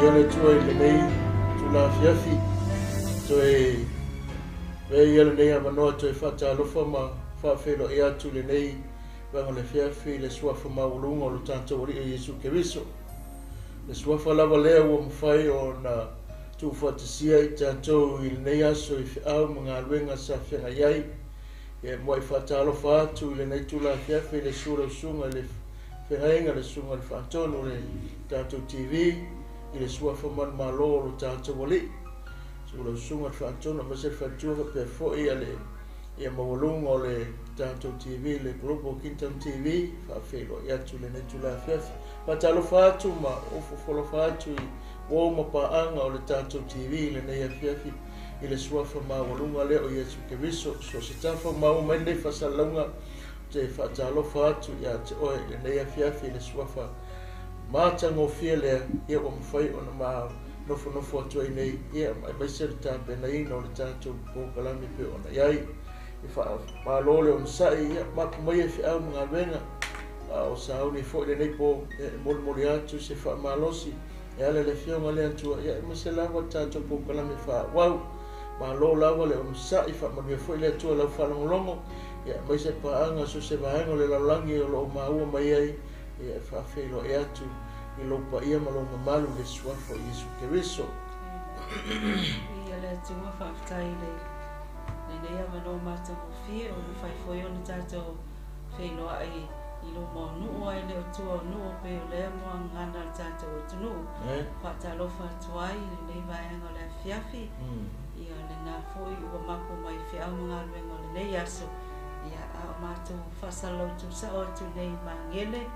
Viia le Atua i lenei itula afiafi, toe avea ia lenei avanoa toe faatalofa ma faafeiloai atu i lenei vaega o le afiafi i le Suafa maualuga o lo tatou Alii o Iesu Keriso. Le Suafa lava lea ua mafai ona tuufaatasia i tatou i lenei aso i feau ma galuega sa feagai ai. Ia e muai faatalofa atu i lenei itula afiafi i le susu o lau susuga i le Feagaiga, le susuga i le Faatonu o le tatou TV, i le Suafa manumalo o lo tatou Alii. Susu lau susuga i le Faatonu aemaise le faletua faapea foi ia le ia maualuga o le tatou TV, le Global Kingdom TV, faafeiloai atu i lenei itula afiafi. Faatalofa atu ma ofoofolofa atu i uo ma paaga o le tatou TV i lenei afiafi i le Suafa maualuga lea o Iesu Keriso. So o se tafa ua maua mai lenei faasalalauga, ou te faatalofa atu ia te oe i lenei afiafi i le Suafa matagofie lea, ia ua mafai ona ma nofonofo atu ai nei, ia aemaise le tapenaina o le tatou polokalame pei ona i ai. E faamalo le onosai, ia mapu mai e feau ma galuega, a o sauni foi lenei po, ia e molimoli atu se faamalosi e ala i le Afioga i le Atua, ia aemaise lava le tatou polokalame faaauau. Malo lava le onosai, faamanuia foi le Atua i lau faalogologo, ia aemaise paaga so o se vaega o le lalolagi o lo o maua mai ai, ia e faafeiloai atu i lou paia ma lou mamalu i le Suafa o Iesu Keriso. Viia le Atua, faafetai i lenei avanoa matagofie ua mafai foi ona tatou feiloai i luma o nuu ae le o tua o nuu pei o lea muagagana a le tatou atunuu. Faatalofa atu ai i lenei vaega o le afiafi, ia lena foi ua mapu mai feau ma galuega o lenei aso, ia a o matou faasalalau tuusao atu nei i Magele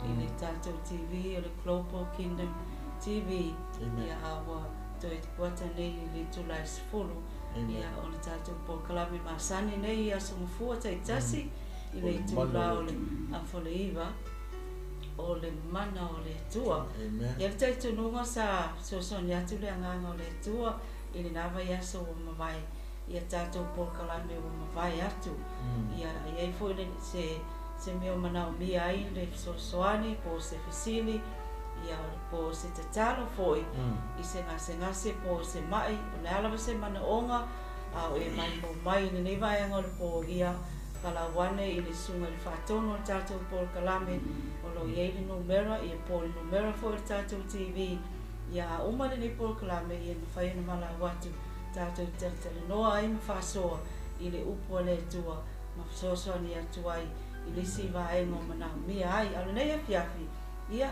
i le tatou TV o le Global Kingdom TV, ia a ua toe kuata nei i le itula e 10, ia o le tatou polokalame masani nei i aso Gafua taitasi i le itula o le afa o le 9, o le mana o le Atua. Ia le talitonuga sa fesoasoani atu le agaga o le Atua i lena vaiaso ua mavae ia tatou polokalame ua mavae atu. Ia i ai foi le, se, se mea o manaomia ai le fesoasoani po o se fesili, ia po o se tatalo foi i se gasegase po o se ma'i, o le a lava se manaoga a o e maimoa mai i lenei vaega o le po, ia palau ane i le susuga i le faatonu o le tatou polokalame o lo o i ai le numera, ia po o le numera foi o le tatou TV, ia a uma lenei polokalame ia mafai ona valaau atu tatou talatalanoa ai ma faasoa i le upu a le Atua ma fesoasoani atu ai i le isi vaega o manaomia ai. A o lenei afiafi, ia,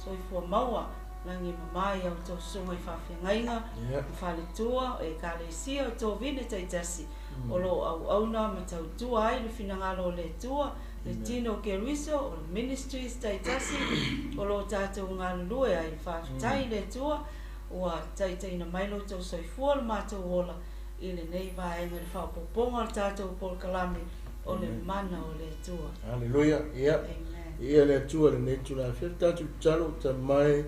soifua maua, lagi e mama i a outou susuga i faafeagaiga ma faletua o Ekalesia o tovine taitasi o lo o auauna ma tautua ai le finagalo o le Atua, le tino o Keriso, o le ministries taitasi o lo o tatou galulue ai. Faafetai i le Atua ua taitaiina mai lo outou soifua lo matou ola i lenei vaega i le faaopoopoga o le tatou polokalame o le mana o le Atua. Haleluia. Ia. Viia le Atua i lenei itula afiafi. Tatou tatalo, Tama e,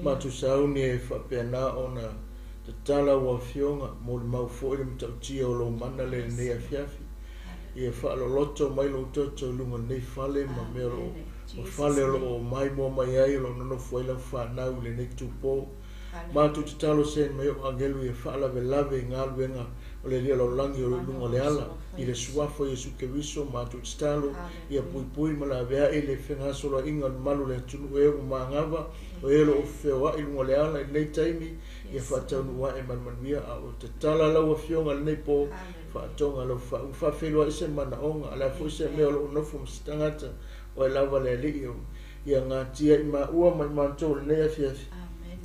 matou sauni e faapena ona tatala ua Afioga, molimau foi le matautia o lou mana le lenei afiafi. Ia faaloloto mai lou toto i luga o lenei fale ma mea o lo o fale o lo o maimoa mai ai o lo o nonofo ai lau fanau i lenei itupo. Matou tatalo send mai ou agelu ia faalavelave i galuega o le Alii o lalolagi o lo o i luga o le ala. I le Suafa o Iesu Keriso matou tatalo ia puipui ma laveai le fegasoloaiga o le mamalu o le atunuu e ua magava o e o lo o feoai i luga o le ala i lenei taimi ia faataunuu ae ma le manuia. A o tatala lau Afioga i lenei po faatoga lau faaugu faafeiloai se manaoga a le a foi se mea o lo o nofo ma se tagata oe lava le Alii o Ia gatia i maua ma i matou i lenei afiafi.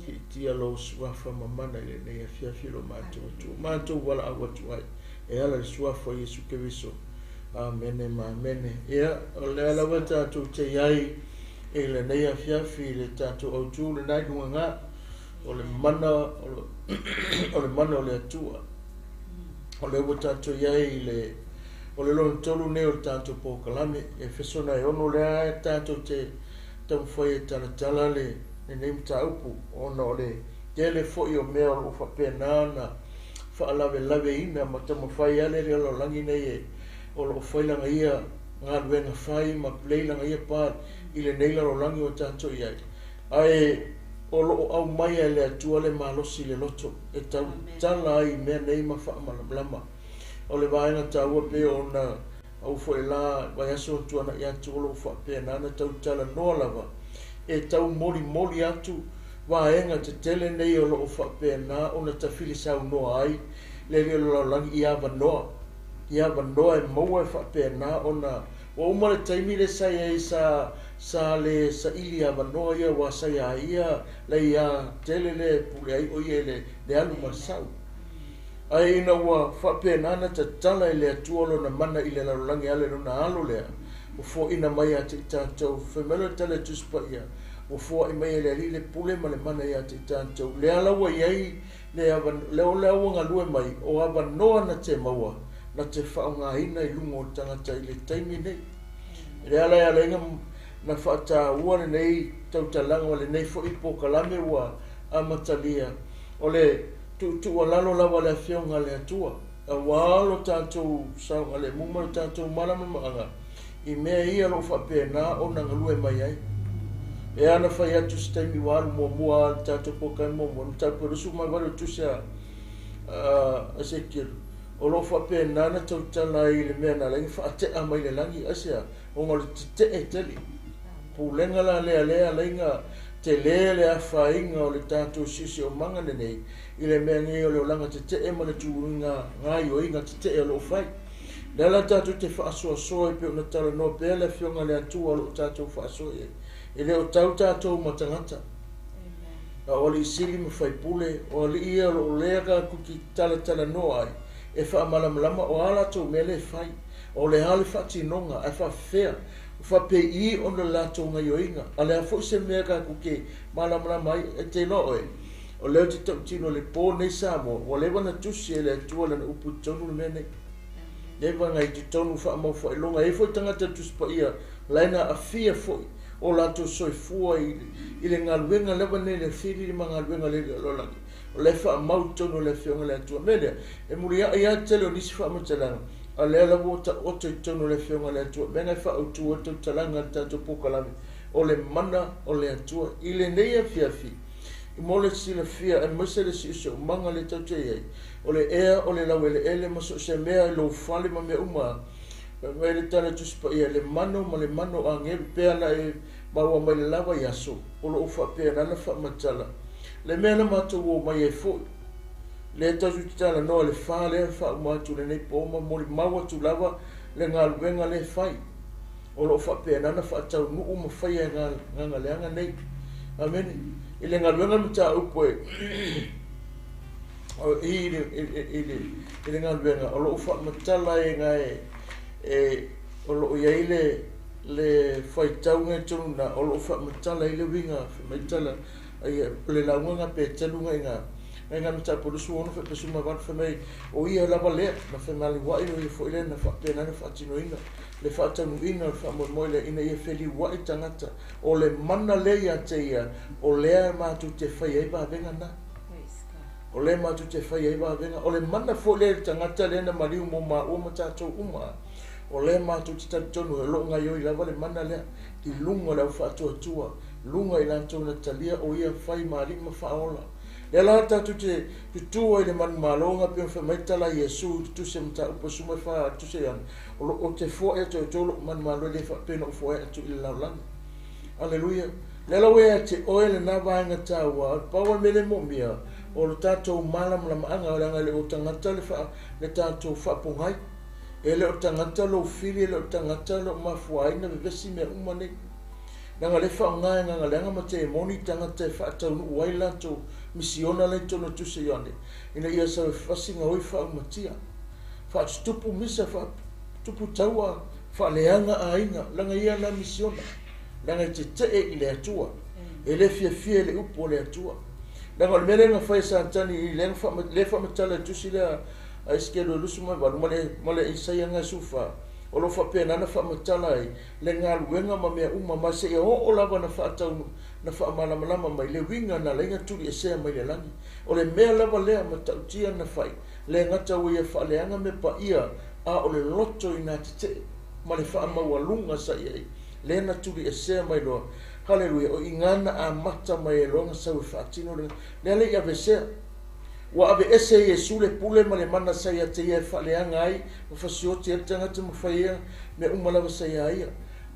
Siitia lou suafa mamana i lenei afiafi lo matou Atua. Matou valaau atu ai e ala i le suafa o Iesu Keriso. Amene ma amene. Ia, o lea lava tatou te i ai i lenei afiafi i le tatou autu lena i luga ga, o le mana o le mana o le Atua. O lea ua tatou i ai i le O le lona tolu nei o le tatou polokalame, Efeso na e 6 lea tatou te taumafai e talatala le lenei mataupu ona o le tele foi o mea o lo o faapena ona faalavelaveina ma taumafai lava le lalolagi nei e o lo o fai lana ia galuega fai ma play lana ia part i lenei lalolagi ua tatou i ai. Ae o loo aumaia e le Atua le malosi i le loto e tautala ai i mea nei ma faamalamalama. O le vaega taua pei ona au foi la vaiaso ua tuanai atu o loo faapena ona tautalanoa lava e taumolimoli atu vaega tetele nei o loo faapena ona tafili saunoa ai le Alii o le lalolagi i avanoa, i avanoa e maua e faapena ona ua uma le taimi lea sa i ai sa sa le saili avanoa ia aua sa ia ia le ia tele lea e pule ai o ia i le le alu ma le sau. Ae ina ua faapena ona tatala e le Atua Lona mana i le lalolagi e ala i Lona Alo lea, ua foaina mai ia te i tatou, fai mai loa le tala i le Tusi Paia, ua foai mai e le Alii le pule ma le mana ia te i tatou. Lea la ua i ai le lea o lea ua galue mai, o avanoa na te maua, na te faaaogaina i luga o le tagata i le taimi nei. Lea la e ala ai na faataua lenei tautalaga ma lenei foi polokalame ua amatalia, o le tuutuualalo lava a le Afioga a le Atua, aua lo tatou saogalemu ma lo tatou malamalamaaga i mea ia o lo o faapena ona galue mai ai. E ana fai atu se taimi ua alu muamua le tatou polokalame muamua, le mataupu e 28 o le tusi a Esekielu, o lo o faapena ona tautala ai i le mea na ala ai ona faatea mai le lagi, aisea? Ona o le tetee tele. Pulega la lea lea ala ai ona tele le afaina o le tatou siosiomaga lenei i le mea nei o le olaga tetee ma le tuuina gaoioiga tetee o lo o fai. Lea la tatou te faasoasoa e pei ona talanoa pea le Afioga a le Atua o lo o tatou faasoa i ai. E le o tau tatou ma tagata. A o alii sili ma faipule, o alii ia o lo o lea tatou te talatalanoa ai e faamalamalama o a latou mea lea e fai, o le a le faatinoga, ae faafefea, faapei ona latou gaioiga. A le a foi se mea tatou te malamalama ai, e te iloa oe, o lea ou te tautino i le po nei Samoa, ua leva ona tusi e le Atua Lana upu i totonu le mea nei. Leva ona i totonu faamau faailoga. E i ai foi tagata Tusi Paia la e na aafia foi o latou soifua i le galuega lava nei le fili ma galuega le lalolagi. O lea e faamau i totonu o le Afioga a le Atua. O le mea lea, e muliai lava le tele o nisi faamatalaga, a o lea lava ua taoto i totonu o le Afioga a le Atua. O le mea lena e faaautu ai le tautalaga a le tatou polokalame, o le mana o le Atua. I lenei afiafi, mo le silafia aemaise le siosiomaga lea tatou te i ai, o le ea, o le laueleele ma so o se mea i lou fale ma mea uma, fai mai le tala Tusi Paia, le mano ma le mano o agelu, pe ana e maua mai le lava i aso, o lo o faapena ona faamatala le mea na matou o mai ai foi. Lea tatou te talanoa i le fa lea e faauma atu lenei po ma molimau atu lava le galuega lea e fai. O lo o faapena ona faataunuu ma faia e gagaleaga nei. Amene. I le galuega le mataupu e i le galuega o lo o faamatala e gae e o lo o i ai le faitauga i totonu i ina, o lo o faamatala ai le uiga fai mai tala ai o le lauga a Peteru nga ina nga ina mataupu 26 faapea 18 fai mai o ia lava lea na femaliuai o ia foi lea na faapena ona faatinoina le faataunuuina o le faamoemoe lea ina ia feliuai tagata o le mana lea ia te ia o lea matou te fai ai vavega na o lea matou te fai ai vavega o le mana foi lea i le tagata lea na maliu mo maua ma tatou uma o lea matou te talitonu o lo o gaioi lava le mana lea i luga o le au faatuatua luga i latou na talia o ia fai ma alii ma faaola. Lea la tatou te tutu ai i le manumalo pei ona fai mai tala a Iesu i le tusi a mataupu e 14 le tusi a Ioane, o lo o te foai atu ai outou lou manumalo e le faapea na ou foai atu i le lalolagi. Aleluia. Lea la ua ia te oe lena vaega taua, pau o le mea lea e moomia, o le tatou malamalamaaga, leaga e le o tagata le tatou faapogai. E le o tagata lou fili, e le o tagata lou mafua ai na vevesi mea uma nei. Leaga o lea e faaaoga e gagaleaga ma temoni tagata e faataunuu ai latou misiona la i totonu o Tusi Ioane, ina ia saofafasi gaoi faaumatia, faatutupu misa, faatutupu taua, faaleaga aiga, leaga ia la misiona, leaga e tetee i le Atua, e le fiafia i le upu o le Atua. Leaga o le mea lea na fai e Satani i lea faamatala i tusi lea a Esekielu e 28 ma le Isaia 14, o lo o faapena ona faamatala ai le galuega ma mea uma, ma seia oo lava na faataunuu, na faamalamalama mai le uiga na ala ai ona tuliesea mai le lagi. O le mea lava lea matautia na fai, le gata ua ia faaleaga mea paia, a o le loto ina tetee ma le faamaualuga sa i ai, lea na tuliesea mai loa. Haleluia. O i ngana a mata mai e loga sau e faatino le lea le i avesea. Ua aveese e Iesu le pule ma le mana sa ia te ia e faaleaga ai ma fasioti ai le tagata ma fai ai mea uma lava sa ia ia.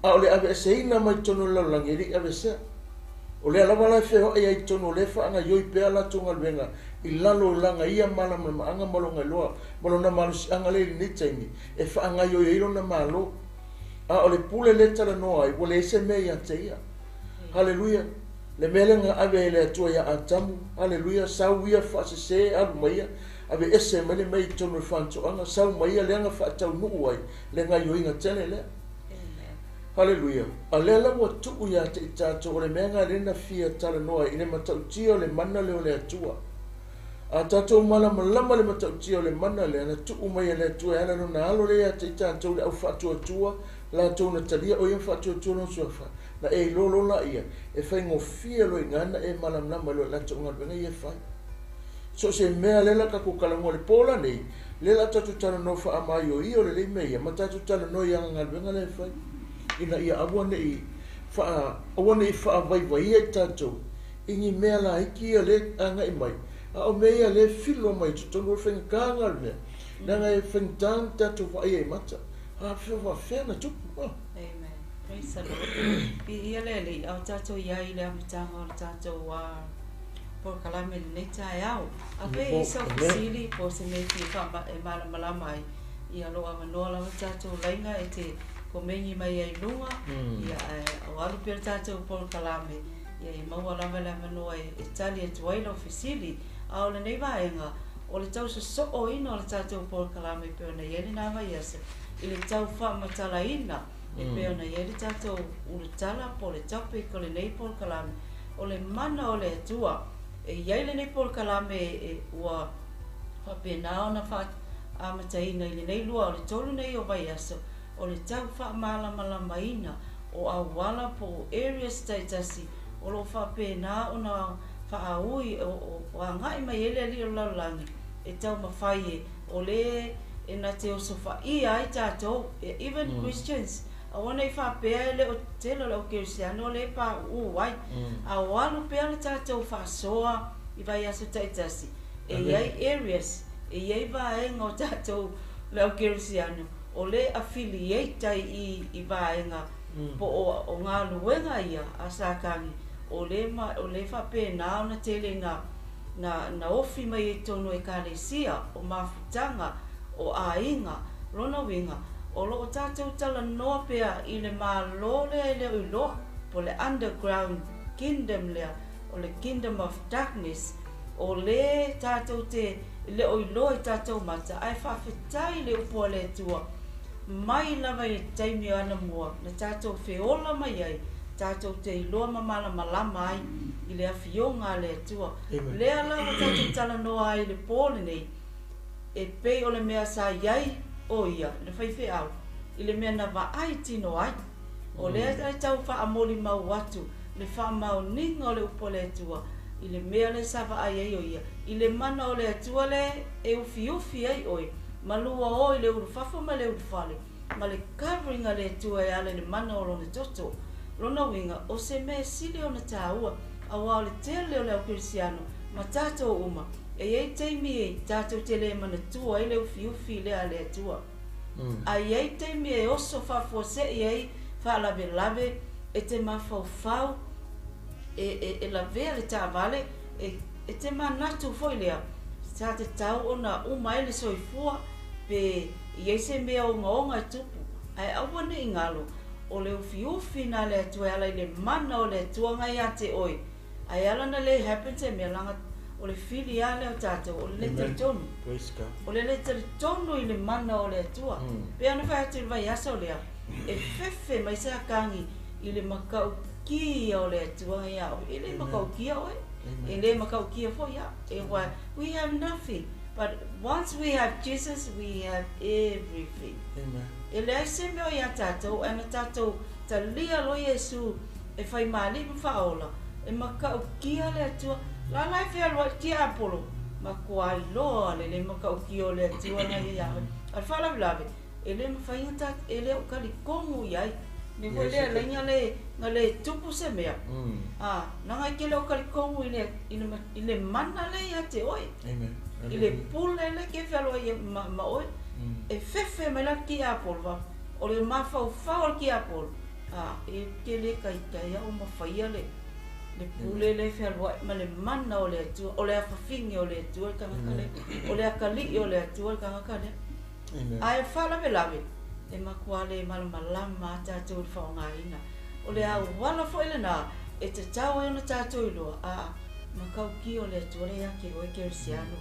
A o le aveeseina mai totonu o le lalolagi e le i avesea. O lea lava la e feoai ai i totonu o lea e faagaioi pea latou galuega i lalo o laga ia malamalamaaga ma lona iloa ma lona malosiaga lea i lenei taimi e faagaioi ai lona Malo. A o le pule lea e talanoa ai ua leai se mea ia te ia. Haleluia. Le mea lea na ave e le Atua ia Atamu, haleluia, sau ia faasese alu mai ia, aveese mai le mea i totonu o le fantoaga, sau mai ia lea na faataunuu ai le gaioiga tele lea. Haleluia. A lea la ua tuu ia te i tatou o le mea na lea na fia talanoa ai i le matautia o le mana lea o le Atua. A tatou malamalama le matautia o le mana lea na tuu mai e le Atua e ala lona alo lea ia te i tatou le au faatuatua latou na talia o ia faatuatua lona suafa na e iloa loa laia e faigofie loa i ina na e malamalama ai loa i latou galuega ia e fai. So o se mea lea la tatou talanoa i le po lanei, lea la tatou talanoa faamaioio lelei mea ia ma tatou talanoa i ana galuega lea e fai ina ia aua ne i aua ne i faavaivaia i tatou i ni mea laiti ia lea e agai mai, a o mea ia lea e filo mai i totonu o le faigata lena o le mea, leaga e faigata ona tatou vaaia i mata. A faapefea ona tupu? Amen. Praise the Lord. Viia le Alii, a o tatou i ai i le amataga o le tatou polokalame i lenei taeao. A pe i ai sau fesili po o se mea e fia e malamalama ai, ia o lo o avanoa lava le tatou laina e te komeni mai ai i luga, ia ae o alu pea le tatou polokalame, ia e maua lava le avanoa e tali atu ai lau fesili. A o lenei vaega, o le tau sosooina o le tatou polokalame e pei ona i ai lena vaiaso, i le tau faamatalaina e pei ona i ai le tatou ulutala po o le topic o lenei polokalame, o le mana o le Atua. E i ai lenei polokalame e ua faapena ona faamataina i lenei 2 o le 3 nei o vaiaso, o le tau faamalamalamaina o auala po o areas taitasi o lo o faapena ona faaui o agai mai ai le Alii o le lalolagi e taumafai e o le e na te osofaia ai tatou, even Christians, aua ne i faapea e le o tele o le au kerisiano lea e pauu ai, a o alu pea le tatou faasoa i vaiaso taitasi, e i ai areas, e i ai vaega o tatou le au kerisiano o le affiliate ai i vaega po o galuega ia a Satani o le o le faapena ona tele na ofi mai ai totonu o ekalesia, o mafutaga, o aiga, lona uiga, o lo o tatou talanoa pea i le Malo lea e le o iloa, po o le underground kingdom lea, o le kingdom of darkness, o le tatou te le o iloa i tatou mata, ae faafetai le upu a le Atua, mai lava i le taimi o anamua na tatou feola mai ai, tatou te iloa ma malamalama ai i le afioga a le Atua. Lea la ua tatou talanoa ai i le po lenei, e pei o le mea sa i ai o ia, le faifeau, i le mea na vaai tino ai. O lea e tau faamolimau atu le faamaoniga o le upu a le Atua i le mea lea sa vaai ai o ia, i le mana o le Atua lea e ufiufi ai oe, malua o i le ulufafo ma le ulufale, ma le covering a le Atua e ala i le mana o lona toto. Lona uiga, o se mea e sili ona tāua, auā o le tele o le au kerisiano ma tatou uma, e i ai taimi e tatou te le manatua ai le ufiufi lea a le Atua. A i ai taimi e oso faafuasei ai faalavelave, e te mafaufau, e lavea le taavale, e te manatu foi lea, sa tatau ona uma ai le soifua, pe i ai se mea ogaoga e tupu, ae aua ne i galo, o le ufiufi na le Atua e ala i le mana o le Atua na ia te oe, ae ala na le happen se mea, laga o le fili lava lea o tatou, o le le talitonu. O le le talitonu i le mana o le Atua. Pe ana fai atu i le vaiaso lea, e fefe mai se akagi i le mataukia o le Atua na ia oe. E le mataukia oe, e le mataukia foi au. E wai, we have nothing. But once we have Jesus, we have everything. Amen. E leai se mea o ia tatou, ae na tatou talia loa Iesu e fai maali'i ma faaola, e mataukia le Atua. La e fealuai tiapolo, matua iloa le le mataukia o le Atua na ia ia oe. A le faalavelave, e le mafai ona e le o talitonu i ai. Mea foi lea e laina le na le tupu se mea. A, leaga e te le o talitonu i le, i le, i le mana lea ia te oe. Amen. I le pule lea e te fealoai ai ma, ma oe. E fefe mai la le tiapolo, fa, o le mafaufau o le tiapolo, a, e te le taitai au ma faia le, le pule lea e fealuai ma le mana o le Atua, o le afafine o le Atua le tagata lea, o le atalii o le Atua le tagata lea. Ae o le faalavelave, e matua le malamalama a tatou i le faaaogaina. O le auala foi lena e tatau ai ona tatou iloa, a matautia o le Atua lea ia te oe kerisiano.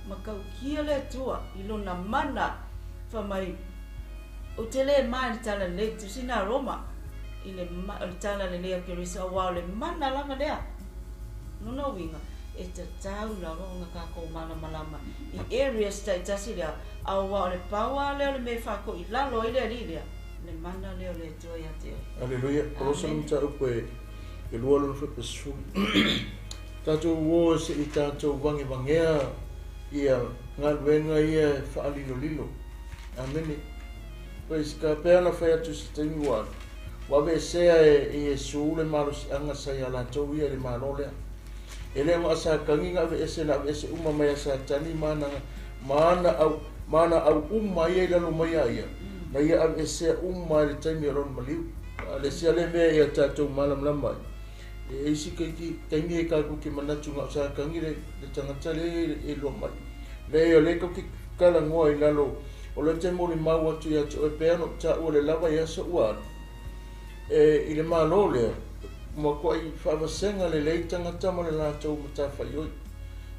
Matautia le Atua i lona mana. Fai mai, ou te le ma i le talalelei, le tusiga a Roma, i le, o le talalelei a Keriso, aua o le mana lava lea. Lona uiga, e tatau lava ona tatou malamalama i areas taitasi lea, aua o le pau lava lea o le mea e faatoi lalo ai le Alii lea, le mana lea o le Atua ia te oe. Aleluia. Kolosa le Amene. mataupu e e lua lona fuaipasefulu. Tatou uo se i tatou vagevagea ia galuega ia e faalilolilo. Amene. Praise God. Pei ona fai atu i se taimi ua alu, ua aveesea e Iesu le malosiaga sa ia latou ia i le Malo lea. E le o na Satani na aveese, na aveese uma mai a Satani ma ana, ma ana au, ma ana au uma ia i lalo mai ia ia, na ia aveesea uma i le taimi o lona maliu. A le sia le mea ia tatou malamalama ai. E isi keiki taimi e tatou te manatu na o Satani le, le tagata le e iloa mai. Leai, o lea tatou te talanoa i lalo o lea te molimau atu ia te oe pei ona ou taua le lava i aso ua alu. E, i le Malo lea, matuai faavasega lelei tagata ma le latou matafaioi.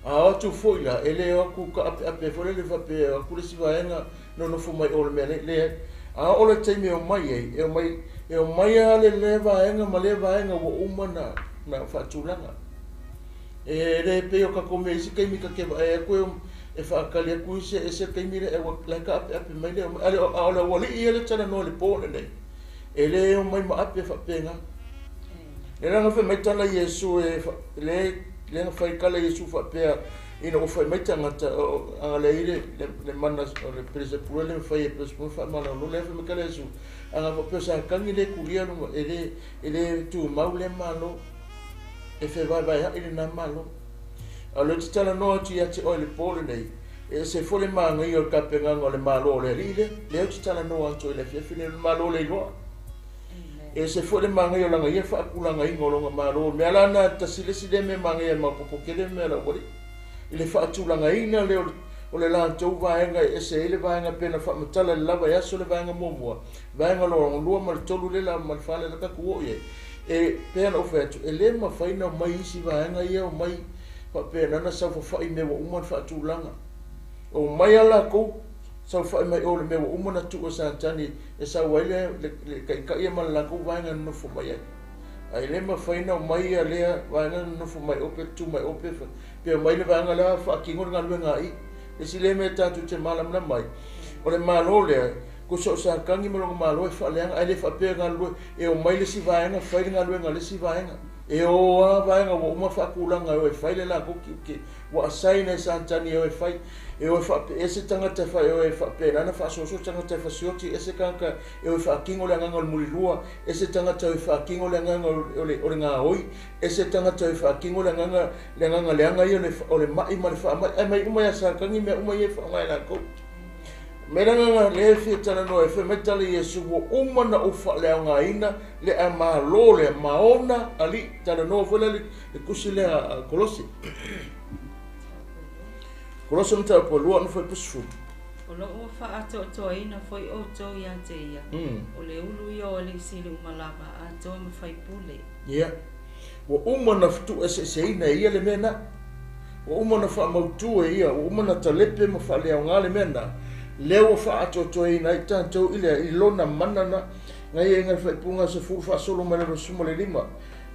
A o atu foi la, e le o atu taapeape foi lele faapea e o atu le isi vaega nonofo mai o le mea nei, leai. A oo le taimi e omai ai, e omai, e omai lava le lea vaega ma lea vaega ua uma na, na faatulaga. E le pei o tatou mea isi taimi ta te vaai atu e, e faatali atu isi e ese taimi lea, ua la e taapeape mai le omai. A o le aualii ia lea e talanoa i le po lenei, e le omai ma ape faapena. Le la na fai mai tala Iesu e le le na fai tala Iesu faapea ina ua fai mai tagata a le i le le mana o le Pelesepula le fai e Pelesepula faamalolo le fai mai tala Iesu aga faapea Satani le kulia luga e le tumau le Malo e fevaevaea'i lena Malo. A o lea ou te talanoa atu ia te oe i le po lenei, e ese foi le manaia o le tapenaga o le Malo o le Alii lea, lea ou te talanoa atu ai i le afiafi lenei, o le Malo le iloa. E ese foi le manaia o lana ia faatulagaina o lona Malo. O le mea la lena, tasi le isi lea mea manaia e maopoopo tele le mea a le aualii, i le faatulagaina lea o le latou vaega e ese ai le vaega pei ona faamatala i le lava e aso le vaega muamua, vaega lona lua ma le tolu lea la ma le fa lea la tatou oo i ai. E pei ona ou fai atu, e le mafai ona omai isi vaega ia omai faapena ona saofafai i mea ua uma ona faatulaga. Omai lava latou saofai mai o i le mea ua uma ona tuu e Satani e sau ai le, le, le taitai ma le latou vaega e nonofo mai ai. Ae le mafai ona omai ia lea vaega nonofo mai o pe tu mai o pe, pe omai le vaega lea faatino le galuega a i. Le isi lea mea tatou te malamalama ai, o le Malo lea, tusa o Satani ma lona Malo e faaleaga, ae le faapea e galulue, e omai le isi vaega fai le galuega a le isi vaega. E o lava vaega ua uma faatulaga e o e fai le latou tiute, ua assign e Satani e o e fai, e o e faapeese tagata e o e faapena ona faasoasoa tagata e fasioti, ese tagata e o e faatino le agaga o le mulilua, ese tagata e o e faatino le agaga o le, o le gaoi, ese tagata e o e faatino le agaga, le agaga leaga ia o le mai ma le faamai, ae mai uma ia Satani mea uma ia e faaaoga e latou. Me le agaga lea e fia talanoa e fai mai tala Iesu ua uma na ou faaleaogaina le a Malo lea ma ona alii. Talanoa foi lea le tusi lea a Kolose. Kolose mataupu e lua ona fuaipusufulu. O lo o ua faaatoatoaina foi outou ia te ia, o le ulu ia o alii sili uma lava, atoa ma faipule. Ia, ua uma na fetuueseeseina e ia le mea na. Ua uma ona faamautu e ia, ua uma ona talepe ma faaleaoga le mea na, lea ua faaatoatoaina ai tatou i le, i lona mana na, na ia i le faaipuga 10 faasolo mai le 15.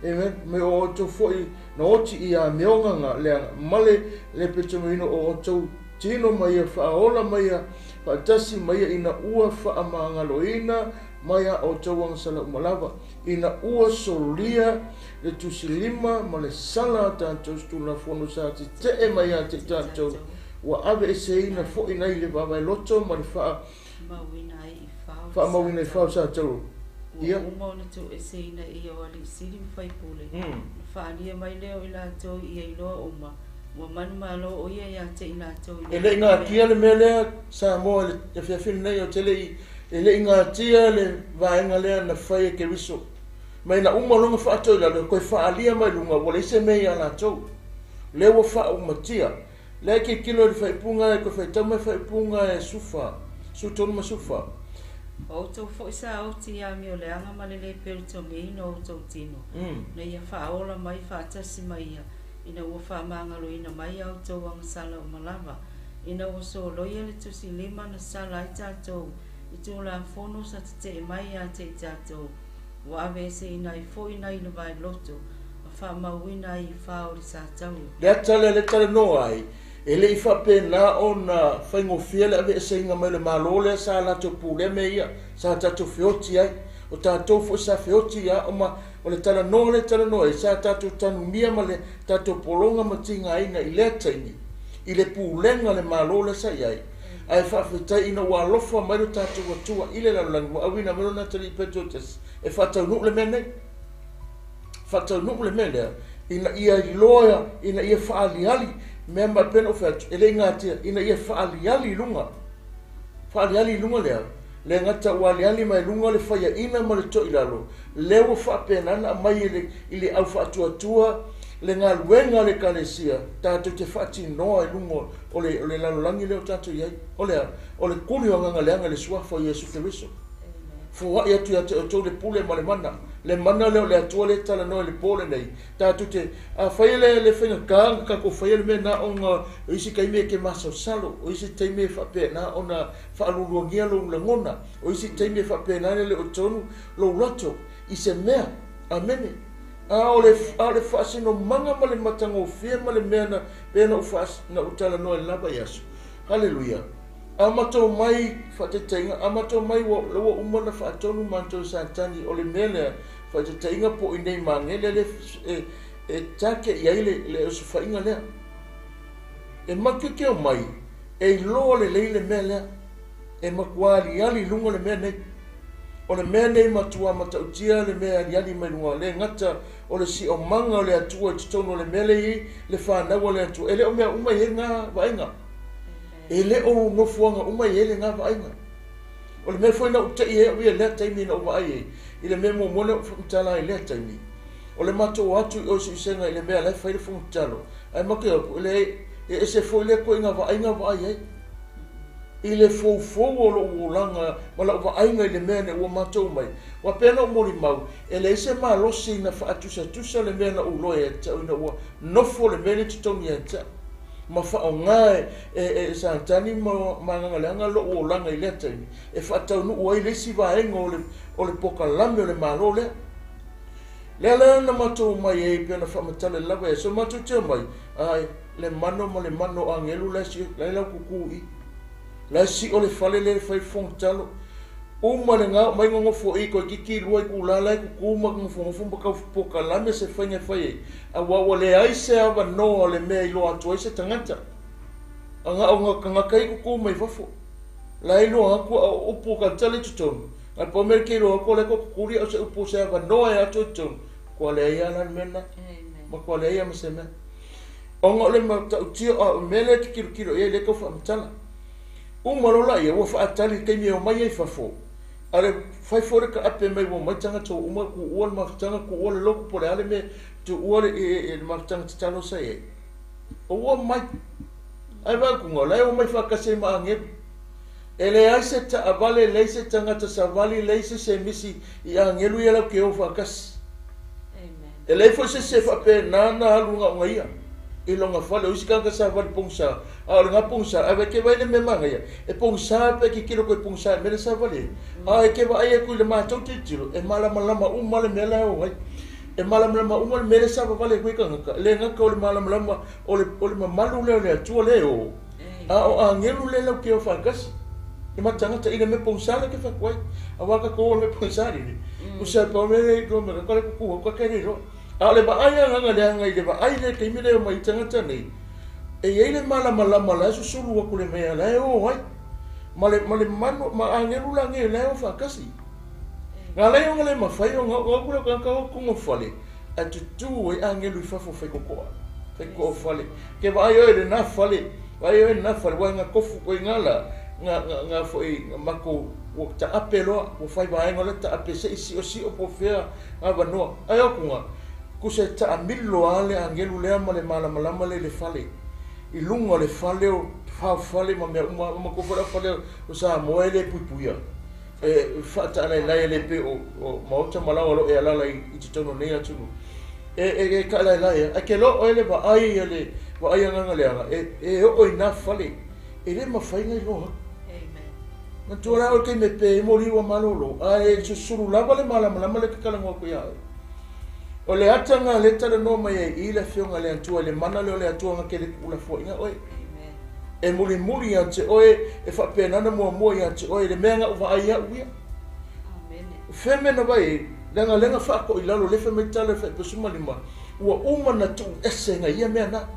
Amen. Me o outou foi na oti i amioga na leaga ma le le petomino o outou tino ma ia faaola ma ia faatasi ma ia ina ua faamagaloina mai a outou agasala uma lava, ina ua solia le tusilima ma le sala a tatou Tulafono sa tetee mai ia te tatou, ua aveeseina foi nai le vaavaeloto ma le faamauina ai i fao sa tatou. Ua uma ona tuueseina e ia o alii sili ma faipule, ona faaalia mai lea o i latou i ia iloa uma, ua manumalo o ia ia te i latou i E le i gatia le mea lea Samoa i le afiafi lenei, ou te le i, e le i gatia le vaega lea na fai e Keriso. Ma ina uma lona faatoi i lalo, e toe faaalia mai luga, ua leai se mea ia latou. Lea ua faaumatia. Lea e tilotilo i le faaipuga, e toe faitau mai faaipuga e 14, 13 ma 14. O outou foi sa oti i amioleaga ma le lē pelotogiaina o outou tino, na ia faaola mai faatasi ma ia, ina ua faamagaloina mai a outou agasala uma lava, ina ua soloia le tusilima na sala ai tatou i Tulafono sa tetee mai ia te i tatou, ua aveeseina ai foi nai le vaeloto ma faamauina ai i fa o le sataua. Le ata lea le talanoa ai, e le i faapena ona faigofie le aveeseina mai o le Malo lea sa latou pulea mea ia, sa tatou feoti ai. O tatou foi sa feoti ia ma o le talanoa lea e talanoa ai, sa tatou tanumia ma le tatou pologa ma tigaina i lea taimi, i le pulega a le Malo lea sa i ai. Ae faafetai ina ua alofa mai lo tatou Atua i le lalolagi, ua auina mai lona Atalii Peto Tasi e faataunuu le mea nei. Faataunuu le mea lea, ina ia iloa, ina ia faaaliali, mea ma pena o fai atu, e le i gatia, ina ia faaaliali i luga. Faaaliali i luga lea, le gata ua aliali mai luga le faiaina ma le toilalo, lea ua faapena na aumai i le au faatuatua le galuega a le ekalesia, tatou te faatinoa i luga o le lalolagi lea o tatou i ai. O lea, o le kuli o agaga leaga i le suafa o Iesu Keriso. Foai atu ia te outou le pule ma le mana. Le mana lea o le Atua lea e talanoa i le po lenei. Tatou te, a fai le faigata ona tatou faia le mea na ona o isi taimi e te masalosalo, o isi taimi e faapena ona faaluluagia lou lagona, o isi taimi e faapena le o tonu lou loto i se mea. Amene. A o le faasinomaga ma le matagofie ma le mea na pei na ou talanoa i le lava i aso. Haleluia. A matou mai faataitaiga, a matou mai ua uma na faatonu matou Satani o le mea lea faataitaiga po i nei magele le e take i ai le osofaiga lea. E matou mai e iloa lelei le mea lea. E matua aliali i luga le mea nei. O le mea nei matua matautia le mea aliali mai luga le gata o le siomaga o le Atua i totonu o le mea lea i le fanau o le Atua. E le o mea uma i ai ngā vaaiga. E le o nofoaga uma i ai le ngā vaaiga. O le mea foi na ou tei ai au ia lea taimi na ou vaai ai, i le mea muamua lea ou faamatala ai lea taimi. O le matou atu i o i Suisega i le mea la e fai le fonotatalo. Ae matou atu, e leai, e ese foi lea koiga vaaiga vaai ai. I le foufou o lou olaga ma lau vaaiga i le mea nei ua matou mai. Ua pea na ou molimau, e leai se malosi na faatusatusa le mea na ou iloa ia te au ina ua nofo le mea lea i totonu ia te au. Ma faaaoga e Satani ma agaga leaga lou olaga i lea taimi, e faataunuu ai le isi vaega o le pokalame o le Malo lea. Lea la na matou mai ai pei ona faamatala i le lava ia. So matou te omai, ai, le mano ma le mano o agelu la e lau kuku i. La e sio le fale lea e fai fonotatalo. Uma le ngā mai ngongofo i koe kiki lua i kula la e kuku ma ngofongofo ma kau pokalame se whainga e whai e. A ua ua le ai se awa noa le mea i loa atu ai se tangata. A ngā o ngā kangaka i kuku mai fafo. La e loa aku a upu ka tale tutonu. Ngai pau mea ke loa aku le ko kukuri au se upu se awa noa e atu i tonu. Kua le ai ala le mea na. Ma kua le ai ama se mea. O ngā ole matautia o mea le te kilo kilo ia le kau whaamatala. Uma lola ia ua whaatali kei mea o mai ai fafo. A le whai fore ka ape mai ua mai tangata o uma ku ua le mafutanga ku ua le loku po le ale me tu ua le e le mafutanga tatalo sa e. O ua mai. Ai vai kunga, lai o mai whakase ma angelu. E le ai se taavale, leai se tagata savali, leai se se misi i agelu ia lau ke o faatasi. E leai foi se se faapena na alu gaoga ia i lona fale, o isi tagata savali pogisa, a o lena pogisa, ae ke vaai le mea magaia, e pogisa pe kikilo koe pogisa e mea le savali ai. A e ke vaai aku i le matou tilotilo, e malamalama uma le mea la e o ai. E malamalama uma le mea le savavale ai koe tagata, e le gata o le malamalama o le mamalu lea o le Atua lea e o. A o agelu lea lau ke o faatasi. E matagata i le mea pogisa le ke fai kuai. A waka ko le mea pogisa le. Usa pa me le ko me ka le kuku ka ke le ro. A o le vaai agaga leaga i le vaai le taimi lea o mai tagata nei. E iai le malamalama la e susulu aku le mea la e o ai. Ma le mano ma agelu la nge la e o faatasi. Nga lai o le mafai o nga o kula ka ka o kungo fale a tutu e angelu i fafo fai kokoa fai ko fale ke vai o le na fale vai o na fale wa nga kofu ko ngala nga nga nga foi mako o ta apelo o fai vai ngola ta ape se isi o si o pofea nga vanoa ai o kunga kuse ta amilo ale angelu le ma le mala malama le le fale i lunga le fale o fa fale ma me uma ma ko fale fale o sa moele puipuia e fata lai lai le pe o maota malawa lo e alala i te tono nei atu e ka lai lai a ke lo o le va ai le va ai nga le e o ina fale e le mafai ngai lo. Amen. Na tua o ke me pe mo li wa malolo a e susuru lava le mala mala le kala ngo ko ya o le atanga le tala no mai e i le fionga le atua le mana le o le atua nga ke le kula fo inga oi. Amen. E muli muli ia te oe e whapenana mua mua ia te oe le mea nga uwa ai au ia. Amen. Feme na vai, lenga lenga whaako i lalo lefe me tala wha pesuma lima. Ua uma na tuu ese nga ia mea na.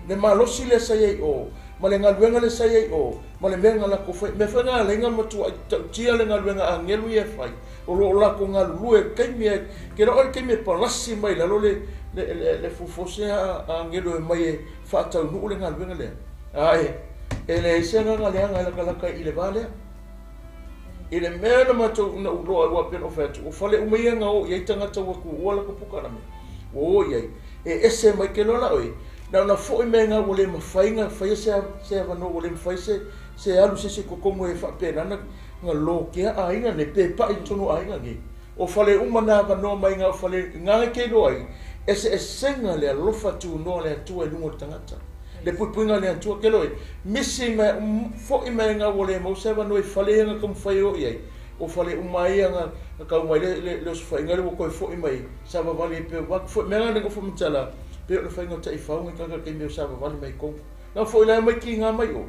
Le malosi le sa iai o, ma le ngaluenga le sa iai o, ma le mea nga lako whai. Me whai ngā lenga matua i tautia le ngaluenga angelu ia whai. O lo o lako ngalulue, keimi e, ke rao le keimi e palasi mai lalo le fufose a angelu e mai e whaatau nuu le ngaluenga lea. Ai, e le ese nga lea nga laka laka i le valea. I le mea na matou na uloa ua pena o whatu. O fale umea nga o iai tangata ua ku ua lako puka na me. O iai. E ese mai ke lola oi. Na na foi me nga ua le mawhai nga whai se avano ua le mawhai se alu se se kokomo e whapena na nga lo kea a inga ne pe pa i tono a inga nge. O fale uma na avano mai nga o fale nga ke loa i. Ese esenga le alofa tu noa le atua e lungo tangata. Le puipuinga le atua ke loe misi me foi me nga wole mo se no i fale nga kom fai o iai o fale umai nga ka umai le le fai nga le ko foi mai sa va vale pe wa foi me nga le ko foi mtala pe le fai nga tai fau nga ka ke me sa va vale mai ko na foi la mai ki nga mai o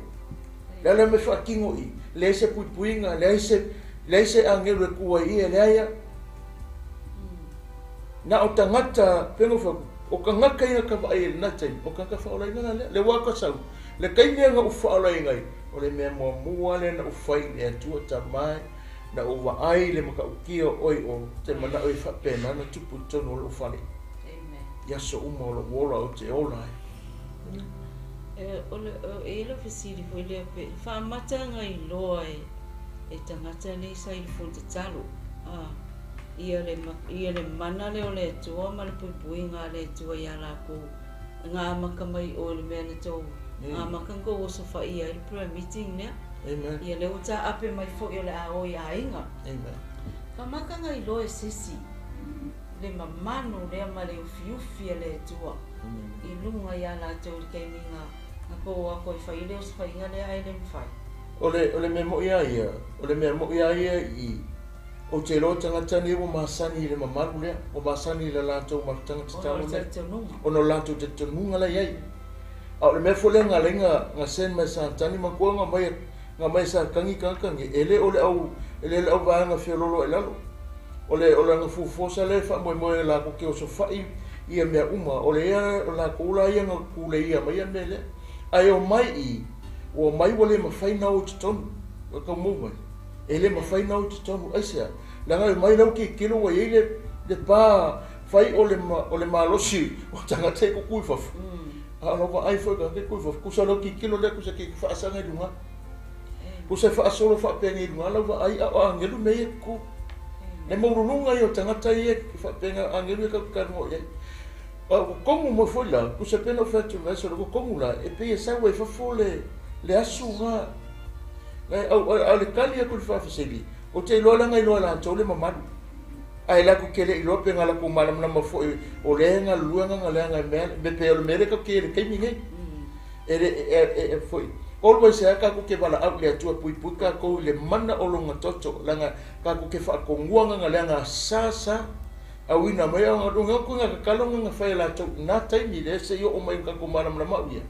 le le me fa kingo i le se puipuinga le se angelo e ku ai le ia na o tangata pengo fa o ka ngaka ia ka vai na tai o ka ka fa ola inga le le wa ka sau le kai mea nga u fa ola inga o le mea mua mua le na u fai le atua tamai na u vaai le maka ukia oi o te mana oi fa pena na tupu tonu o le ufale. Amen. Ia so uma o le uola o te ola e. O le e le fesili foi le pe whaamata ngai loa e tangata nei sa i le fontatalo. Ia le mana le o le atua ma le puipuiga le atua ia lakou ngā maka mai o le mea na tou ngā maka kou oso whaia i le prayer meeting nea. Amen. Ia le uta ape mai foi o le ao i aiga. Amen. Whamaka ngai loa e sisi le mamanu lea ma le ufiufi a le atua i lunga ia latou le kaimi ngā kou ako i whai le oso whainga lea ai le mwhai. O le mea mo ia ia, o le mea mo ia ia i o te loa tangata nei o masani i le mamalu lea, o masani i le latou mafutanga tatalo lea. Ona o latou talitonuga la iai. A o le mea foi lea nga laiga nga sen mai Satani ma kua nga mai sa kangi kangi e le o le au e le au vaega fiololo e lalo. O le nga fufosa le faamoemoe la ko ke o sofai ia mea uma o le ia o la kula ia nga kule ia mai ia mea lea. Ai o mai i o mai ua le mafai na o totonu o ka mou mai. E le mafai na o totonu ai sea. Langa mai lau ke kilo wa i le pa fai o le malosi o tangata e kukui fafu. A lo va ai foi ka ke kui fafu. Kusa lau ke kilo le kusa ke whaasanga i lunga. Kusa whaasolo whaapenga i lunga lau va ai a o angelu mei e ku. Le maurulunga i o tangata i e whaapenga angelu e kakukarango i ai. O kongu mo foi la, kusa pena o whatu vaso lo kongu la, e pe e sawa e fafo le asu ngā. Au le kali aku le whaafaseli. O te iloa langa iloa la tau le mamalu. Ai la ku kele iloa pe ngā la ku malamalama foi o le ngā lua ngā lea ngā mea me pe o le mere ka kele kaimi ngai. E le e foi. Always e ka ku ke wala au le atua pui pui ka kou le mana o longa toto langa ka ku ke whaakongua ngā lea ngā sa sa. Au ina mai au ngā runga ku ngā kakalonga ngā whai la tau nā taimi le se i o mai ka ku malamalama au ia.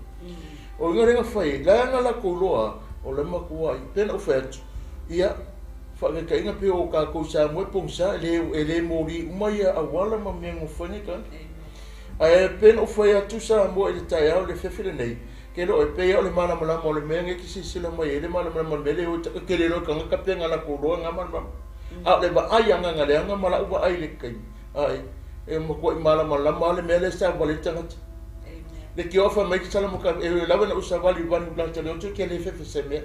O ngā renga whai la ngā la kou loa o le makua i pena o whai atu. Ia whakakainga pe o ka kou sa moe pongsa e le mori umai a awala ma mea ngofanya ka. Ae pena o whai atu sa moe le tai au le whewhele nei. Ke lo e pe o le malamalama o le mea nge ki sisila mai e le malamalama o le mea le o ke le lo ka ngaka pe ngā la kou loa ngā malamalama. A o le vaai a agaga leaga ma la'u vaai i le taimi, ae e matua'i malamalama lava le mea lea e savavali ai le tagata. Le tio'a fai mai sala ma e ui lava ina ou savali i vanu lata le oto ke le fefe se mea.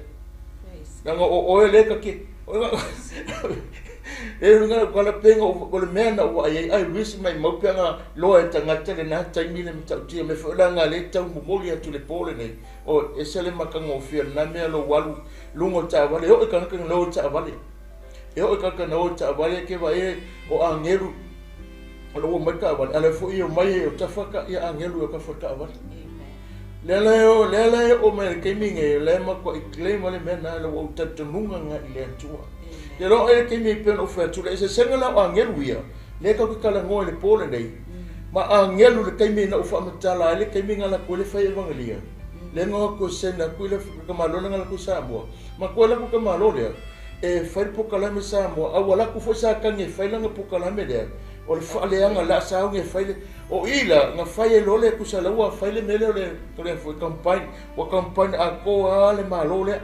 Leaga o oe lea ta te e luga o kala penga o le mea na ou vaai ai, ai wish maimau pe ana loa e tagata lena taimi le matautia mea foi la na le tau momoli atu le po lenei. O ese le matagofie o lena mea lou alu luga o le taavale, e oo i tagata na o i taavale. E oo i tagata na o i taavale ke vaai e o agelu o lo ua mai taavale, a o lea foi e omai e o tafa ka ia agelu e o tafa taavale. Lea la e o, lea la e oo mai i le taimi nei, o lea e matuai claim le mea na, ua ou talitonuga lena i le Atua. Ia loa e le taimi e pei ona ou fai atu, le eseesega la o agelu ia, lea tatou te talanoa i le po lenei, ma agelu i le taimi na ou faamatala ai le taimi na alu atu ai le fai evagelia, lea na o atu e send atu i le tamaloa lea na alu atu i Samoa, ma toe alu atu le tamaloa lea e fai le polokalame i Samoa, a ua alu atu foi Satani e fai lana polokalame lea, o le faaleaga la sauni e fai le, o i la, na fai ai loa le tusa la ua fai le mea lea o le, o le foi campaign, ua campaign atoa lava le Malo lea.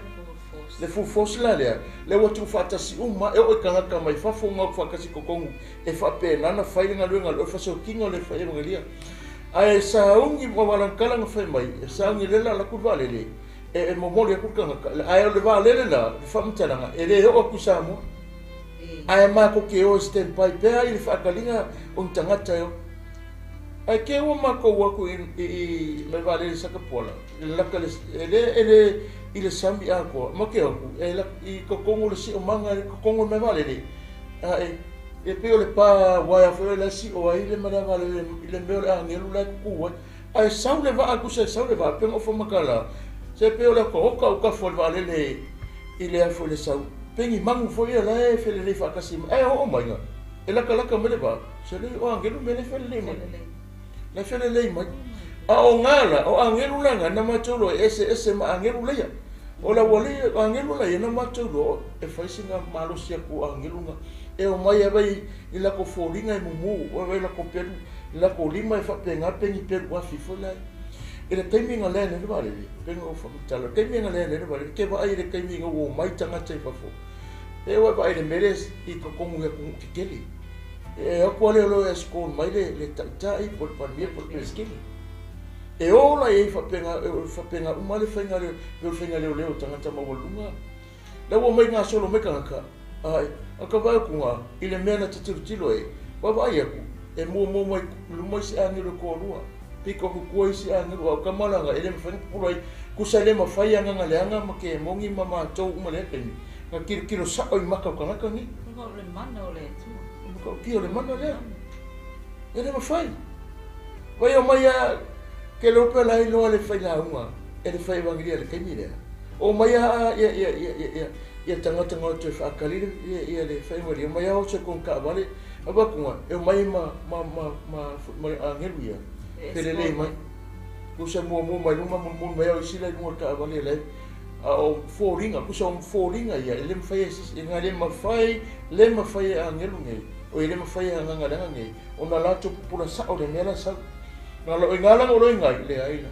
Le full force la lea, lea ua tuufaatasi uma, e oo i tagata mai fafo na o faatasi i totonu e faapena ona fai le galuega a le fasokiga o le fai evagelia. Ae sauni ua valagakala na fai mai, e sauni lea la alu atu le vaalele, e momoli atu le tagata, ae o le vaalele la, le faamatalaga, e le oo atu i Samoa. Ae matou te o e stand by pea i le faataliga o ni tagata e o. Ae ke ua matou o atu i mai vaalele i Sakapuala, e laka le, e le, e le i le sami atoa, ma ke o atu, e laka i totonu o le siomaga, i totonu o le malaevaalele, ae e pei o le pa uaea foi lea e sio ai le malaevaalele i le mea o le agelu la e tutu ai. Ae sau le vaa, tusa e sau le vaa, pei ona ou faamatala, se pei o le otaota o tafa o le vaalele i le afu i le sau, pei ni manu foi ia la e felelei faatasi mai, ae oo mai na, e latalata mai le vaa, se le o agelu mea la e felelei mai. La e felelei mai. A o ngā la, o agelu la ngā, na matou loa e eseese ma agelu laia. O la ua le, o agelu laia na matou loa e fai sina malosi atu o agelu nga, e omai e vai i lako foliga e mumu, e vai lako pelu, lako lima e faapena peni pelu afi foi la. I le taimi na lea nei le vaalele, pei ona ou faamatala, le taimi na lea nei le vaalele, ke vaai i le taimi ina ua omai tagata i fafo, e ua vaai i le mea lea i totonu i atunuu tetele. E o atu lava lea loa e escort mai le taitai po o le Palemia po o le Peresetene. E o la i ai faapena, faapena uma le faiga leo, pei o le faiga leoleo o tagata maualuluga. La ua omai gasolo mai tagata, ae, a ka vaai atu nga, i le mea na te tilotilo ai, vaavaai atu, e muamua mai luma isi agelu e toalua, pito atu tua isi agelu, a o tama la nga, e le mafai ona pupula ai, tusa e le mafai agaga leaga ma kemoni ma matou uma i lea taimi, na tilotilo sa'o i maka o tagata nei. Ona o le mana o le Atua. O matautia o le mana lea. E le mafai. Vai omai a ke le upe la iloa le failauga e le fai evangelia i le taimi lea. O mai a ia ia ia ia ia ia tagata nga toe faakali le ia ia le fai evangelia. Omai a o se kong taavale avatunga e omai ma ma ma ma ma le agelu ia. Felelei mai. Tusa muamua mai luma mulimuli mai au isi la i luga o le taavale la a o foliga, tusa o foliga ia e le mafai e se isi, e le mafai, le mafai e agelu nei, o e le mafai e agaga leaga nei, ona latou pupula sa'o le mea la sau. Na lo i ngā langa o lo i ngai, leai la.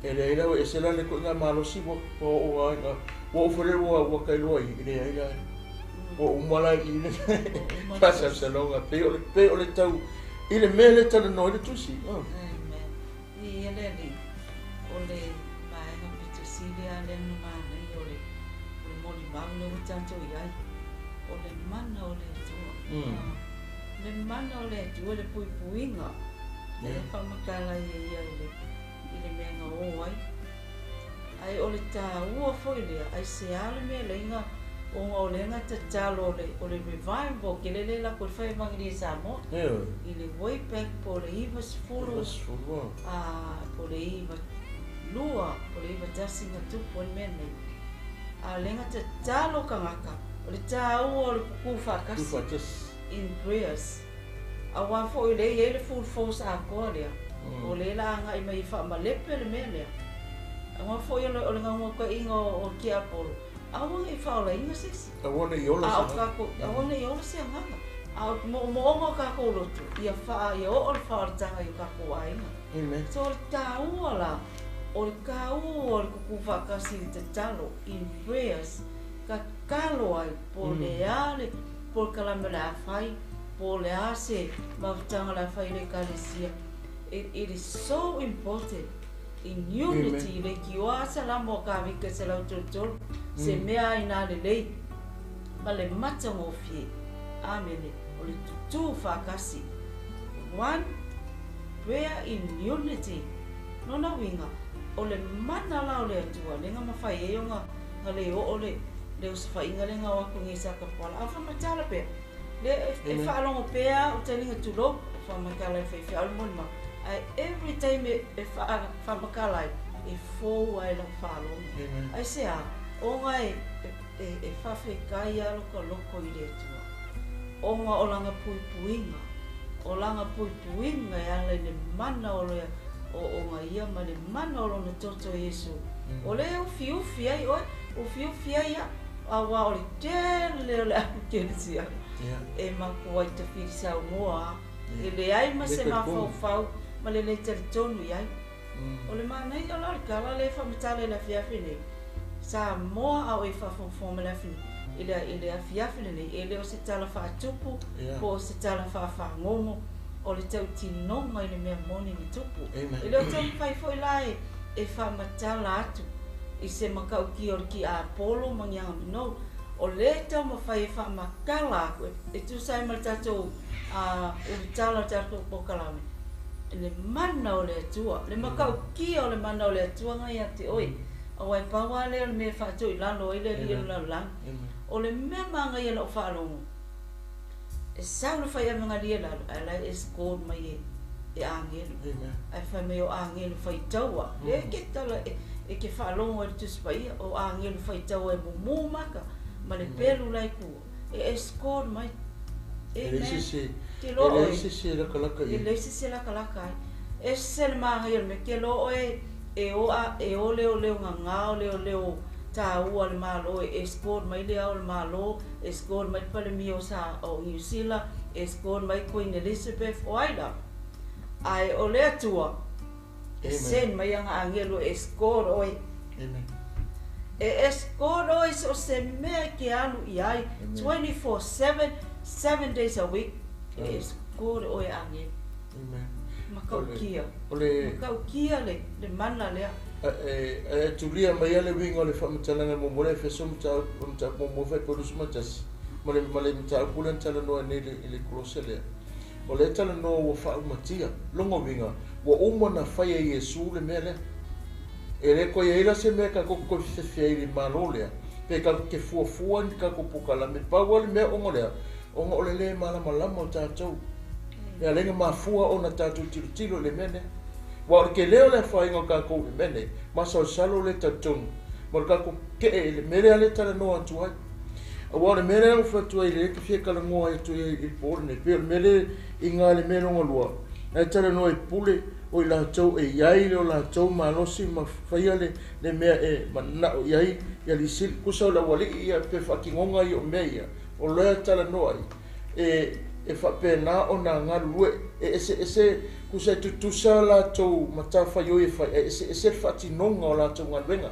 E leai la, ua ese la le koʻiga malosi ua ua oo ai nga, ua oo foi le ua ua kailoa i, leai la. Ua uma la i le faasalasalaga, pei o le, pei o le tau i le mea lea e talanoa ai le Tusi. Amen. I le Alii, o le vaega pito sili lava lea na manaia o le, o le molimau lea ua tatou i ai, o le mana o le Atua. Le mana o le Atua, le puipuiga, lea e faamatala ai e ia i le, i le mea na o ai. Ae o le taua foi lea, aisea le mea lea ona o lea na tatalo o le, o le revival, kele le lako i le fai evangelia i Samoa. I le way back po o le 90, a po o le 92, po o le 91 na tupu ai le mea lenei. A o lea na tatalo tagata, o le taua o le kukū faatasi in prayers. Aua foi o lea e i ai le full force atoa lea, o lea o le a agai mai e faamalepe le mea lea. Aua foi o le, o le naunautaiga o Tiapolo, aua ne i faaolaina se isi. Aua ne i ola se agaga. Aua ne i ola se agaga. A o moomooga o tatou loto, ia faa, ia oo le faaolataga i o tatou aiga. Amen. So o le taua la, o le taua o le kukū faatasi i le tatalo, in prayers, tatalo ai, po o le a le, polokalame o le a fai, po o le a se mafutaga o le a fai i le Ekalesia. It is so important in unity i le ikioa Salamo a Kavika 133, se mea ai nā lelei ma le matagofie. Amene. O le tutū faatasi. One prayer in unity. Lona uiga, o le mana la o le Atua lega mafai ai ona le oo le le osofaiga lega o aku nei sa tapuala. A o faamatala pea, le e faalogo pea au taliga tulou, o faamatala e faifeau le molimau. Ae every time e faamatala ai, e fou lava i lau faalogo. Aisea? Ona e e faafetai lava lo ta loto i le Atua, ona o lana puipuiga, o lana puipuiga e ala i le mana o le o ona ia ma le mana o lona toto Iesu. O lea e ufiufi ai oe, ufiufi ai au, aua o le tele o le au kerisiano e matua i tafili saunoa lava, e leai ma se mafaufau ma le le talitonu i ai. O le manaia la o le tala lea e faamatala i le afiafi nei, Samoa a o e faafogafoga mai i le i le afiafi lenei, e le o se tala faatupu po o se tala faafagogo, o le tautinoga i le mea moni na tupu. E le o taumafai foi la e faamatala atu i se matautia o le tiapolo ma ni agamanou, o lea e taumafai e faamatala atu e tusa ai ma le tatou ulutala o le tatou polokalame, le mana o le Atua, le matautia o le mana o le Atua na ia te oe. Aua e pau lava lea o le mea e faatoilalo ai le alii o le lalolagi. O le mea manaia i lau faalogo, e sau le faiamegalie i lalo, ae la e escort mai e agelu. Ae fai mai o agelu faitaua. Lea e ke tala e ke faalogo ai le Tusi Paia, o agelu faitaua e mumu maka ma le pelu la e tua, e escort mai. E leai se isi e lakalaka i ai. E leai se isi e lakalaka ai. Ese le manaia o le mea, ke loa oe e o a e o leoleo gagao, leoleo taua a le Malo e escort mai le Ao o le Malo, escort mai le Palemia o Sa o Niu Sila, escort mai Queen Elizabeth, o ai lava. Ae o le Atua e send mai ana agelu e escort oe. Amen. E escort oe so o se mea e ke alu i ai 24/7, 7 days a week, e escort oe e agelu. Amen. Matautia. Matautia le le mana lea. Ae tulia mai lava le uiga o le faamatalaga muamua lea Efeso mataupu muamua faaipoa 21 ma le ma le mataupu lea na talanoa nei i le Kolose lea. O lea e talanoa ua faaumatia. Lona uiga, ua uma ona fai e Iesu le mea lea. E le toe i ai la se mea tatou te toe fefe ai i le Malo lea, pe tatou te fuafua ni tatou polokalame. Pau lava le mea ona o le a? Ona o le le malamalama o tatou. E ala ai ona mafua ona tatou tilotilo i le mea lenei. Aua o le tele o le afaina o tatou i le mea lenei, masalosalo le talitonu ma le tatou tetee i le mea lea e talanoa atu ai. Aua o le mea lea ua fai atu ai, lea e fia talanoa atu ai i le po lenei, pei o le mea lea i ina le mea lona lua, la e talanoa i pule o i latou e i ai lo latou malosi ma faia le mea e manao i ai ia Lisili. Tusa o le aualii ia pe faatinoga ia o mea ia, o lea e talanoa ai, e faapena ona galulue, e eseese, tusa e tutusa latou matafaioi e fai, ae eseese le faatinoga o latou galuega.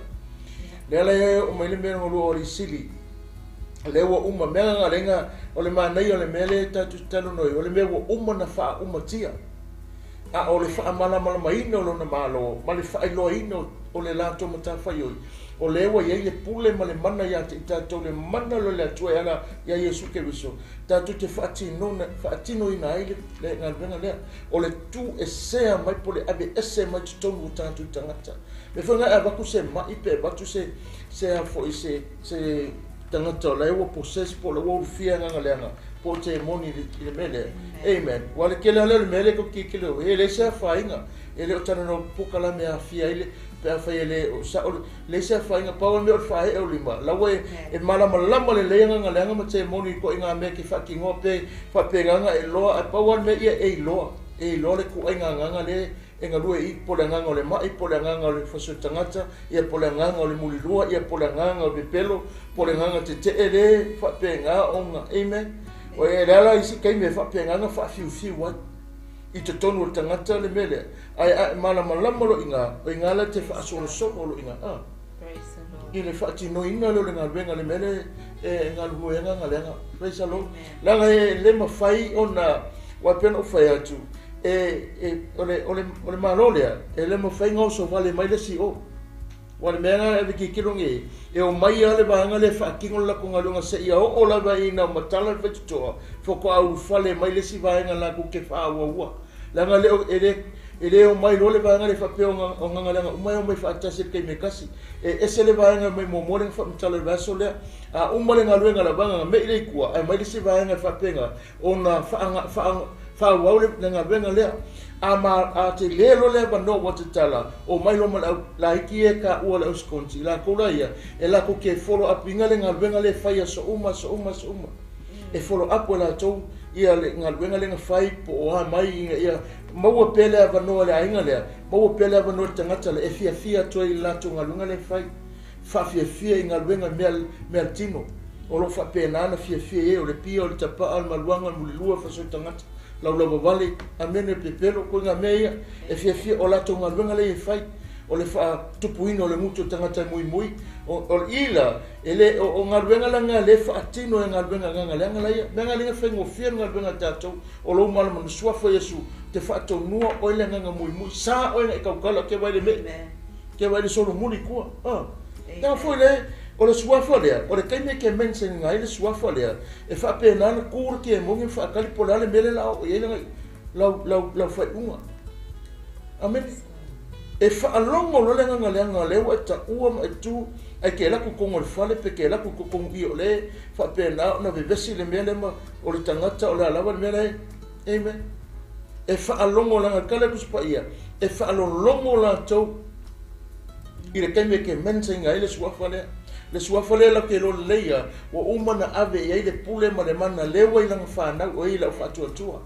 Lea la e oo mai le mea lona lua o Lisili, lea ua uma, mea galega, o le manaia o le mea lea tatou te talanoa ai, o le mea ua uma ona faaumatia, a o le faamalamalamaina o lona Malo ma le faailoaina o le latou matafaioi, o lea ua i ai le pule ma le mana ia te i tatou, le mana o le Atua e ala ia Iesu Keriso, tatou te faatinoina ai le galuega lea, o le tuuesea mai po o le aveese mai totonu o tatou tagata. Mea foi lena e avatu se mai pe avatu se se a foi se se tagata o la e ua possess po o la ua ulufia agaga leaga po o temoni i le mea lea. Amen. Aua o le tele lava lea o le mea lea tou te tilotilo e leai se afaina, e le o talanoa polokalame e aafia ai le pe afai e le o sao le leai se afaina, pau lava le mea o le faaee o lima, la ua e malamalama lelei agaga leaga ma temoni i ituaiga mea e te faatinoa pe faapena ona e iloa, ae pau lava le mea ia e iloa, e iloa le ituaiga agaga lea e galue i, po o le agaga o le ma'i, po o le agaga o le fasi o le tagata, ia po o le agaga o le mulilua, ia po o le agaga o le pepelo, po o le agaga tetee le faapena ona, amen. O e le ala isi taimi e faapena ona faafiufiu ai i totonu o le tagata le mea lea, ae a e malamalama loa i ina, o i ina la e te faasolosolo loa i ina. Praise the Lord. I le faatinoina lea o le galuega le mea lea e galulue ai gagaleaga. Praise the Lord. Leaga e le mafai ona, aua e pei ona ou fai atu, e, o, le, o, le, o le Malo lea, e le mafai ona oso vale mai le isi i o. Aua o le mea lena e ave tilotilo nei, e omai lava le vaega lea e faatino le latou galuega seia oo lava ina matala le faitotoa, faatoa ulufale mai le isi vaega latou te faaauaua. Leaga le, e le, e le omai loa le vaega lea faapea o gagaleaga uma e omai faatasi i le taimi e tasi. E ese le vaega mai muamua lea na faamatala i le vaiaso lea. A uma le galuega a le vaega na mei lea i tua, ae mai le isi vaega e faapena ona faaauau le galuega lea. A ma a tele loa le avanoa ua tatala, omai loa ma le au laiti ia e taua le au sikonti, latou la ia, e latou te follow up ina le galuega lea e fai aso uma, aso uma, aso uma. E follow up e latou ia le galuega lea na fai po o a mai ina ia maua pea le avanoa i le aiga lea, maua pea le avanoa i le tagata lea e fiafia atu ai i le latou galuega lea e fai. Faafiafia i galuega mea mea le tino. O lo o faapena ona fiafia i ai o le pia, o le tapaa, o le maluaga, o le mulilua, fasoi tagata, laulauvavale, amene pepelo, ituaiga mea ia e fiafia, o latou galuega lea e fai. O le faatupuina o le gutu o tagata e muimui, o le i la, e le, o galuega la na lea e faatino e galuega gagaleaga la ia. Mea na le faigofie le galuega a tatou, o lou malamanu suafa Iesu, te faatonua oe le agaga muimui, sa oe na e tautala ke vai le mei, ke vai le solomuli tua. Ah. Tau foi le, o le suafa lea, o le taimi e ke mention ai le suafa lea, e faapena na tu le kemoni ma faatali po o le a le mea lea o le a oo i ai lana, lau, lau, lau faaiuga. Amene. E faalogo loa le agaga leaga o lea ua e taua ma e tu, ae te alu atu i totonu o le fale pe te alu atu i totonu i o lea e faapena ona vevesi le mea lea ma o le tagata o le a lava le mea la e. Amen. E faalogo leaga tala le Tusi Paia, e faalologo latou i le taimi e te mention ai le suafa lea. Le suafa lea latou te iloa lelei lava, ua uma ona ave i ai le pule ma le mana lea ua i lana fanau, o ia i lau faatuatua.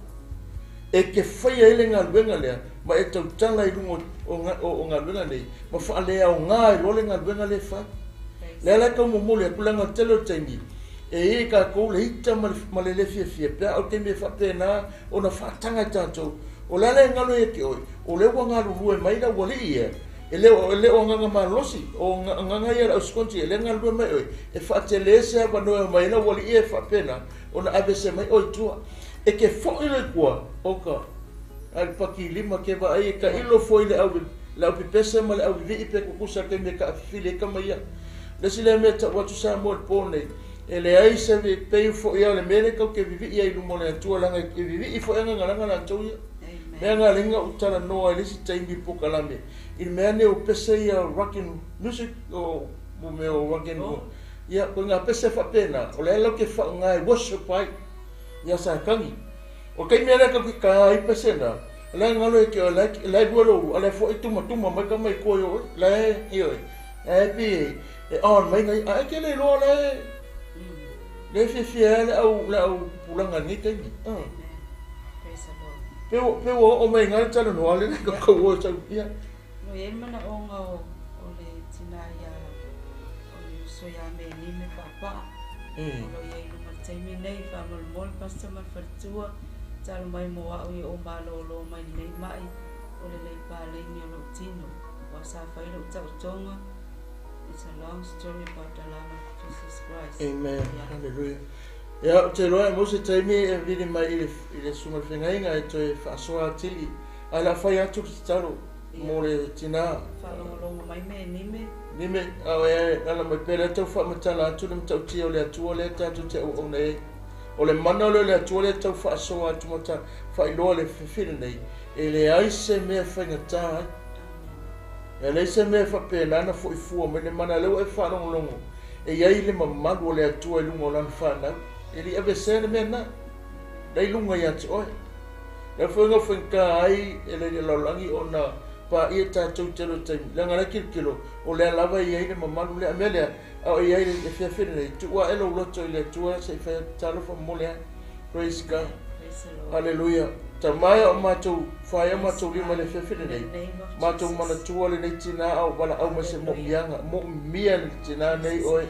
E te faia ai le galuega lea ma e tautala i luga o galuega nei ma faaleaoga ai loa le galuega lea e fai. Lea la e tau momoli atu leaga o le tele o taimi e i ai tatou le ita ma le le fiafia pe a o le taimi e faapena ona faataga e tatou. O le a le galo ia te oe, o lea ua galulue mai le aualii ia, e le o agaga malosi, o agaga ia o le ausikonti e le galulue mai oe, e faatele se avanoa e omai ai le aualii ia e faapena ona aveese mai oe i tua. E te foi loa i tua, oka, a le paki lima ke vaai e tailo foi le au le au pepese ma le au vivii pe tutusa i le taimi e taafifili ai tama ia. Le isi lea mea e tau atu Samoa i le po nei, e leai se pei foi lava o le mea lea tatou te vivii ai i luma o le Atua leaga e vivii foi agagalaga latou ia. Mea na ala ai ona ou talanoa i le isi taimi i le polokalame i le mea nei o pese ia rock and music o mea o rock and roll. Ia, ituaiga pese faapena, o lea latou te faaaoga e worship ai ia Satani. O le taimi lava lea tatou te ta ai pese na, o la e galo ia te oe, la e lua lou, a o la e foi tumatuma mai tama i tua i o oe. La e, ioe, la e pei e on mai nai, a e te le iloa la e, le fiafia ai le au pulaga i lenei taimi. Pe ua oo mai i ina le talanoa lea na tau o e sau, ia. No i ai le manaoga o le tina ia o le uso ia Meni me Paapaa. O lo o i ai i luga i le taimi nei, faamolemole Pastor ma le faletua, talo mai mo au ia ou malōlō mai lenei maʻi o le lei paleni o lou tino. Ua sa fai lou taotoga. It's a long story about the love of Jesus Christ. Amen. Yeah. Hallelujah. Ia, ou te iloa e maua se taimi e vili mai i le, i le susuga i le feagaiga e toe faasoa atili. Ae o le a fai atu le tatalo mo le tina. Faalogologo mai me Nime. Nime, a o e ala mai pea lea tau faamatala atu le matautia o le Atua lea tatou te auauna ai. O le mana lea o le Atua lea tau faasoa atu ma ta faailoa le fefe lenei, e leai se mea e faigata ai. E leai se mea e faapena ona foi fua mai le mana lea ua e faalogologo e i ai le mamalu o le Atua i luga o lana fanau. E le i aveesea le mea lena. La i luga ia te oe. Lea foi na faigata ai e le lalolagi ona paia tatou i tele o taimi, leaga la e tilotilo, o lea lava e i ai le mamalu lea. A mea lea, a o i ai le feafe lenei, tuu ae lou loto i le Atua se i fai atu talofa momoli ae. Praise God. Hallelujah. Tama e o matou whaia matou lima le feafe lenei. Matou manatua lenei tina a o valaau mai se moomiaga. Moomia le tina nei oe.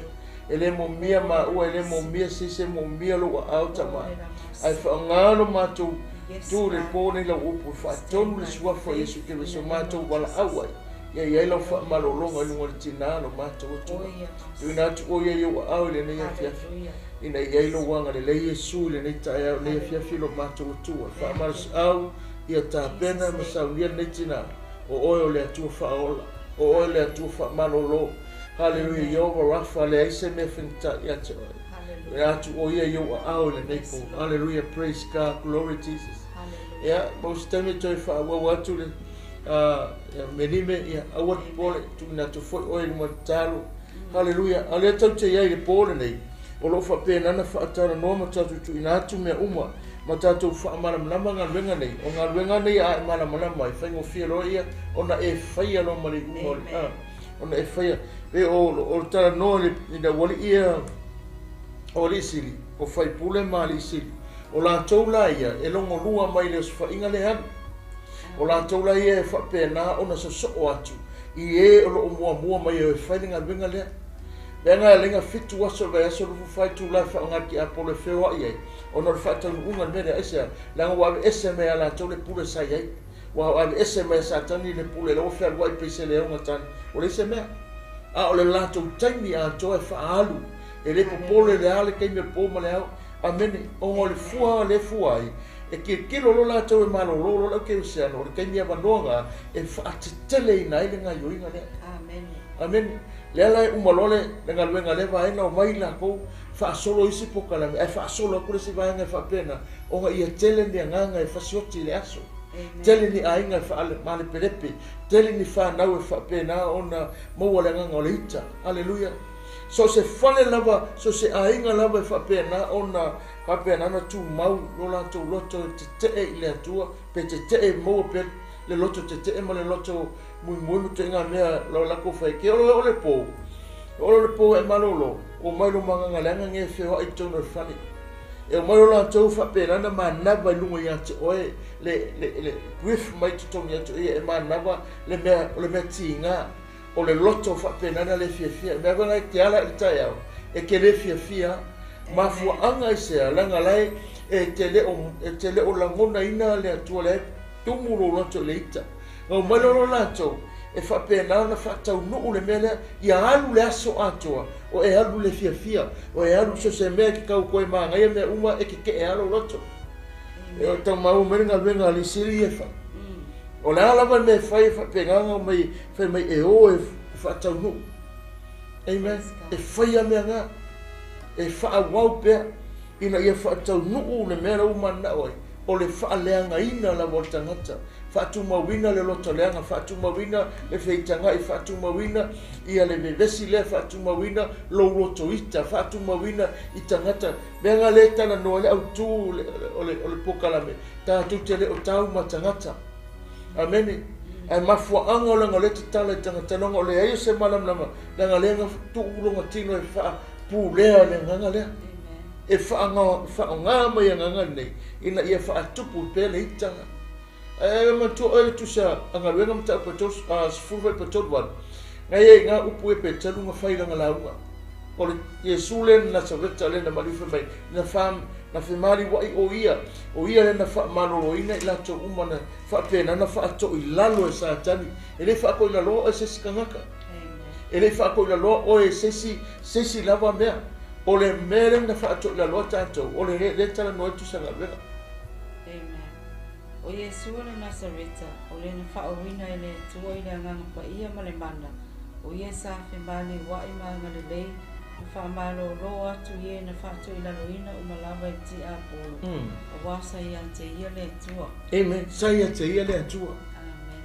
E le moomia maua, e le moomia se isi, e moomia lou aao tama. Ae faaaoga lo matou tu le po nei lau upu, faatonu le suafa o Iesu Keriso matou valaau ai. Ia i ai lau faamalologa i luga o le tinā lo matou Atua. Tuuina atu oe ia i ou aao i lenei afiafi, ina ia i ai lou agalelei Iesu i lenei taeao, lenei afiafi lo matou Atua. Faamalosiau ia tapena ma saunia lenei tinā, o oe o le Atua faaola, o oe le Atua faamalolo. Haleluia, Ieova Rafa, leai se mea faigata ia te oe. Tuuina atu oe ia i ou aao i lenei po. Haleluia, praise God, glory Jesus. Ia, mo se taimi e toe faaauau atu le ia Melime, ia aua le popole, tuuina atu foi oe i luma o le tatalo. Haleluia. A o lea tatou te i ai i le po lenei, o lo o faapena ona faatalanoa ma tatou tuuina atu mea uma ma tatou faamalamalama galuega nei. O galuega nei a e malamalama ai, faigofie loa ia ona e faia loa ma le iuga o le, ona e faia. Pe o le talanoa i le aualii ia o alii sili, o faipule ma alii sili, o latou la ia e logolua mai le osofaiga lea alu. O latou la ia e faapena ona sosoo atu i e o lo o muamua mai e o e fai le galuega lea. Leaga e laina 7 aso o le vaiaso 24 itula e faaaoga e le tiapolo e feoai ai, ona o le faataunuuga o le mea lea. Aisea? Leaga ua aveese mai ia latou le pule sa i ai. Ua aveese mai e Satani le pule, la ua fealuai pei se leoga tane. Ua leai se mea. A o le latou taimi atoa e faaalu, e le popole le a le taimi o le po ma le ao. Amene. Ona o le fua lea e fua ai, e tilotilo loa latou e malolo loa le aukerisiano, o le taimi avanoa lena e faateteleina ai le gaioiga lea. Amene. Lea la e uma loa le galuega a lea vaega, omai latou faasolo isi polokalame, ae faasolo atu le isi vaega e faapena, ona ia tele ni agaga e fasioti i le aso, tele ni aiga e faamalepelepe, tele ni fanau e faapena ona maua le agaga o le ita. Aleluia. So o se fale lava, so o se aiga lava e faapena ona faapena ona tumau lo latou loto e tetee i le Atua, pe tetee maua pea le loto tetee ma le loto muimui ma ituaiga mea o latou fai. Ke olo o le po, olo le po e malolo, o mai lo magaga leaga nge feoai i totonu o le fale. E omai lo latou faapena ona manava i luga ia te oe le grief mai totonu ia te oe, e manava le mea, o le mea tiga, o le loto faapena na le fiafia. Mea foi e te ala i le taeao, e te le fiafia. Mafuaaga aisea? Leaga la e te le o lagonaina le Atua lea e tumu lou loto i le ita. Na omai loa latou e faapena ona faataunuu le mea lea, ia alu le aso atoa, o e alu le fiafia, o e alu so se mea e te tau toe manaia mea uma e tetee lava lou loto. E o tau maua mai le galuega a le sili e fai. O le a lava le mea e fai e faapena ona omai fai mai e o e faataunuu. Amen. E faia mea na, e faaauau pea ina ia faataunuu le mea la ua mananao ai, o le faaleagaina lava o le tagata, faatumauina le loto leaga, faatumauina le feitagai, faatumauina ia le vevesi lea, faatumauina lou loto ita, faatumauina i tagata. Mea na le talanoa le autu o le polokalame, tatou te le o tau ma tagata. Amene. Ae mafuaaga o leaga o lea tatala i tagata, leaga o leai o se malamalama, leaga lea na tuu lona tino e faapulea le agaga lea. E faaaoga mai agaga lenei ina ia faatupu pea le itaga. Ae manatua oe le tusa a galuega mataupu e 18, na ia i ngā upu e Petelu na fai lana lauga. O le Iesu lea na Nasareta lea na maliu fai mai, na femaliuai o ia, o ia lea na faamaloloina i latou uma na faapena na faatoilalo e Satani. E le faatoilaloa oe se isi tagata. E le faatoilaloa oe se isi lava mea. O le mea lea na faatoilaloa tatou, o le lea talanoa i tusa galuega. Amen. O Iesu o le Nasareta, o le na faauina e le Atua i le agaga paia ma le mana, o ia sa femaliuai ma agalelei, na faamalolo atu i e na faatoilaloina uma lava e tiapolo, auā sa ia te ia le Atua. Amen. Sa ia te ia le Atua. Amen.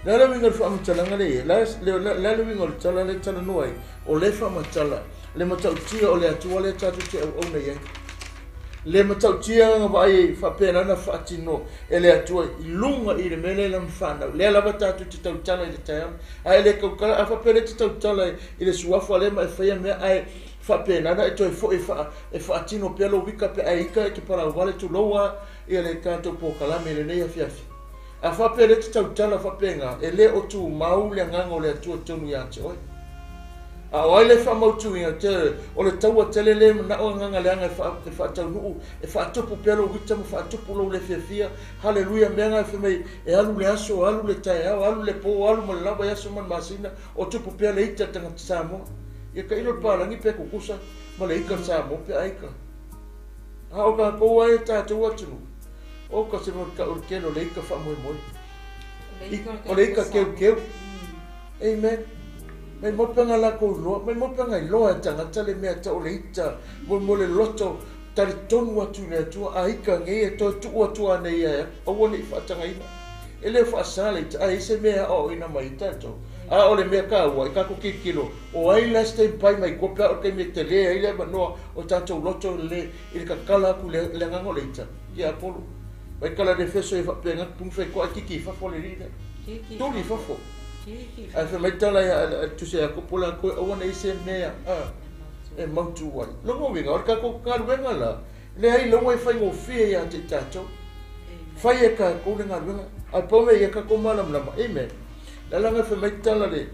Le a le uiga o le faamatalaga lea i ai? Le a le uiga o le tala lea e talanoa ai? O le faamatala, le matautia o le Atua lea tatou te auauna i ai. Le matautia na vaai ai faapena na faatino e le Atua i luga i le mea lea lana whanau. Lea lava tatou te tautala i le taeao. Ae le tautala, a faapea le te tautala i le suafa lea ma e faia mea, ae faapena na e toe foi e faatino pea lou ika pe ae ika e te palauwale tuloua ia le tatou polokalame i lenei afiafi. A faapea le te tautala faapena, e le o tumau le agaga o le Atua tonu ia te oe. A o ai le faamautuina te o le taua tele le manao agaga leaga e faataunuu e faatupu pea lou ita ma faatupu lou le fiafia. Haleluia, mea na fai mai e alu le aso, alu le taeao, alu le po, alu ma le lava i aso ma le masina, o tupu pea le ita tagata Samoa. Ia tailo le palagi pe kukusa ma le ika Samoa pe aika. A o kākou ai tātou atunuu, o ka se mo ka o le tele o le ika faamoemoe. O le ika keukeu. Amen. Mai mo panga la ko loa, mai mo panga i loa e tagata le mea ta o le ita, mo le loto, tali tonu atu le atua, a ika ngei e toe tuu atu ane ia e, aua ne i faatagaina. E le faasā le ita, a i se mea o ina mai tātou. A o le mea kāua, i kākou kilokilo, o ai la stand by mai koa pe o ke me te le ai le manoa o tātou loto le i le kakala aku le agaga o le ita. Ia Apolo. Mai kala le feso e whapenga pungu whai koa kiki i fafo le rira. Tuli fafo. Ai fai mai tala ia tuse a kopola koe aua nei se mea e mautu ai. Longo winga, o le kākou galuega la, le ai laua e faigofie ia te tātou. Fai e kākou le galuega. Ai pau mea ia kākou malamalama. Amen. La langa fai mai tala le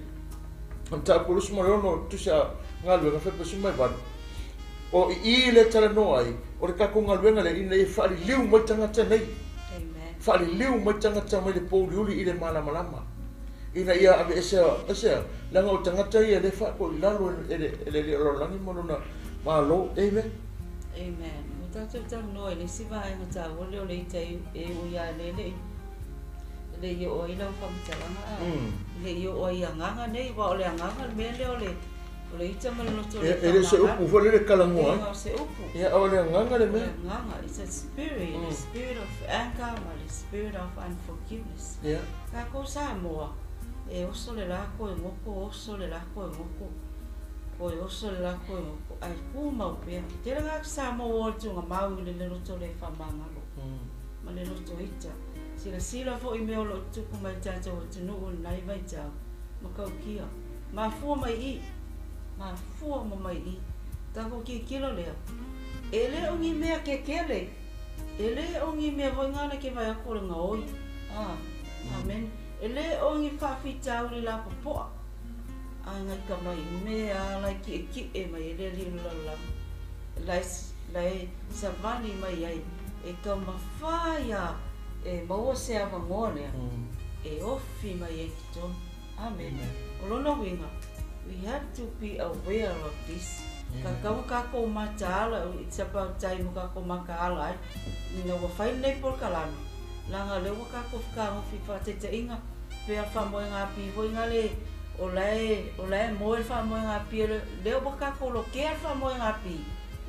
mataupu 26 tuse a galuega fai pasu mai valu. O i le tala noa ai, o le kākou galuega le ina ia whaaliliu mai tangata nei. Whaaliliu mai tangata mai le pōuliuli i le malamalama. Ina ia ave esea, langa o tangata ia le whaako i lalo e le le lalolagi ma lona malo. Amen. Amen. O tātou talanoa i le isi vaega taua lea o le ita e ui a le le le i o ai lau faamatalaga a le i o ai agaga nei wa o le agaga le mea lea o le ita ma le loto le E le se upu foi le kalagoa. O se upu. Ia o le agaga le mea. Agaga, it's a spirit, the spirit of anger ma le spirit of unforgiveness. Ia. Kākou Samoa, e oso le lako e ngoko, oso le lako e ngoko. Ko e oso le lako e ngoko. Ai ku mau pea. Tele ngā Samoa o le tunga mau i le loto le whamangalo. Ma le loto ita. Sila sila fo i mea o lo tupu mai tātou atunuu nai vai tau. Ma kaukia. Mafua mai i. Mafua ma mai i. Tākou kilokilo lea. E le o ngi mea ke kele. E le o ngi mea voi ngana ke vai ako le ngaoi. Ah, amen. E le o ngi whawhitau le la popoa. A ngai ka mai mea lai ki e ki e mai e le li la la. Lai savani mai ai. E kau mawhaia e maua se awangoa lea. E ofi mai e ki tonu. Amen. O lona winga, we have to be aware of this. Ka kaua kākou mataala, it's about time kākou makaala ai. Ina ua whai nei polokalame. Langa lea ua kākou whakagofi whātaitaiga, pea whamoe ngā pi hoi ngā le, o lae moe whamoe ngā pi, lea ua kākou lokea whamoe ngā pi.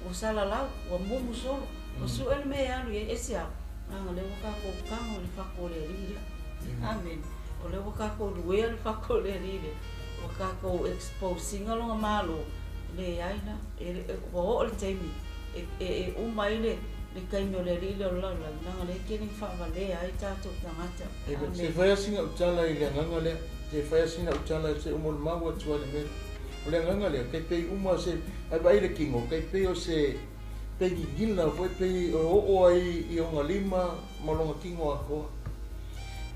Ua salalau, ua mumu solo, ua suele me e alu e ese au. Langa lea ua kākou kango le whako le lile. Amen. O lea ua kākou luea le whako le lile. Ua kākou exposinga longa malo. Le aina, ua o le taimi, e umai le kaimi o le lile o lau lau, nanga le kene whaawalea ai tātou tangata. Amen. Se whai asinga utala i le anganga lea, se whai asinga utala se umo le maua tua le mea. O le anganga lea, kei pei uma se, ai vai le kingo, kei pei o se pei gigila, foi pei o o ai i onga lima, ma longa kingo akoa.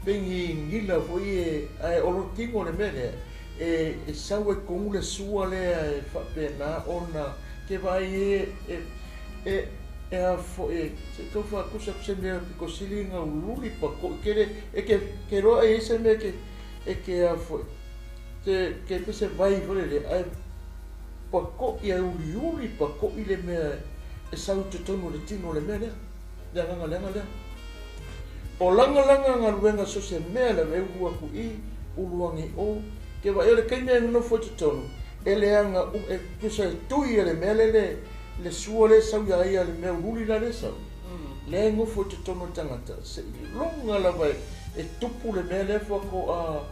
Pei gigila foi e, ai o lo kingo le mea lea, e sau e kongu le sua lea e whapena ona, ke vai e e a fo e se tau whakusa se mea piko sili ngā ululi pa ko ke e ke roa e se mea ke e ke a fo te ke pe se vai fo le ai pa ko i a uli uli pa ko i le mea e sau te tonu le tino le mea lea le anganga le anga lea o langa langa ngā luenga so se mea le me ulu aku i uluangi o ke vai o le kai mea ngono fo te tonu e le anga e kusa e tui e le mea le le sua le sau ia ia le mea ululi la le sau. Le ngofo te tono tangata. Se longa lava e tupu le mea le fua ko a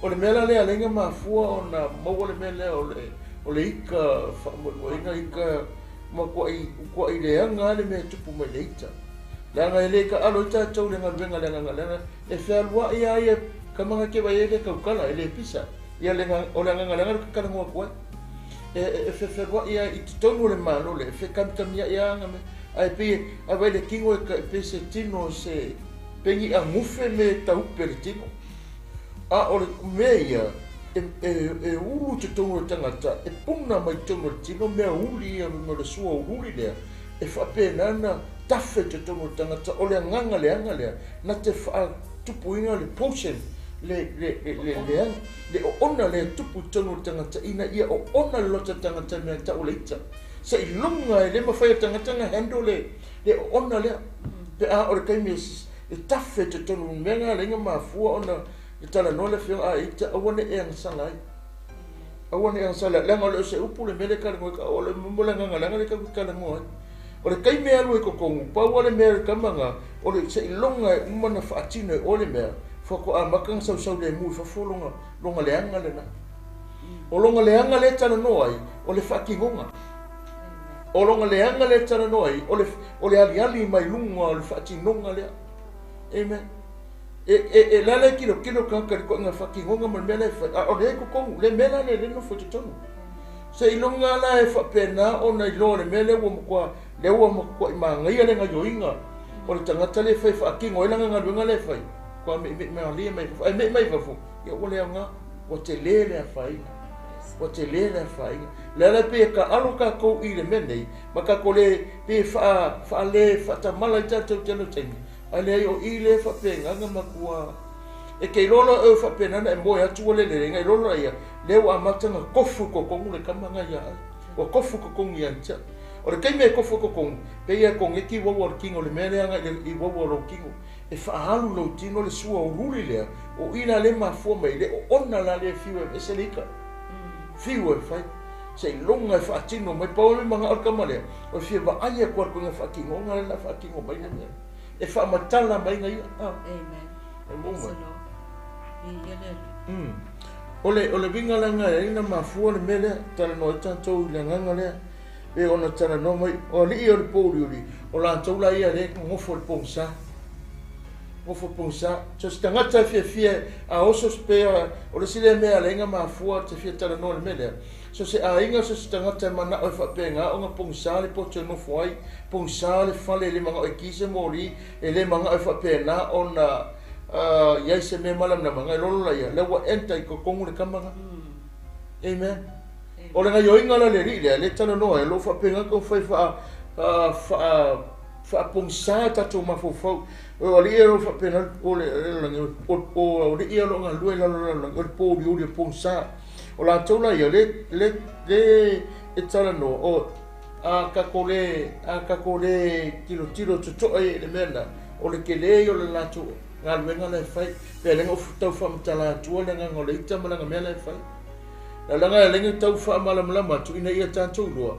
o le mea la le alenga mafua ona maua le mea lea o le ika whaamoemoenga ika ma kua i le anga le mea tupu mai le ita. Le anga e le ka alo ita tau le ngaluenga le anga le anga e whealua ia ia kamanga ke vai e le kaukala e le pisa. Ia le o le anga le anga le kakala ngua kua. E whewherua ia i te tonu le malo le, e whekamkamia ia anga me. Ai pe, ai vai le kingo e ka pe se tino se pengi a ngufe me taupe le tino. A o le mea ia, e ulu i totonu o le tagata, e puna mai totonu o le tino mea uli ia ma le sua uliuli lea, e faapena na tafe i totonu o le tagata, o le agaga leaga lea, na te faatupuina le potion, le oona lea tupu i totonu o le tagata, ina ia oona le loto o le tagata mea tau o le ita. Seiloga e le mafai e le tagata ona handle le oona lea. Pe a o le taimi e tafe i totonu mea na ala ai ona mafua ona e talanoa le afioga a ita, aua ne i e agasala ai. Aua ne i e agasala ai. Leaga o le o se upu le mea le talanoa ai, o le mo le agaga leaga le talanoa ai. O le taimi e alu ai totonu, pau lava le mea le tama na, o le seiloga e uma ona faatino e oe le mea, faatoa amata ona sausau lemu i fafo lona leaga lena. O lona leaga lea e talanoa ai, o le faatinoga. O lona leaga lea e talanoa ai, o le aliali mai luga o le faatinoga lea. Amen. E la le kilokilo tagata i le toaiga faatinoga ma le mea lea e fai, a o lea e totonu, le mea la lea e le nofo i totonu. Seiloga la e faapena ona iloa le mea lea ua matua, lea ua matuai manaia le gaoioiga o le tagata lea e fai faatino ai lana galuega lea e fai, ua meimei malie mai fafo, ae mei mai fafo, ia ua le aoga, ua tele le afaina. Ua tele le afaina. Le ala e pei e taalo tatou i le mea nei, ma tatou le pei e faale faatamala ai tatou i tele o taimi, ae leai o i le faapena na matua. E te iloa loa oe faapena na e moe atu ua lelelei, na iloa loa ia, lea ua amata na tofu i totonu le tama na ia ai. Ua tofu i totonu ia te au. O le taimi e tofu i totonu, pei e koneti uaua o le tino, le mea lea na i uaua o lou tino. E faaalu lou tino le sua uliuli lea, o i la le mafua mai, le oona la le fiu e ese le ika. Fiu e fai. Seiloga e faatino mai, pau le manao o le tama lea, o le fia vaai atu a le koina faatinoga lea na faatino mai le mea. E faamatala mai na ia. Amen. E mo mai. O le uiga la na e na mafua le mea lea, talanoa ai tatou i le agaga lea, pe ona talanoa mai, o alii o le pōuliuli, o latou la ia lea e nofo i le pogisa. Nofo pogisa. So se tagata e fiafia a oso pe o le isi lea mea ala ai ona mafua te fia talanoa i le mea lea. So se aiga, so se tagata e manao e faapena ona pogisa le poto e nofo ai, pogisa le fale e le manao e ki se moli, e le manao e faapena ona iai se mea malamalama, ngai lolo la ia, lea ua enter i totonu le tama na. Amen. O le gaoioiga la le alii lea, le talanoa ai, o lo o faapena taumafai faapogisa tatou mafaufau. O alii o lo o faapena, o le lalolagi, o alii o lo o galulue i lalo o le lalolagi, o le pōuliuli o le pogisa. O latou la ia, le e talanoa, o a tatou le tilotilo totoa i le mea na, o le tele o le latou galuega la e fai. Pe lenga o tau faamatala atua le agaga o le ita ma lana mea la e fai. La langa e lenga tau faamalamalama atu ina ia tatou iloa.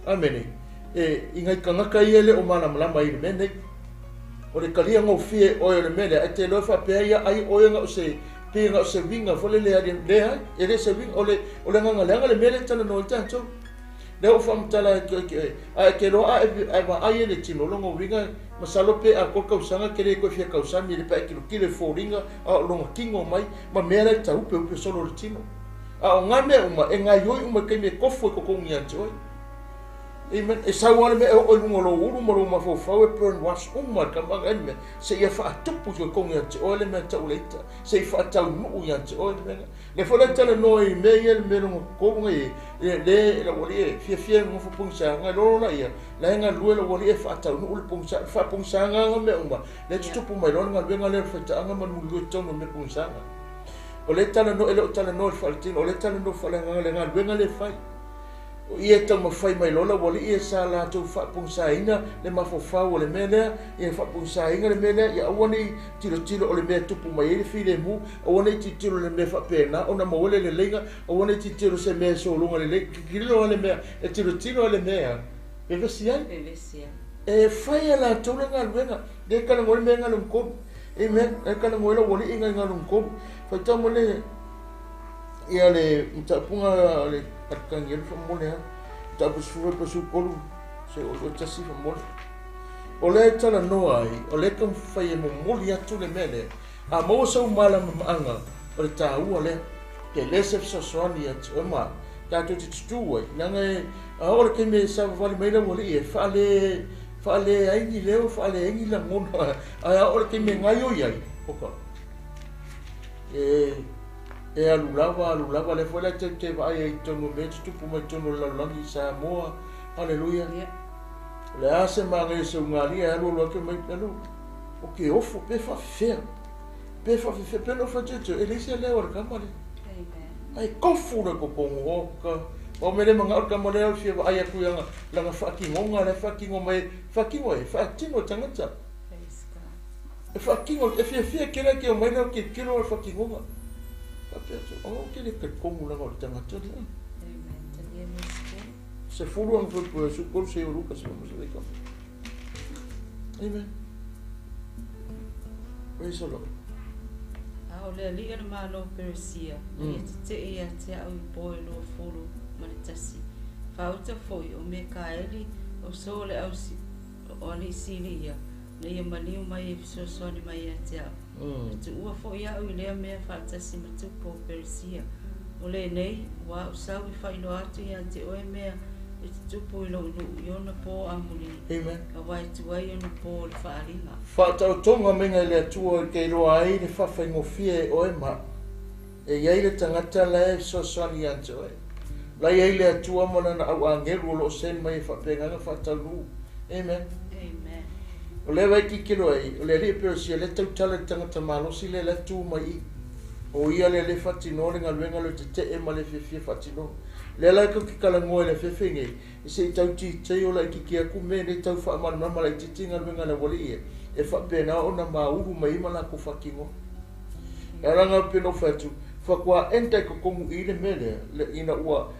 Amene. E i ngai tagata ia le o malamalama i le mea nei. O le talia gofie oe o le mea lea, ai te iloa faapea ia ai oe na o se pe na o se uiga foi le lea lea e le se uiga o le agaga leaga le mea lea talanoa ai tatou. Lea o faamatala atu ai a e te iloa a e vaai e le tino longa uiga masalo pe a kol tausaga ke le koe fia tausami le pa e kilokilo e foliga a o longa tino mai ma mea la e taupe upe solo le tino. A o ngā mea uma e ngaioi uma i taimi e tofu e kokongi ia te oe. Amen. E sau lava le mea e oo i luga o lou ulu ma lou mafaufau e burn wash uma le tamaga ai le mea seia faatupu i kokongi ia te oe le mea tau le ita, seia faataunuu ia te oe le mea. Le foi la talanoa i mea ia le mea longa totonu ngai e le lau alii e fiafia e nofo pogisa ngai lolo la ia la e galulue lau alii e faataunuu le pogisa faapogisaga nga mea uma le tutupu mai loa le galuega lea o le faitaaga ma le mulilua i totonu o le mea pogisaga. O le talanoa e le o talanoa i le faaletino, o le talanoa faaleagaga le galuega lea e fai. O ia e taumafai mai loa lau alii e sa latou faapogisaina le mafaufau o le mea lea, ia faapogisaina le mea lea, ia aua nei tilotilo o le mea e tupu mai ai le filemu, aua nei tilotilo le mea faapena ona maua le leleiga, aua nei tilotilo se mea e sologa lelei, tilotilo le mea, e tilotilo le mea, vevesi ai. Vevesi ai. E fai e latou le galuega, le talanoa le mea galung tolu. Amen. Le talanoa lau alii ngai galung tolu. Faitau mo le ia le mataupuga le alikanielu faamomole a. Mataupu 13 se o tasi faamomole. O le talanoa ai, o le taumafai e momoli atu le mea lea. A maua sau malamalamaaga o le taua lea. Ke le se fesoasoani atu e ma tatou te tutū ai. Leaga e a oo le taimi e savavali mai lau alii e faale ai ni leo, faale ai ni lagona. Ae a oo le taimi e gaioi ai, oka. E E alu lava alu lava lea foi la tatou te vaai ai i totonu o mea e tutupu mai totonu o le lalolagi i Samoa. Haleluia. O le a se manaia o se ulugalii ae alu alu atu mai alu o ke ofo pe faafefea. Pe faafefea pe no fai atu e leai se leo o le kama lea. Ae kofu le kokogo oka. O mea le manao le kama lea o fia vaai atu i ana lana faatinoga lea e faatino mai faatino e faatino e tagata. E faatino e fiafia tele ai ke omai lea o tilotilo le faatinoga. Faapea atu, oh ou te le talitonu leaga o le tagata lea. 10 ana fuaipua e 13 seia o Luka se ma se kama. Amen. Praise the Lord. A o le alii o le Malo o Peresia, na ia tetee ia te a'u i po e 21, faauta foi o Mekaeli o so o le ausi o alii sili ia, na ia maliu mai e fesoasoani mai ia te a'u. Na tuua foi a'u i lea mea faatasi ma tupu o Peresia. O lenei, ua a'u sau e faailoa atu ia te oe mea e tutupu i lou nuu i ona po amuli, Amen. auā e tuai ona po o le faaaliga. Faataotoga maiga e le Atua e te iloa ai le faafaigofie e oe ma a'u. E i ai le tagata la e fesoasoani ia te oe. La i ai le Atua ma lana au agelu o loo send mai e faapegaga faataunuu. Amen. Amen. O lea vai tilotilo ai, o le alii Peresia lea tautala i le tagata malosi lea la e tu mai i i. O ia lea lea e faatinoa le galuega lea o le tetee ma le fiafia faatinoga. Lea la tatou te talanoa i le afiafi nei, se i tau detail laitiiti atu mea nei tau faamalamalama laitiiti galuega a le aualii ia, e faapena ona maulu mai ai ma latou faatinoga. E ala ona pei ona ou fai atu, faatoa enter i totonu i i le mea lea, ina ua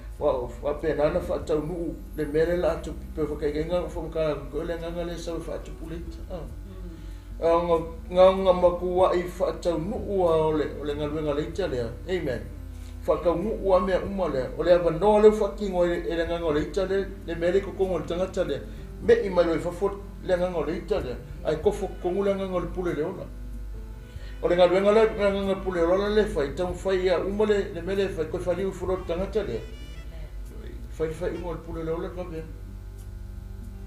faapena ona faataunuu le mea lea o le a tupu. Pei o faataitaiga na ou faamatala atu o le agaga lea e sau e faatupu le ita. Na ona matuai faataunuu lava o le galuega a le ita lea. Amen. Faataunuu lava mea uma lea. O le avanoa lea ua faatino ai e le agaga o le ita lea, le mea lea i totonu o le tagata lea, me'i mai loa i fafo le agaga o le ita lea, ae kofo totonu le agaga o le pule le ola. O le galuega lea, le agaga o le pule ola lea e fai, taumafai ia uma le mea lea e fai, toe faliu ifo loa i le tagata lea, fai le faaiuga o le pule le ola le vave alu.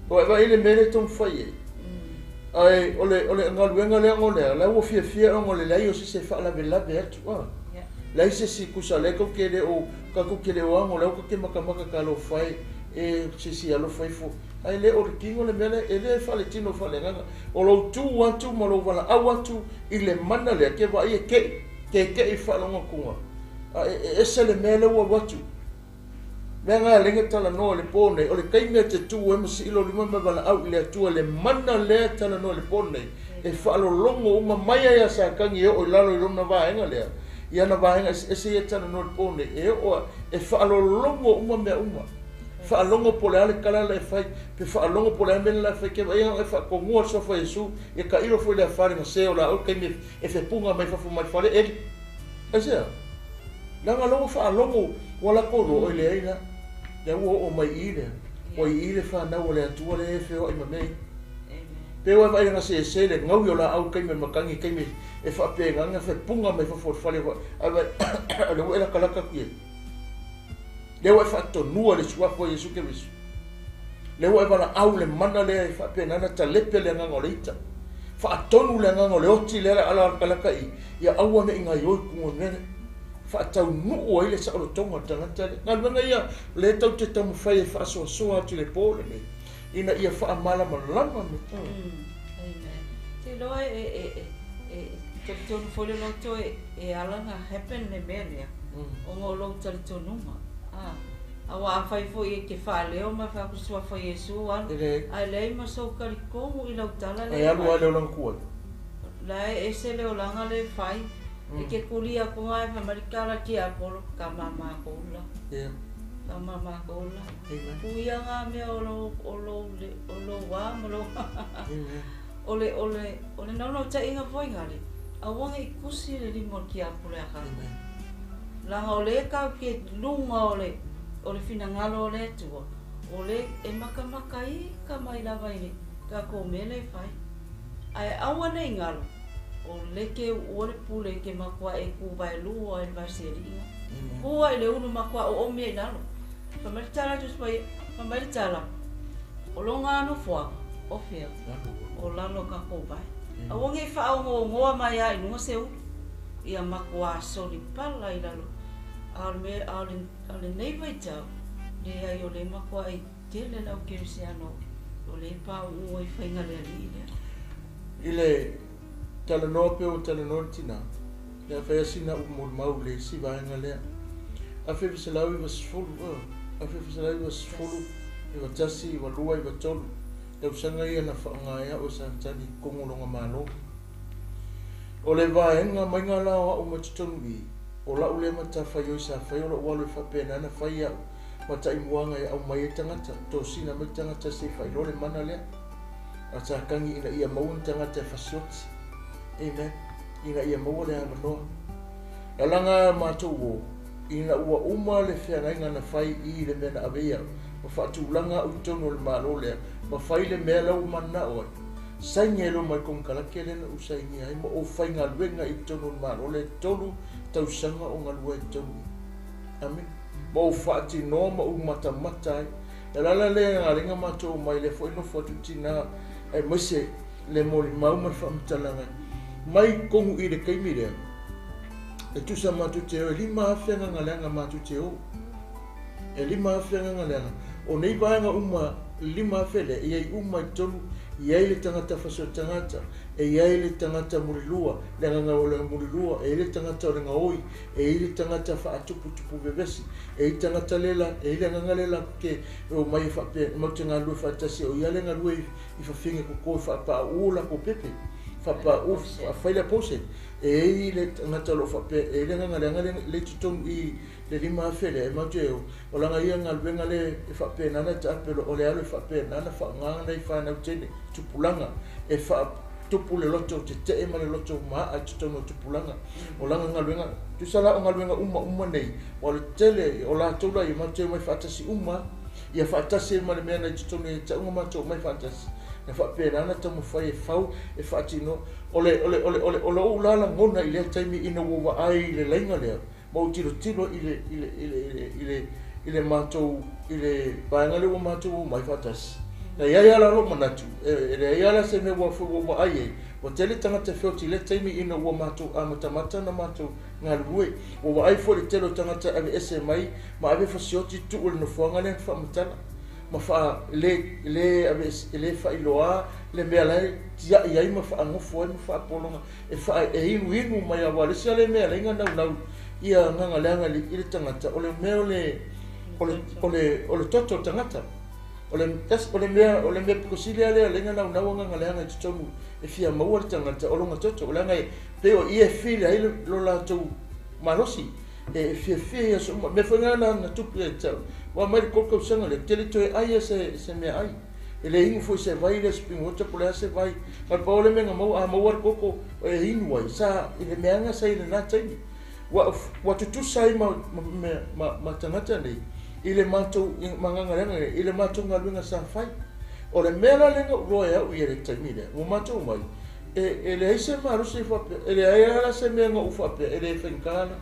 Ua e vaai i le mea lea e taumafai ai? Ae o le, o le galuega lea ona o le a? La ua fiafia ona o le leai o se isi e faalavelave atu, a. Leai se isi tusa lea tou te le o, tatou te le o ago, la ua tou te matamata talofa e, e se isi alofa ifo. Ae le o le tino le mea lea, e le faaletino faaleagaga. O lou tu atu ma lou valaau atu i le mana lea, ke vaai e ke'i, ke ke'i i faalogo atuga. A e, e ese le mea lea ua alu atu. Mea na ala ai na talanoa i le po nei, o le taimi e te tu ai ma sii lou lima ma valaau i le Atua, le mana lea e talanoa i le po nei, e faalologo uma mai ai ia Satani e oo i lalo i lona vaega lea, i ana vaega eseese ia e talanoa i le po nei, e oo a, e faalologo uma mea uma. Faalogo po o le a le tala la e fai, pe faalogo po o le a le mea la e fai, ke vaai e faatonua le suafa o Iesu, ia tailo foi le afa le gase o laau i le taimi e fepuga mai fafo mai le fale Eli. Aisea? Leaga lea ua faalogo, ua latou iloa, oi leai la, lea ua oo mai i i lea, ua i i le fanau a le Atua lea e feoai ma mea ia. Pe ua e vaai i lana sese le gaui o laau i taimi o le matagi, i taimi e faapena ona fepuga mai fafo o le fale, ae vaai, o lea ua e latalata atu i ai. Lea ua e faatonua le suafa o Iesu Keriso. Lea ua e valaau le mana lea e faapena ona talepe le agaga o le ita. Faatonu le agaga o le oti lea la latalata i, ia aua ne i gaioi kuga o le mea lea. Faataunuu ai le saolotoga o le tagata lea. Galuega ia lea e tatou te taumafai e faasoasoa atu i le po lenei, ina ia faamalamalama mea. Amen. Te iloa e talitonu foi le loto e ala ona happen le mea lea, ona o lou talitonuga. Aua afai foi e te faaleo ma fai atu suafa o Iesu alu, ae leai ma sou talitonu i lau tala lea e fai. Ae alu lava le olaga tuai. La e ese le olaga lea e fai. E te kuli atu lava e fai mai le tala tiapolo, ka mama kou la. Ka mama kou la. Tuu ia ngā mea o lou, o lou, o lou wā ma lou o le, o le, o le naunautaiga foi ngale, aua ne i kusi le lima o le tiapolo ia kākou. Leaga o lea tatou te luga o le, o le finagalo o le Atua, o le e makamaka ika mai lava i le tatou mea lea e fai. Ae aua ne i galo, o le ke uua le pule e ke matua e ku vaelua ai le vaeseliiga. Ku ai le ulu matua oomi ai i lalo. Fai mai le tala a Tusi Paia, fai mai le tala, o lo ngā nofoaga, o fea, o lalo o tatou vae. Aua ne i faaogogoa mai lava i luga se ulu. Ia makuā solipala i lalo, a o le mea, a o le, o lenei vaitau, leai o lea e makuaʻi tele le au kerisiano o lea e pauu ai faiga le alii lea. I le talanoa pei ua talanoa le tina, le a fai lava sina upu molimau i le isi vaega lea. 1990, 1990, 91, 92, 93, tausaga ia na faaaoga ai au e Satani i totonu o lona Malo. O le vaega maiga la o a'u mai totonu i i, o la'u lea matafaioi sa fai o lo'u alu e faapena na fai a'u ma taimuaga e aumai ai tagata, tosina mai tagata se i faailoa le mana lea a Satani ina ia maua ni tagata e fasioti. Amen. Ina ia maua le avanoa. Lalaga a matou o, ina ua uma le feagaiga na fai i le mea na ave ai a'u, ma faatulaga a'u i totonu o le Malo lea, ma fai le mea la ua mananao ai. Saini ai loa ma le konekarate lea na ou sainia ai ma ou faigaluega i totonu o le Malo lea e 3 tausaga o galue ai i totonu i i. Amene. Ma ou faatinoa ma ou matamata ai. O le ala lea e galega matou omai lea foi nofo atu tina aemaise le molimau ma le faamatalaga mai totonu i le taimi lea e tusa matou te o e 5,000 gagaleaga matou te o. E 5,000 gagaleaga. O nei vaega uma 5,000 lea, e i ai uma i totonu, e i ai le tagata fasioti tagata, e i ai le tagata mulilua, le agaga o le mulilua, e i ai le tagata o le gaoi, e i ai le tagata faatuputupu vevesi, e i ai le tagata le la, e i ai le agaga le latou te omai e faapea, matou te galulue faatasi, o ia le galue i fafine koko e faapauu latou pepe, faapauu, faafai le pose. E i ai le tagata o lo o faapea, e i ai le agaga leaga le i totonu i le 5,000 lea, e matou te o, o lana ia galuega lea e faapena ona taape loa, o le alu e faapena ona faaaoga nai fanau teine, tupulaga, e faatupu le loto tetee ma le loto maa i totonu o tupulaga. O lana galuega, tusa la o galuega uma uma nei, ua le tele o latou la ia, matou te omai faatasi uma, ia faatasi ai ma le mea na i totonu ia te au na matou omai faatasi. Na faapena ona taumafai e fau, e faatino. O le, o le, o le, o le, o lou la lagona i lea taimi ina ua vaai i le laina lea, ma ou tilotilo i le, i le, i le, i le, i le, i le matou, i le vaega lea ua matou omai faatasi. Na i ai lava la lou manatu, e leai lava la se mea ua ua vaai ai, ua tele tagata e feoti i lea taimi ina ua matou amatamata ona matou galulue. Ua vaai foi i le tele o tagata e aveese mai ma ave fasioti tuu i le nofoaga lea na faamatala ma faa le le aveese le faailoa le mea la e tiai ai ma faanofo ai ma faapologa e faa e inuinu mai aua o le isi lea mea e ala ai ona naunau ia agaga leaga i le tagata o le mea o le o le o le o le toto o le tagata. O le tasi o le mea o le mea pito sili lea e ala ai ona naunau agaga leaga i totonu e fia maua le tagata o lona toto leaga e pei o i e feel ai lo latou malosi e fiafia i aso uma. O le mea foi lena na tupu ia te au, ua aumai le 3 tausaga lea, ou te le toe ai se meaai. E le inu foi se vai lea spring water po o le a se vai. Na o le pau lava le mea na maua, a maua le koko e inu ai, sa i le meaga sa i lena taimi. Ua, ua tutusa ai ma, ma, ma, ma tagata nei i le matou, ma gagaleaga nei, i le matou galuega sa fai. O le mea la lea na ou iloa e au i le taimi lea, ua matou omai, e, e leai se malosi e faapea, e leai lava la se mea na ou faapea, e le faigata la.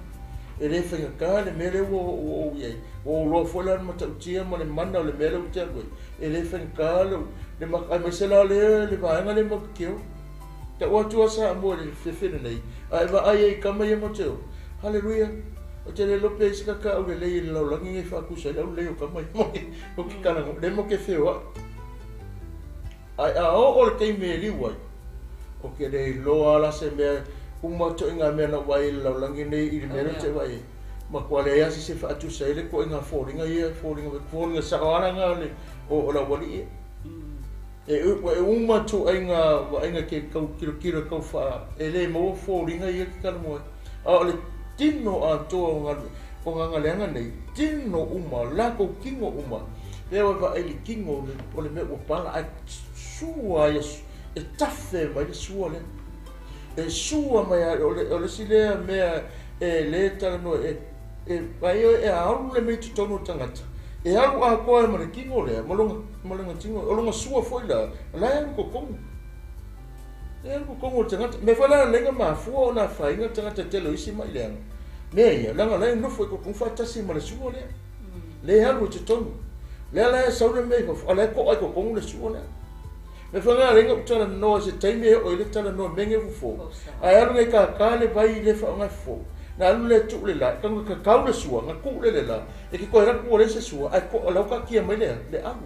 E le faigata le mea lea ua ou i ai. Ua ou iloa foi la le matautia ma le mana o le mea lea ou te alu ai. E le faigata le, le aemaise la le, le vaega lea matou te o. Tau atu lava Samoa i le fefe lenei, a e vaai ai i tama ia matou te o. Haleluia! Ou te le iloa pe i ai se kaka aulelei i le lalolagi nei e faatusa ai le aulelei o tama ia matou te talanoa, lea matou te feoai. Ae a oo le taimi e liu ai, ou te le iloa la se mea uma ituaiga mea na ou vaai ai i le lalolagi nei i le mea lea ou te vaai ai. Matua leai lava se isi e faatusa ai le ituaiga foliga ia, foliga, foliga sao lava la na o le aualii ia. E, e uma ituaiga vaaiga ke tau tilotilo e tau faa, e le maua foliga ia ke talanoa ai. A o le tino atoa o galu, o gagaleaga nei, tino uma, latou tino uma, lea ua vaai i le tino o le, o le mea ua pala, ae sua ai e tafe mai le sua lea. E sua mai a, o le, o le isi lea mea e le talanoa, e, e, ai e alu le mea i totonu o le tagata, e alu atoa ai ma le tino lea, ma lona, ma lona tino, o lona sua foi la, la e alu i totonu. E alu totonu o le tagata. Mea foi la lea na mafua ona afaina le tagata i le tele o isi ma'i leaga. Mea ia, leaga la e nofo i totonu faatasi ma le sua lea. Lea e alu i totonu. Lea la e sau le mea i fafo, a la e to'a i totonu le sua lea. Me whanga renga utala noa se taimi e o ile tala noa menge fofo. Ai alu ngai ka le vai le whaonga fofo. Na alu le tu le la, kanga ka kau le sua, nga ku le le la. E ki koe raku o le se sua, ai ko lau ka kia mai le le alu.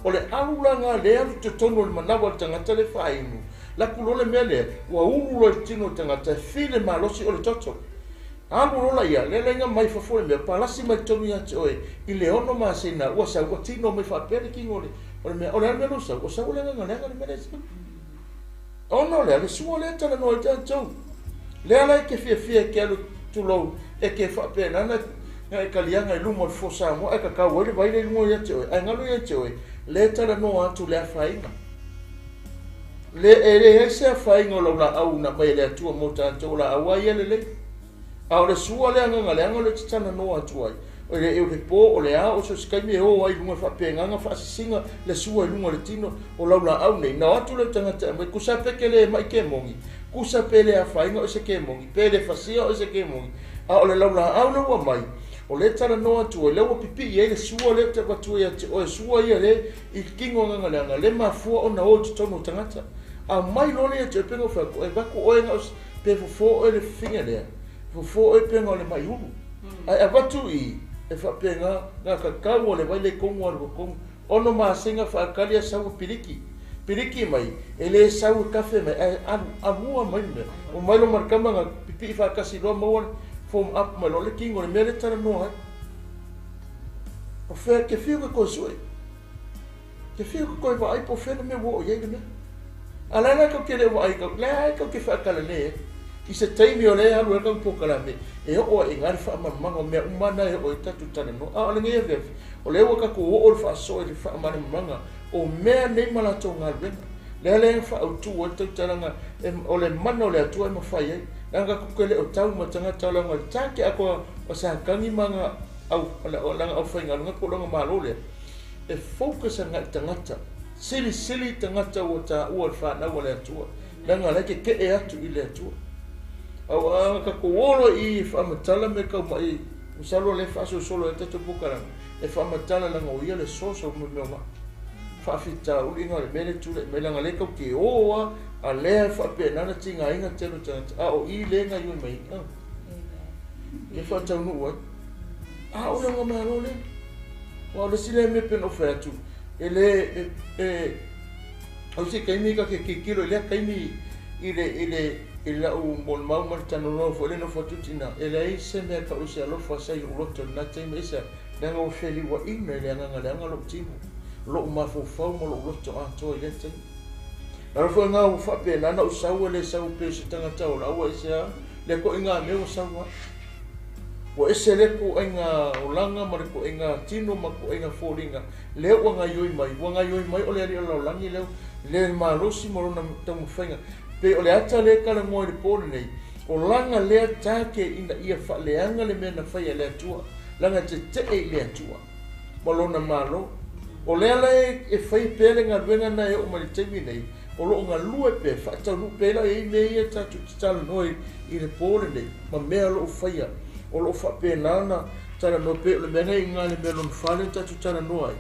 O le alu la ngā le alu te tono le manawa le tangata le whainu. La ku le mea le, ua ulu lo le tino tangata, file malosi o le toto. Alu lola ia, le lenga mai fafo le mea, palasi mai tonu ia te oe, i le ono masina, ua sau, ua tino mai whaapea le kingo le, o le mea, o le alu mea lo sau, o sau le nganga leanga le mea le sau. Ono lea, le sua lea tala noa i tātou. Lea lai ke fia fia ke alu tulou, e ke whaapea nana, nga e kalianga i luma o le fosa moa, e kakau ai le vai le lungo ia te oe, ai ngalu ia te oe, le tala noa atu le awhainga. Le e le hei se awhainga o lau la au na mai le atua mō tātou la au ai ele le. A o le sua le anganga le anga le titana noa atu ai. O le e o le pō, o le a, o so sikaimi e o ai lunga whaapenganga, whaasisinga, le sua i lunga le tino, o lau la au nei. Na atu le tangata mai, kusa peke le mai ke mongi, kusa pe le awhainga o se ke mongi, pe le fasia o se ke mongi. A o le lau la au le ua mai, o le tala noa atu ai, le ua pipi i ai le sua le te watu ia te oe, sua ia le i kingo nganga le anga, le mafua o na o te tono tangata. A mai lole ia te penga whaku, e waku oe nga pe fofo oe le finga lea, fofo oe penga o le mai ulu. Ai a watu i, e whapenga ngā kakau o le vai le kongu aru kongu, ono masenga whaakali a sau piliki. Piliki mai, e le sau kafe mai, ai amua mai mea. O mai lo markama ngā pipi i whaakasi loa maua form up mai lo le kingo le mea le tala noa ai. O whea ke whiu ka koe sue. Ke whiu ka koe waai po whea le mea wo o iei le mea. A lai lai kau ke le waai kau, lai kau ke whaakala le. I se taimi o le alu e kau pōkala me, e o e ngā le whaamamanga o mea umana e o e tatu tala noa. A o le ngai awhi, o le ua kako o o le whaaso e le whaamamanga o mea nei malato ngā luenga. Le le whaautu o tau talanga o le mana o le atua e mawhai ai. Nanga kukele o tau matanga talanga le tāke ako o sa kangi manga au o langa au whainga lunga ko longa malo le. E focus nga tangata. Sili sili tangata o ta ua le whanau o le atua. Langa leke ke e atu i le atua. Au anga kako olo i whaamatala me kau mai. Usalo le whaaso solo e tatu pukaranga. E whaamatala langa o ia le soso me mea ma. Whaafita uli ngā le mele tule me langa le kau ke oa a lea whaapea nana tinga inga telo tangata a o i le ngā iwe mai. Ke whaatau nuu ai. A o langa malo le. Wa o le sile me pen o whaatu. E le e au se kaimi ka ke kikilo i lea kaimi i le i le i lau mol mau ma tano no fo le no fo tutina e le ai se mea ka o se alofa sa i uloto na taimi isa langa o feli wa ina le anga le anga lo tino lo mafofau mo lo loto a to i le taimi. La fo ngā o whape nana o saua le sau pe se tangata o laua i se a le ko inga me o saua. Wa ese le ko inga olanga ma le ko inga tino ma ko inga fōringa. Le ua ngā ioi mai, ua ngā ioi mai o le ali o laulangi leo le malosi mo lona taumawhainga. Pe o le ata le kala ngoa i le pōle nei, o langa lea tāke ina ia whaaleanga le mea na whai a le atua, langa te te e i le atua, ma lona malo. O lea lai e whai pele ngā luenga na e o mai le taimi nei, o loo ngā lue pe, whaatau pela e i mea ia tātou te tala noa i le pōle nei, ma mea loo whaia, o loo whaapea nana tala noa pe, o le mea nei ngā le mea lona whale tātou tala noa ai.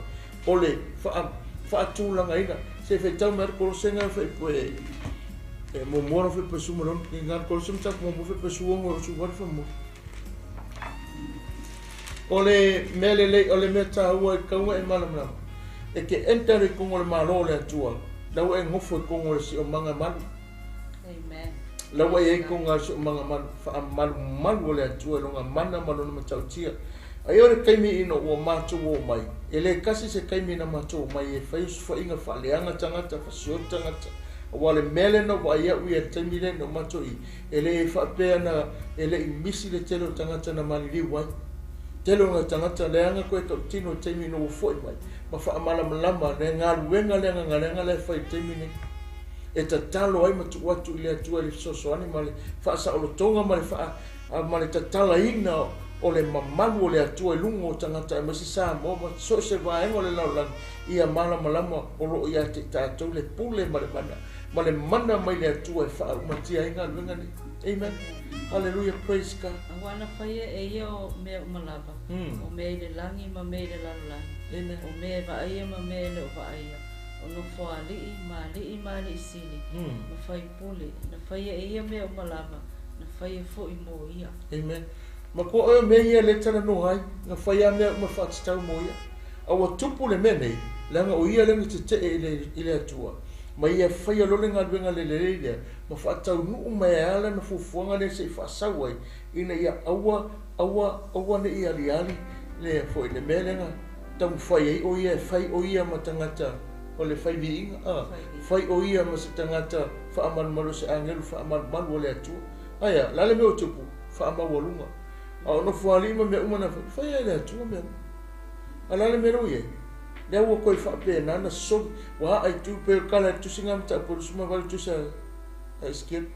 O le whaatūlanga ina, se whaitau mea kolosenga whaipoe, e mō whai pasu malon, i ngā kolosenga tāku mō whai pasu ongo o su wari whamua. O le mea lelei, o le mea tāua i kaunga e malamalama, e ke enter i kongo le malo le atua, lau e ngofo i kongo le si o manga malu. Amen. Lau e konga si o manga malu, wha malu malu o le atua, longa mana malona matautia. Ai o le kaimi ino ua mātou o mai, e le kasi se kaimi na mātou o mai e whai usuwhainga whaaleanga tangata, whasio tangata. Wa le mele na wa ia ui e taimi le no mātou i, e le whaapea na, e le i misi le tele o tangata na maliliu ai. Tele o ngā tangata leanga koe kau tino taimi no ua foi mai. Ma whaamalamalama le ngā luenga le ngā lenga le whai taimi nei. E tatalo ai matu atu i le atua le sosoani ma le whaasaolotonga ma le wha ma le tatala ina o le mamalu o le atua i lungo o tangata e masi sa mo ma so se vaenga o le laulangi ia malamalama o loo ia te tātou le pule ma le mana. Ma le mana mai le atua e whaaumatia ai ngā luenga nei. Amen. Hallelujah, praise God. Awana whaia e ia o mea umalava. O mea i le langi ma mea i le lalolagi. Amen. O mea e vaaia ma mea e le o vaaia. O nofoalii ma alii ma alii sili ma faipule, na faia e ia mea uma lava, na faia foi mo ia. Amen. Ma ko oe mea ia le talanoa ai, na faia mea uma faatatau mo ia. A ua tupu le mea nei, leaga o ia lea na tetee i le Atua, ma ia faia loa le galuega le lelei lea, ma faataunuu mai ai lava lana fuafuaga lea se i faasau ai, ina ia aua, aua, aua ne i aliali le, foi, le mea lea na taumafai ai o ia e fai o ia ma tagata o le fai viiga, a, fai o ia ma se tagata faamalumalu, se agelu faamalumalu o le Atua. Ae a? O le a le mea ua tupu? Faamaualuga. A o nofoalii ma mea uma na fai, faia e le Atua mea uma. A o le a le mea lea ua i ai? Lea ua toe faapena na soli, ua aa i tu pei o le tala i le tusi na mataupu 28 tusi a Esekiele.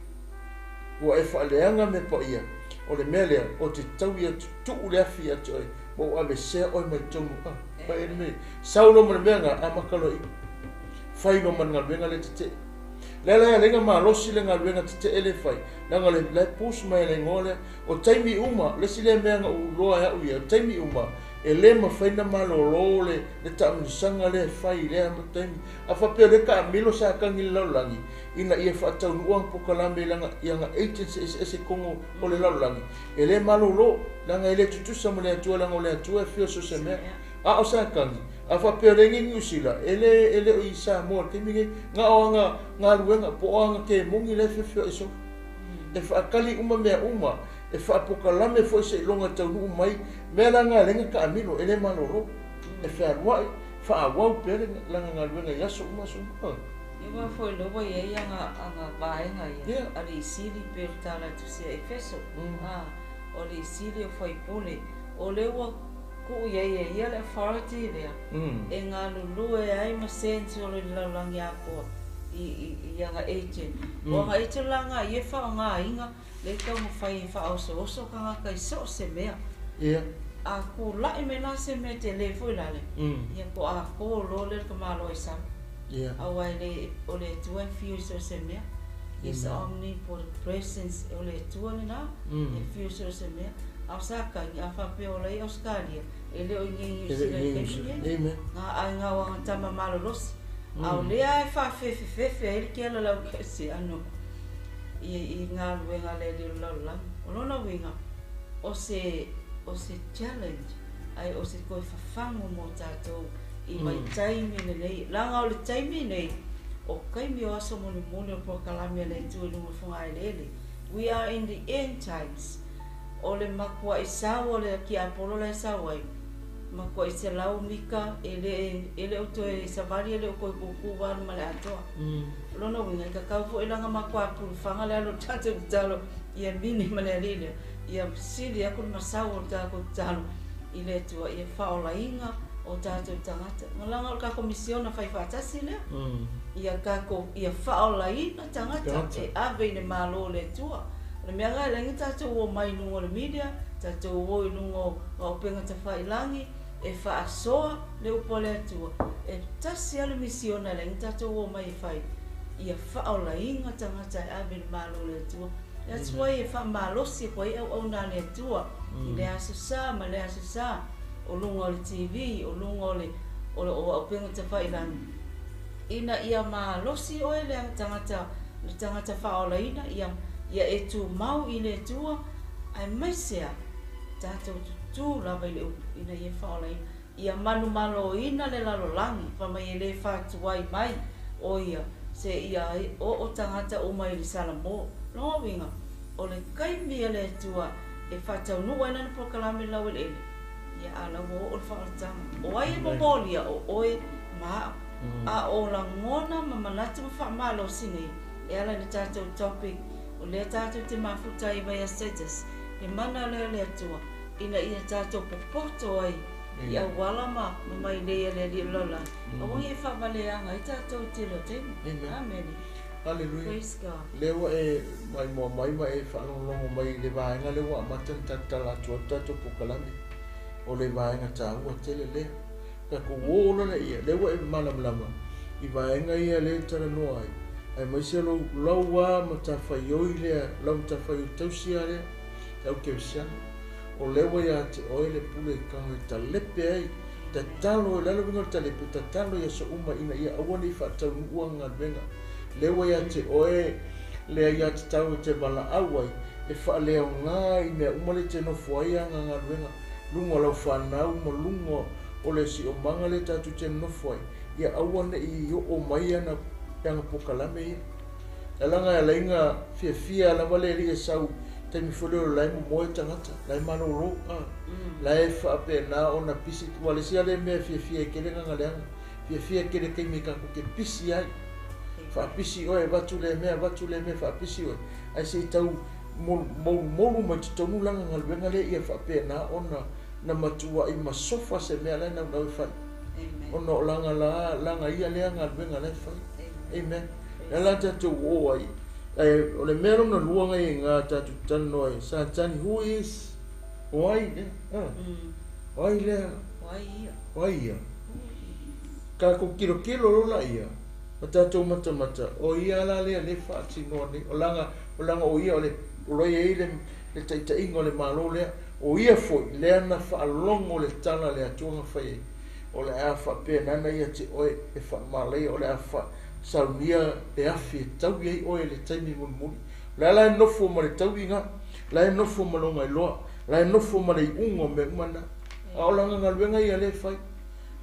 Ua e faaleaga mea paia, o le mea lea, ou te tau ia tutuu le afi ia te oe, ma ua aveesea oe mai totonu, a, fai ai le mea. Sau loa ma le mea lena, amata loa i i. Fai loa ma le galuega lea tetee. Lea la e ala ai ona malosi le galuega tetee lea e fai, leaga o la e push mai e le igoa lea. O taimi uma, le isi lea mea na ou iloa e au ia, o taimi uma, e le mafai ona malolo le taamilosaga lea e fai i lea taimi. A faapea o lea e taamilo Satani i le lalolagi, ina ia faataunuu ana polokalame i ana agents eseese i totonu o le lalolagi, e le malolo, leaga e le tutusa ma le Atua, leaga o le Atua e afio i so o se mea. A o Satani, a faapea o lea e i Niu Sila, e le, e le o i Samoa i le taimi lenei, na o ana galuega, po o ana kemoni la e feofeoai solo. E faatali uma mea uma, e faapolokalame foi seiloga e taunuu mai, mea la na e ala ai ona taamilo, e le malolo, e fealuai, faaauau pea lana galuega i aso uma aso uma. Ia aua foi lea ua i ai aga vaega ia, alii sili pei o le tala e tusia Efeso, a, o alii sili o faipule, o lea ua tuu i ai e ia le authority lea e galulue ai ma send solo i le lalolagi atoa i ana agent. O ana agent la na ia e faaaogaina lea e taumafai e faaosooso tagata i so o se mea. A tulai mai la se mea tele foi lale, ia toa kō loa lea le tamaloa i sau. Aua e le, o le Atua e fio i so o se mea. His omnipotent presence, o le Atua lena, e fio i so o se mea. A o Satani, a faapea o la e i Ausetalia, e le o i nei Niu Sila i le taimi lenei. Nga aiga o ana tama malolosi. A o lea e faafefefefe ai le keala laukeresiano i galuega a le Alii o le lalolagi. O lona uiga, o se, o se challenge, ae o se toe fafagu mo tatou i vaitaimi lenei. Leaga o le taimi lenei, o taimi o aso mulimuli o polokalame a le Atua i luga o le fogaeleele. We are in the end times. O le matuai sau o le tiapolo la e sau ai, matuai 100 mita e le, e le o toe savali e le o toe tūtū valu ma le atoa. O lona uiga, e tatau foi la ona matua pulufaga le alo o le tatou tatalo ia mini ma le alii lea, ia sili atu le masau o le tatou tatalo i le Atua ia faaolaina o tatou tagata. Leaga o le tatou misiona fai faatasi lea, ia tatou, ia faaolaina tagata e ave i le Malo o le Atua. O le mea lena e leai ni tatou o mai i luga o le media, tatou o i luga o auupega tafailagi e faasoa le upu a le Atua. E tasi lava le misiona e leai ni tatou o mai e fai, ia faaolaina tagata e ave i le Malo o le Atua. That's why e faamalosi atu ai auauna a le Atua i le Aso Sa ma le Aso Sa, o luga o le TV, o luga o le o auupega tafailagi, ina ia malosi oe le tagata, le tagata faaolaina, ia, ia e tumau i le Atua, aemaise a tatou tutū lava i le upu ina ia faaolaina, ia manumaloina le lalolagi, fai mai e le fatuai mai o ia se ia oo tagata uma i le Salamo. Lona uiga, o le taimi a le Atua e faataunuu ai lana polokalame i le laueleele, ia a la ua oo le faaolataga. O ai e momolia? O oe ma au. A o lagona ma manatu ma faamalosi nei e ala i le tatou topic o lea tatou te mafuta ai i Vaiaso Status, le mana lea o le Atua ina ia tatou popoto ai i auala ma mailei a le Alii o le lalolagi, aua ne i faavaleaga ai tatou i tele o taimi. Amene. Hallelujah. Praise God. Lea ua e maimoa mai ma e faalogologo mai i le vaega lea ua amata ona talatala atu ai le tatou polokalame. O le vaega taua tele lea. Tatou o loa lea, lea ua e malamalama i vaega ia lea e talanoa ai, aemaise lou lau lava matafaioi lea, lau matafaioi tausi lava lea, le au kerisiano. O lea ua ia te oe le pule i tago e talepe ai Tatalo e lalo winga talepe tatalo ia so uma ina ia aua nei faataunuua galuega lea ua ia te oe lea ia tatau e te valaau ai e faaleaoga i mea uma le te nofo ai aga galuega luga o lau fanau ma luga o le siomaga le tatou te nofo ai ia aua nei oo mai ana peaga pokalame ia. Alaga e alaiga fiafia lava le alii e sau taimi foi lea o la e momoe tagata la e malolo la e faapena ona pisi ua le isi lea mea e fiafia ai tele agaga leaga fiafia tele taimi tatou te pisi ai faapisi oe avatu lea mea avatu lea mea faapisi oe ae se i tau moumou mai totonu laga galuega lea ia faapena ona na matuai masofa se mea la e naunau e fai ona o laga la laga ia lea galuega la e fai. Amen. Le la tatou o ai o le mea lona lua ngai ngā tatou talanoa ai Satani who is o ai lea o ai lea o ai ia tatou kilokilo lola ia ma tatou matamata o ia la lea le faatinoa nei o laga o ia o le o lo ia i le taitaiga o le malo lea o ia foi lea na faalogo le tala le Atua na fai ai o le a faapena na ia te oe e faamalaia o le a saunia le afi e tau ai oe le taimi mulimuli la la e nofo ma le tauiga la e nofo ma loga iloa la e nofo ma le iuga o mea uma na a o laga galuega ia le fai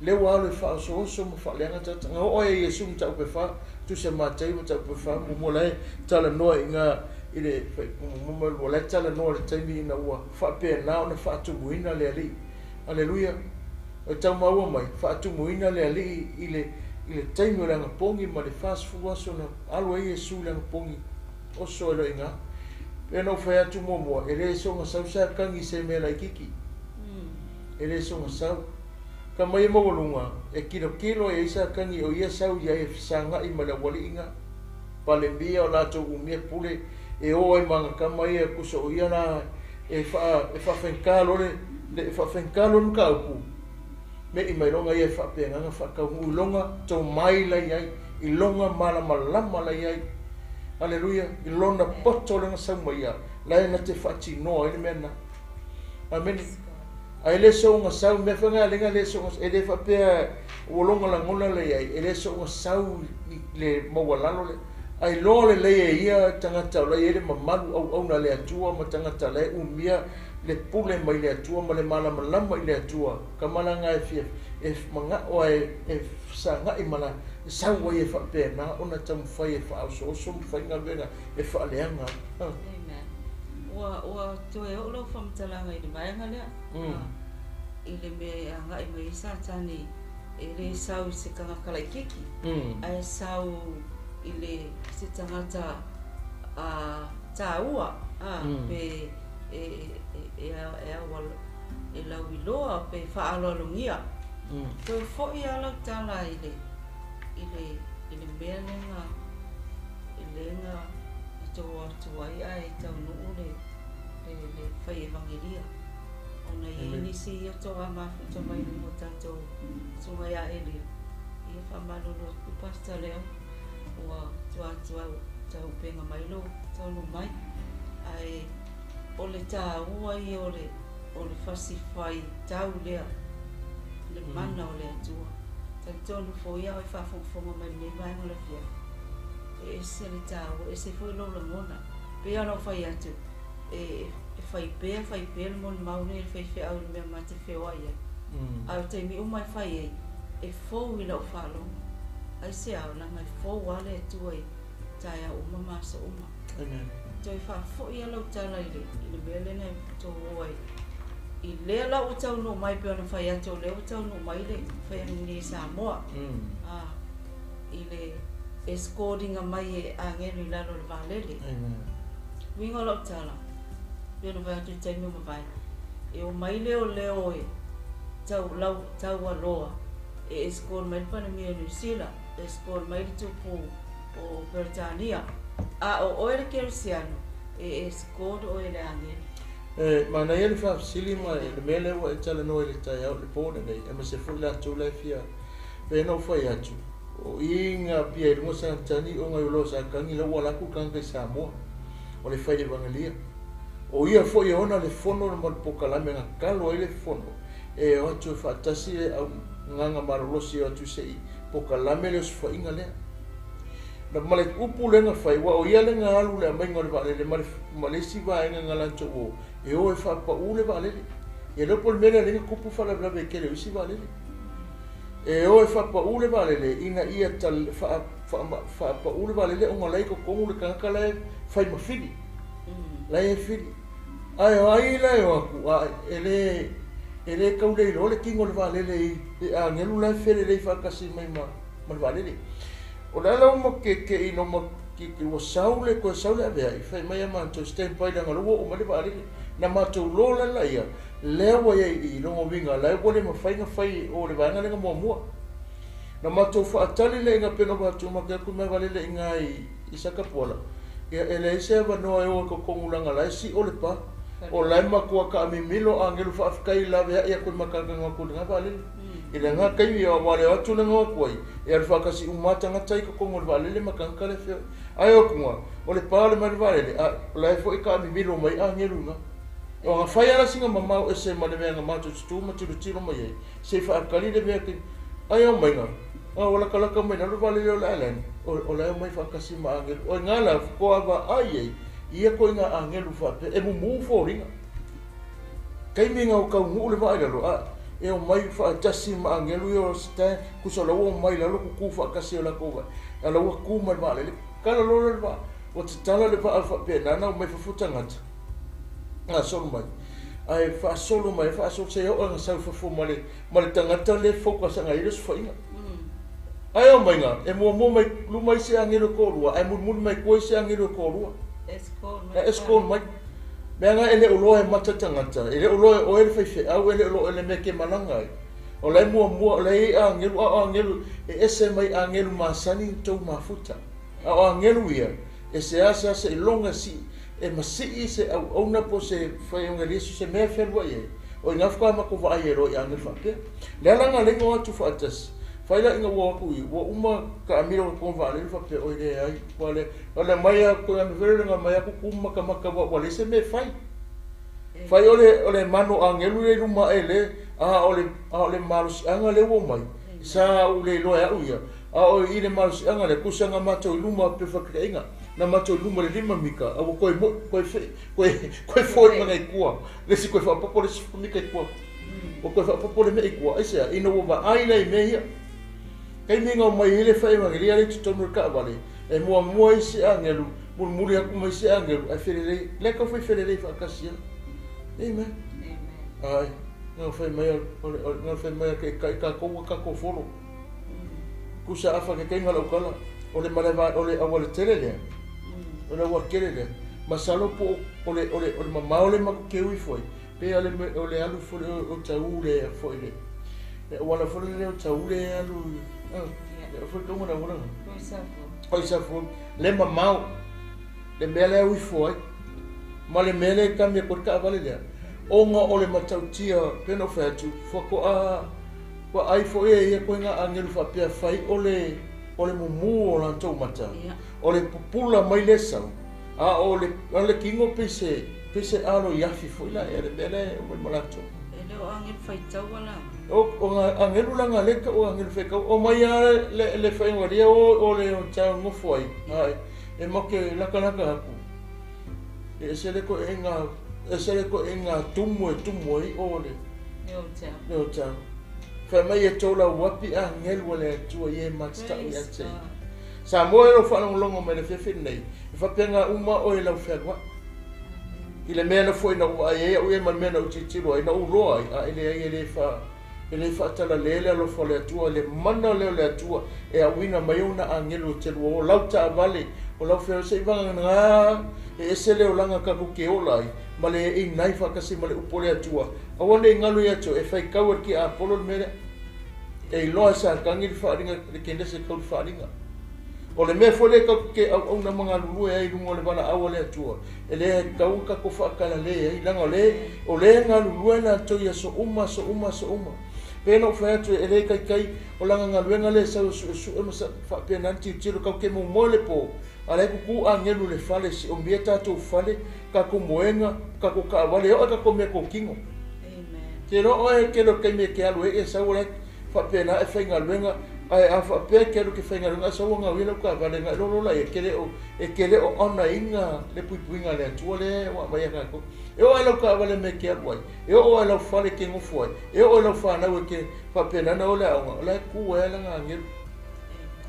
le ua alo e faaosooso ma faaleaga tagata oo ai Iesu ma taupe fa tusa Matei ma taupe fa muamua la e talanoa i ngā i le muamua lua la e talanoa le taimi ina ua faapena ona faatumuina le alii. Aleluia. O tau maua mai faatumuina le alii i le taimi o le agapogi ma le 40 aso na alu ai Iesu i le agapogi oso e loiga pe na fai atu muamua e le soga sau sa kagi se mea laititi e le soga sau ka mai maualuga e kilokilo e isa kagi o ia sau ia e fesagai ma le aualiiga palemia o latou umia pule e o ai magakama ia kusa o ia la e faafenkalo le faafenkalo le mataupu me i mai loga ia e faapegaga faataunuu i loga tomai lai ai i loga malamalama lai ai. Aleluia. I lona poto lena sau mai ia la e na te faatinoa ai le mea na. Amene. Ae le soga sau mea faiga lega le soga e le faapea ua loga lagona lai ai e le soga sau i le maualalo le ai loa lelei e ia tagata o la i ai le mamalu auauna le Atua ma tagata la e umia le pule mai le Atua ma le malamalama i le Atua kamalaga e fia e magao e fesagai ma la sau ai e faapena ona taumafai e faaosooso ma fai galuega e faaleaga. Amen. Ua toe oo lau faamatalaga i le vaega lea i le mea e agai mai ai Satani e le sau i se tagata laititi ae sau i le se tagata taua pe e e lauiloa pe faaloalogia. Toe foi lava lau tala i le mea lega i tou atu ai ae taunuu le fai evangelia ona i ai nisi ia toa mafuta mai luga o tatou susuga ia Elia ia faamalolo atu pastor lea ua tua atu au taupega mai lou taunuu mai ae o le taua ia o le fasifai tau lea le mana o le Atua. Talitonu foi au e faafogafoga mai lenei vaega o le afiafi e ese le taua ese foi lou lagona pei ona ou fai atu e fai pea le molimau nei le faifeau i le mea ma te feoai ai ae o taimi uma e fai ai e fou i lau faalogo ai se ao laga e fou lava le Atua i taeao uma ma aso uma. Toe faafoi lava lau tala i le mea lea na tou o ai i lea la ua taunuu mai pei ona fai atu o lea ua taunuu mai le faiagigia i Samoa i le escortinga mai e agelu i lalo o le valele. Uiga o lau tala pei ona fai atu i taimi o mavae e o mai lea o leo e taualoa e escort mai le Palemia o Niu Sila, escort mai le tupu o Peretania a o oe le Kerisiano e escort oe le agelu. Manaia le faafesili ma le mea lea ua e talanoa i le taeao le po lenei e ma se foi latou la e fia pe na ou fai atu o i ngā pia i lunga Satani o ngai ulo sa kangi la ua laku kanga i Samoa o le fai evangelia o ia foi e ona le fono le ma le pokalame nga kalo ai le fono e o atu e faatasi le augaga malolosi e o atu se'i pokalame le osofaiga lea. Na ma le upu lea na fai, aua o ia lea na alu i le aumaiga o le vaalele ma le isi vaega na latou o, e o e faapau le vaalele. Ia le upu o le mea lea lea na tupu faalavelave i le tele o isi vaalele. E o e faapau le vaalele ina ia faapau le vaalele ona o la e i totonu le tagata la e fai ma fili. La e fili. Ae o ai la e o atu, a e le tau le iloa le tino o le vaalele i agelu la e felelei faatasi mai ma le vaalele. O le ala uma ke ina uma ke ua sau le koe sau le aveai, fai mai a matou stand by leaga o lea ua oo mai le vaalele. Na matou lo la la ia, lea ua iai i logo uiga, la e ua le mafai ona fai o le vaega lea na muamua. Na matou faatali le ina peno atu ma ke aku mai vaalele ina i Sakapuala. Ia e leai se avanoa e o e totonu leaga la e sio le pa. O la e matua taamimilo agelu faafetai laveai atu i makalakaga atu i lena vaalele. I lena taimi aua le o atu lena o atu ai, e alu faatasi uma lava tagata i totonu o le vaalele ma tagata le feoai. Ae o atuga, o le pa o le mai le vaalele, a o la e foi taamimilo mai agelu i ina. O na fai ala sina mamao ese ma le mea na matou tutu ma tilotilo mai ai, se i faatali le mea ke ai o maiga, a ua latalata mai lalo vaalele o le Island, o la e omai faatasi ma agelu. O i ina la faatoa vaai ai, ia koiga agelu faapea, e mumu foliga. Taimi na o taunuu le vaa i lalo, a e omai faatasi ma agelu ia o stand, kusa o la ua omai i lalo kuku faatasi o latou vaa. A la ua tu mai le vaalele, tala loa le vaa, ua tatala le vaa faapena na omai fafo tagata. Gasolo mai. Ae faasolo mai, faasolo se oo na sau fafo ma le tagata le focus anga i le osofaiga. Ae o maiga, e muamua mai luma isi agelu e toalua, ae mulimuli mai tua isi agelu e toalua. Escort mai. Mea nga e le o loa e mata tagata, e le o loa e oe le faifeau, e le o loa e le mea ke malaga ai. O la e muamua, o la e i agelu, a o agelu, e ese mai agelu masani tou mafuta. A o agelu ia, e se asa se iloga si, e masii se auauna po se whaiongelisu se mea whenua i ai. O i ngā whakawa mako vaai e roa i agelu whaapea. Le ala ngā lengo atu whaatasi, whaila inga ua aku i, ua uma ka amiro ka konga vaalele whaapea, oi le ai, ua le, o le mai a koe ame where ngā mai aku kumaka maka ua le se me whai. Whai o le mano angelu le luma e le, a o le malosi anga le ua mai, sa u le loa au ia, a o i le malosi anga le kusa ngā mātou i luma pe whakakeinga, na mātou i luma le lima mika, a ua koe mo, koe whe, koe foi manga i kua, le si koe whaapopo le si mika i kua, o koe whaapopo le me i kua, aisea, ina ua vaai lei me ia. Kei minga o mai hele whae wangeria le tutonu le kaawale, e mua mua i se angelu, mulimuli aku mai se angelu, ai whirerei, le kau whai whirerei whaakasia. Amen. Ai, ngā whai mai, ngā whai mai ke kai ka koua ka kofolo. Kusa afa ke kai ngā laukala, o le maleva, o le awa le tele lea, o le awa kele lea. Masalo po o le mamao le maku ke ui foi, pe o le alu foi o taule a foi le. Le wala foi le o taule alu, le foi kaunga na wala. Koi safo. Le mamao, le mea lea ui foi, ma le mea lea kamia koe ka awale lea. O ngā o le matautia pena o whai atu, whako a, wa ai foi e ia koe ngā angelu whapea whai o le mumu o lantou mata. O le pupula mai le sau, a o le kingo pese alo i afi foi la, e le mea lea o mai malatou. E leo angelu whaitau ala. O ngā angelu la ngā leka o angelu whaikau, o mai a le whaingaria o le o tau ngofo ai, ai, e make lakalaka aku. E se le koe ngā, e se le koe ngā tumu e tumu ai o le. Le o tau. Le o tau. Whai mai e tō lau wapi angelu le atua i e matitau i ate. Sa moe ro whanonglongo mai le whiawhi nei, e whapenga uma o e lau whenua. I le mea na foi na ua ai e au e ma le mea na utitiro ai, na uloa ai, a ele ai e le whaatala le le alofa le atua, le mana leo le atua, e auina mai ona angelu te lua o lau taavale, o lau wheo se iwanga ngā, e ese leo langa kaku ke ola ai, ma le e inai whakasi ma le upo le atua. Awane i ngalu i atua, e whai kau ki a Apollo le mea, e iloa sa kangi le whaaringa, le kende se kau le whaaringa. O le mea foi le kau ke au au na manga lulue ai lunga o le wala aua le atua. E le kau ka ko whaakala le ai, langa o le ngā lulue na tau ia so uma, so uma, so uma. Pena o whai atu e le kai kai, o langa ngā luenga le sau su su e masa whaapena nti tiro kau ke mo le po. A le kuku angelu le fale, si o mea tātou fale, ka ko moenga, ka ko kaawale, o ka ko mea ko kingo. Amen. Te iloa oe e tele o taimi e te alu ai e sau o la e faapena e faigaluega, ae a faapea e te alu e te faigaluega ae sau ua gaoia lau taavale ona e iloa loa lea, e te le o, e te le o honour ina le puipuiga a le Atua lea ua aumai ia tatou. E oo lava i lau taavale i le mea e te alu ai, e oo lava i lau fale e te nofo ai, e oo i lau fanau e te faapena ona o i le aoga, o la e tu ai lava lana agelu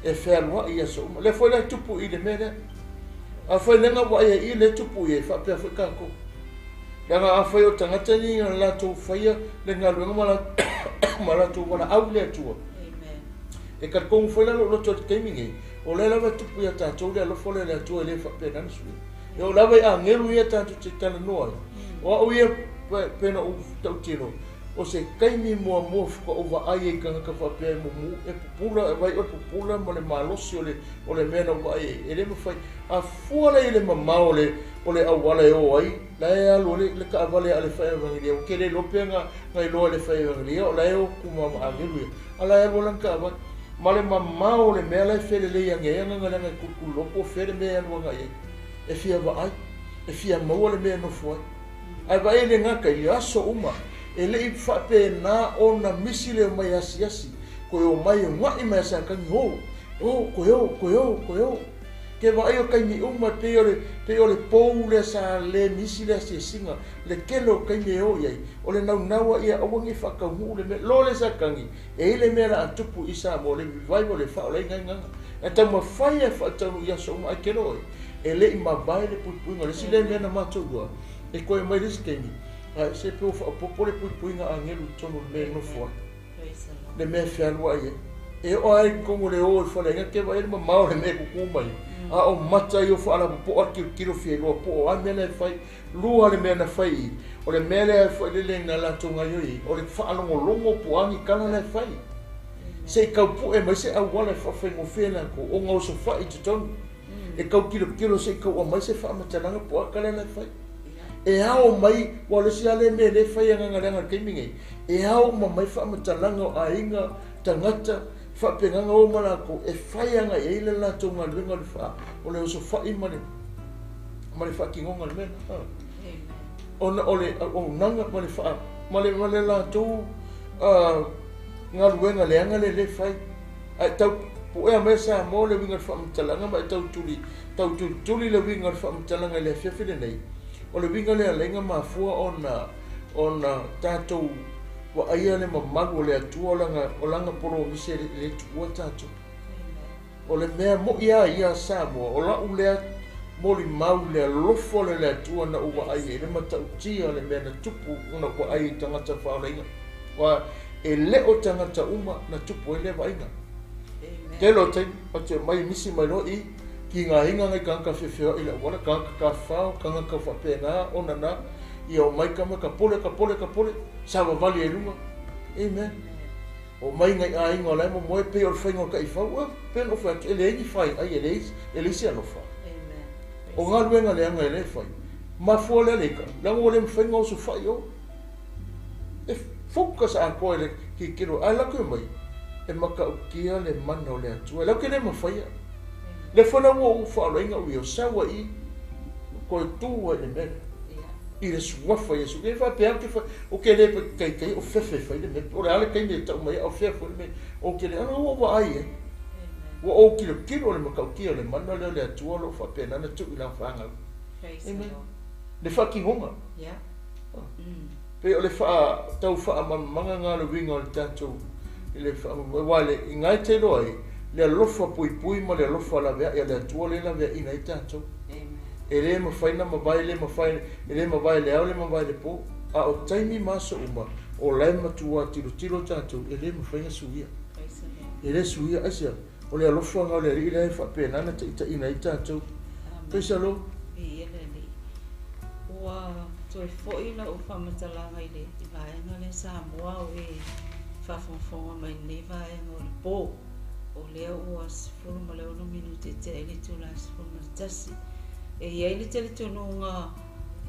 e fealuai i aso uma. O lea foi la e tupu i le mea lea. Afai leaga ua ai i i lea e tupu i ai, faapea foi tatou. Leaga afai o tagata nei na latou faia le galuega ma ma latou valaau i le Atua, e talitonu foi la lou loto i le taimi nei, o lea lava e tupu ia tatou le alofa lea o le Atua e le faapena ona suia. E oo lava i agelu ia tatou te talanoa ai, o au ia pei ona ou tautino, o se taimi muamua faatoa ou vaai ai i tagata faapea e mumu, e pupula, e vaai o le pupula ma le malosi o le, o le mea na ou vaai ai, e le mafai. A fua la i le mamao o le, o le auala e o ai, la e alu ai le taavale a le fai evangelia, ua tele iloa pe na, na iloa e le fai evangelia o la e o kuma ma agelu ia, a la e alu ai lana taavale. Ma le mamao o le mea la e felelei ane ai agaga leaga e tulutulu loa po o fea le mea e alu agai ai. E fia vaai, e fia maua le mea e nofo ai. Ae vaai le gata i aso uma, e le i faapena ona misi le omai asiasi, toe omai ogaʻi mai a Satani, o, o, toe o, toe o, toe o. Ke vaai o taimi uma e pei o le, pei o le pou lea sa le misi le asiasiga, le tele o taimi e o i ai, o le naunau a ia aua ne i faataunuu le mea. Lo le Satani, e i ai le mea o le a tupu i Samoa, le revival, le faaolaina ai gaga. E taumafai e faataunuu i aso uma, ae ke loa oe, e le i mavae le puipuiga. O le isi lea mea na matou iloa, e toe mai le isi taimi, ae se pe ua faaopoopo le puipuiga agelu i totonu o le mea e nofo ai, le mea e fealuai ai. E oo lava i totonu o le o i faleaiga, te vaai le mamao o le mea e tutu mai ai, a o mata ia o faalapopoa le tilotilo fia iloa po o a mea la e fai. Lua le mea na fai i i, o le mea lea foi lele na latou gaoioi ai, o le faalogologo po o a ni tala la e fai. Se i tau pue mai se auala e faafaigofie ai latou ona osofai i totonu. E tau tilotilo se i tau aumai se faamatalaga po o a tala la e fai. E ao mai, aua o le isi lava lea mea lea e fai agaga leaga i le taimi nei, e ao uma mai faamatalaga o aiga, tagata, faapegaga o ma latou e fai agai ai le latou galuega o le faa, o le osofai ma le, ma le faatinoga o le mea lena. Ona o le auaunaga ma le faa, ma le, ma le latou galuega leaga lea lea e fai. Ae tau puea mai Samoa le uiga o le faamatalaga ma e tau tuli, tau tulituli le uiga o le faamatalaga i le afiafi lenei. O le uiga lea alaiga mafua ona, ona tatou vaaia le mamalu o le Atua o lana, o lana polomisi e le tuua tatou. O le mea moʻi a ia Samoa, o la'u lea molimau i le alofa o le Atua na ou vaai ai, le matautia o le mea na tupu ona ou vaai i tagata faaolaina. Aua e le o tagata uma na tupu ai lea vaaiga. Tele o taimi, ou te omai misi mai loa i tigaina nai tagata feofeoai i le auala, tagata tafafao, tagata faapena ona na, ia omai tama tapole, tapole, tapole, savavali ai i luga. Amen. Omai nai aiga o la e momoe pei o le faiga o taifau, a, pei ona ou fai atu, e leai ni faiai, e leai, e leai se alofa. O galuega leaga e le fai. Mafua lea le ika, leaga ua le mafai ona osofai o. E focus atoa i le tilotilo, ae latou e omai, e matautia le mana o le Atua. E latou te le mafaia. Lea foi la ua ou faaolaina au ia, o sau ai i, toe tu ai i le mea lea. I le suafa o Iesu. E faapea ou te fai, ou te le taitai o fefe e fai le mea. Po o le a le taimi e tau mai ai, a o fea foi le mea, ou te le, ana ua ou vaai i ai. Ua ou tilotilo i le matautia o le mana lea o le Atua o lo o faapena ona tuu i lana fanau. Amen. Le faatinoga. Pei o le faa, tau faamalamalamaga lena o le uiga o le tatou, i le faamoemoe, aua le, i na e te iloa ai, le alofa puipui ma le alofa laveai a le Atua lea e laveaiina ai tatou. E le mafai ona mavae, le mafai, e le mavae i le ao, le mavae i le po, a o taimi ma aso uma, o la e matua tilotilo tatou, e le mafai ona suia. E le suia, aisea? O le alofa lena o le Alii lea e faapena ona taitaiina ai tatou. Praise the Lord. Viia le Alii. Ua toe foi lau faamatalaga i le vaega lea Samoa o e faafogafoga mai i lenei vaega o le po. O lea ua 16 minute e tea ai le itula 11. E i ai le talitonuga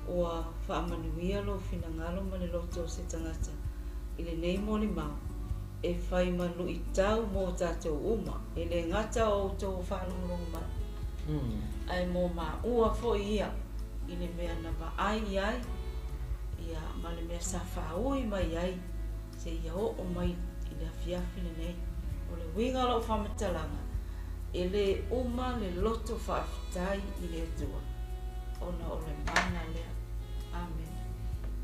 ua faamanuia lou finagalo ma le loto o se tagata i lenei molimau e fai ma luitau mo tatou uma, e le gata o outou faalogologo mai, ae mo maua foi ia i le mea na vaai i ai. Ia, ma le mea sa faaui mai ai seia oo mai i le afiafi lenei. O le uiga o lau faamatalaga, e lē uma le loto faafetai i le Atua, ona o le mana lea. Amene.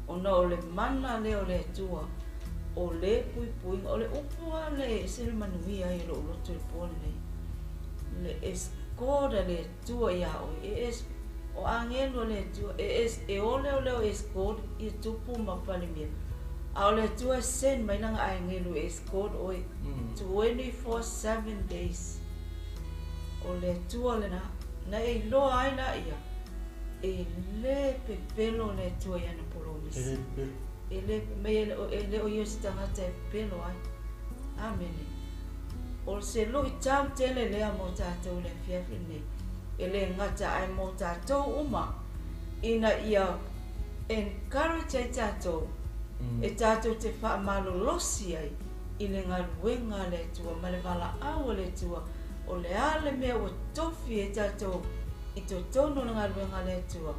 Ona o le mana lea o le Atua, o le puipuiga, o le upu lava lea e ese le manuia ai o lou loto i le po lenei. Le escort a le Atua iā oe, e es, o agelu a le Atua, e es, e oleoleo escort ia tupu ma palemia. A o le Atua e send mai lana aegelu e escort oe 24/7 days. O le Atua lena, na e iloa ai laia, e lē pepelo le Atua i ana polomisi. E lē pepelo. E lē, mei e le o ia o se tagata e pepelo ai. Amene. O se luʻitau tele lea mo tatou i le afiafi lenei, e lē gata ae mo tatou uma, ina ia encourage ai tatou, e tatou te faamalolosi ai i le galuega a le Atua ma le valaau a le Atua. O le a le mea ua tofi ai tatou i totonu o le galuega a le Atua?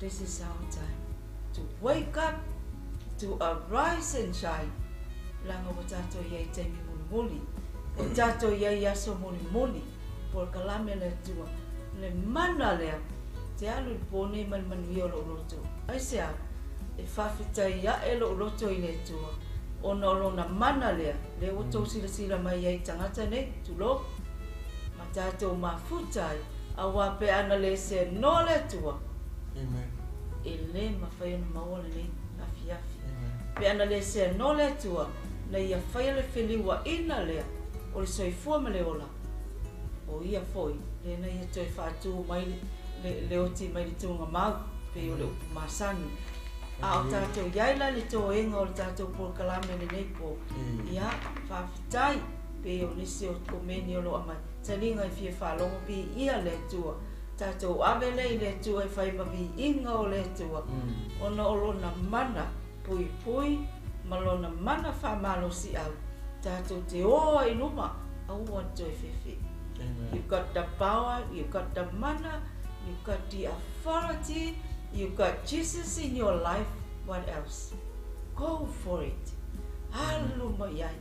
This is our time to wake up, to arise and shine, leaga ua tatou i ai i taimi mulimuli, ua tatou i ai i aso mulimuli. Polokalame a le Atua, le mana lea, te alu i le po nei ma le manuia o lou loto. Aisea? E faafetai ae lou loto i le Atua, ona o lona mana lea, lea ua tou silasila mai ai i tagata nei, tulou, ma tatou mafuta ai, auā pe ana le seanoa le Atua, Amen. e lē mafai ona maua lenei afiafi. Amen. Pe ana le seanoa le Atua, na ia faia le feliuaʻina lea o le soifua ma le ola, o ia foi lea na ia toe faatū mai le, le oti mai le tugamau, pei o le upu masani. A o tatou i ai la i le toega o le tatou polokalame lenei po, ia, faafetai, pei o nisi o komeni o lo o aumai, taliga e fia faalogo viia le Atua. Tatou ave lea i le Atua e fai ma viiga o le Atua, ona o lona mana puipui ma lona mana faamalosiau, tatou te ō ai i luma, aua le toe fefe. Amen. You got the power, you got the mana, you got the authority, you got Jesus in your life, what else? Go for it. Alu mai ai.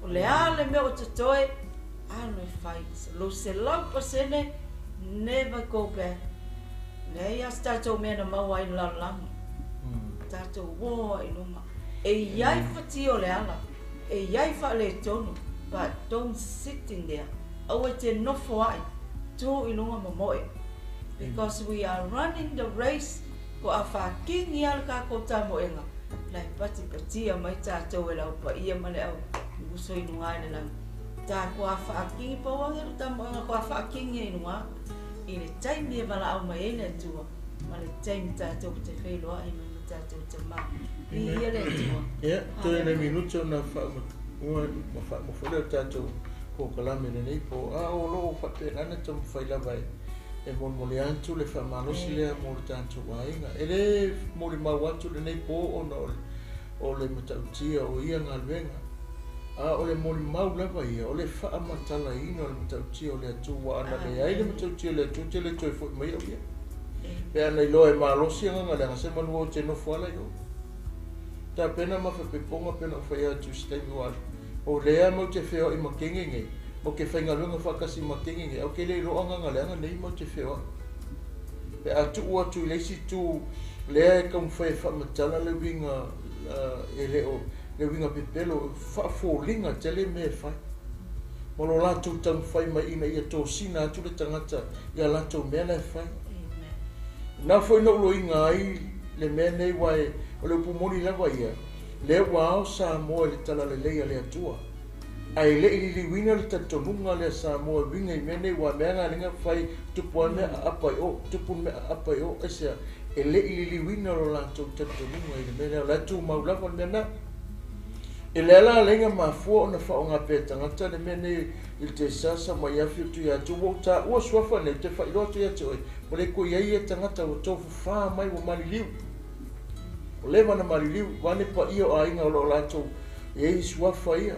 O le a le mea o totoe, alu e fai. Lou 100%, never go back. Leai lava se tatou mea na maua ai i le lalolagi. Tatou ō ai i luma. E i ai fatia o le ala, e i ai faaletonu, but don't sit in there. Aua e te nofo ai, tū i luga momoe. Because we are running the race, ko a faakigi lava le kākou tamoega, la e patipatia mai tatou e le au paia ma le au uso i luga i le lagi. Ta ko a faakigi pau age le tamoega ko a faakigi ai i luga i le taimi e valaau mai ai le Atua ma le taimi tatou te feiloai mai ma tatou Tamā. Viia le Atua. Ia, toe nai minuti ona faauma lea o le tatou polokalame i lenei po, a o lo o faapena ona taumafai lava e molimoli atu le faamalosi lea mo le tatou aiga. E lē molimau atu lenei po ona o le matautia o ia galuega, a o le molimau lava ia o le faamatalaina o le matautia o le Atua. Ua ana leai le matautia o le Atua, te le toe foʻi mai au ia. Pe ana iloa e malosi agaga leaga se manu o te nofo ala i o. Tapena ma fapepoga pe na ou fai atu i se taimi ua alu. O lea mau te feoai ma kege nei, mau te faigaluega faatasi ma kege nei, ae ou te le iloa agaga leaga nei mau te feoai. Pe a tuu atu i le isi itu lea e taumafai e faamatala le uiga e le o le uiga pepelo, faafoliga tele mea e fai. Ma lo latou taumafai mai ina ia tosina atu le tagata i a latou mea la e fai. Na foi na ou loiga ai le mea nei, aua o le upu moni lava ia, lea ua ao Samoa i le talalelei a le Atua. Ae le i liliuina le talitonuga lea Samoa e uiga i mea nei, aua mea galega fai tupu lava le mea aapa i o, tupu le mea aapa i o, aisea e le i liliuina lo latou talitonuga i le mea lea, o la e tumau lava le mea lena. E lea la alaiga mafua ona faaaoga pea e tagata le mea nei i le tesasa mai afi atu ia te ua ou taua suafa nei, ou te faailoa atu ia te oe, ua le toe i ai ia tagata ua tofafā mai ua maliliu. Ua leva ona maliliu, vaeane paia o aiga o lo o latou i ai suafa ia.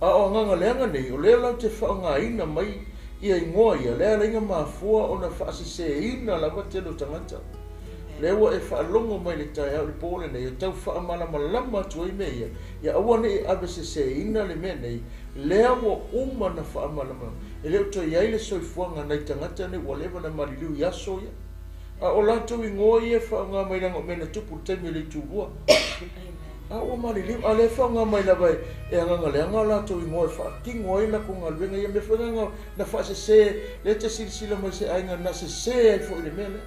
A o agaga leaga nei, o lea latou te faaaogaina mai ia igoa ia, lea alaiga mafua ona faaseseina lava tele o tagata. Lea ua e faalogo mai i le taeao i le po lenei e tau faamalamalama atu ai mea ia, ia aua ne i aveseseina le mea nei, lea ua uma ona faamalamalama. E le o toe i ai le soifuaga a nai tagata nei ua leva ona maliliu i aso ia. A o latou igoa ia e faaaoga mai leaga o mea na tupu i le taimi o le itulua. A ua maliliu, a o lea e faaaoga mai lava e agaga leaga o latou igoa e faatino ai latou galuega ia. Mea foi na na faasese, lea e te silasila mai i se aiga na sese ai foi i le mea lea.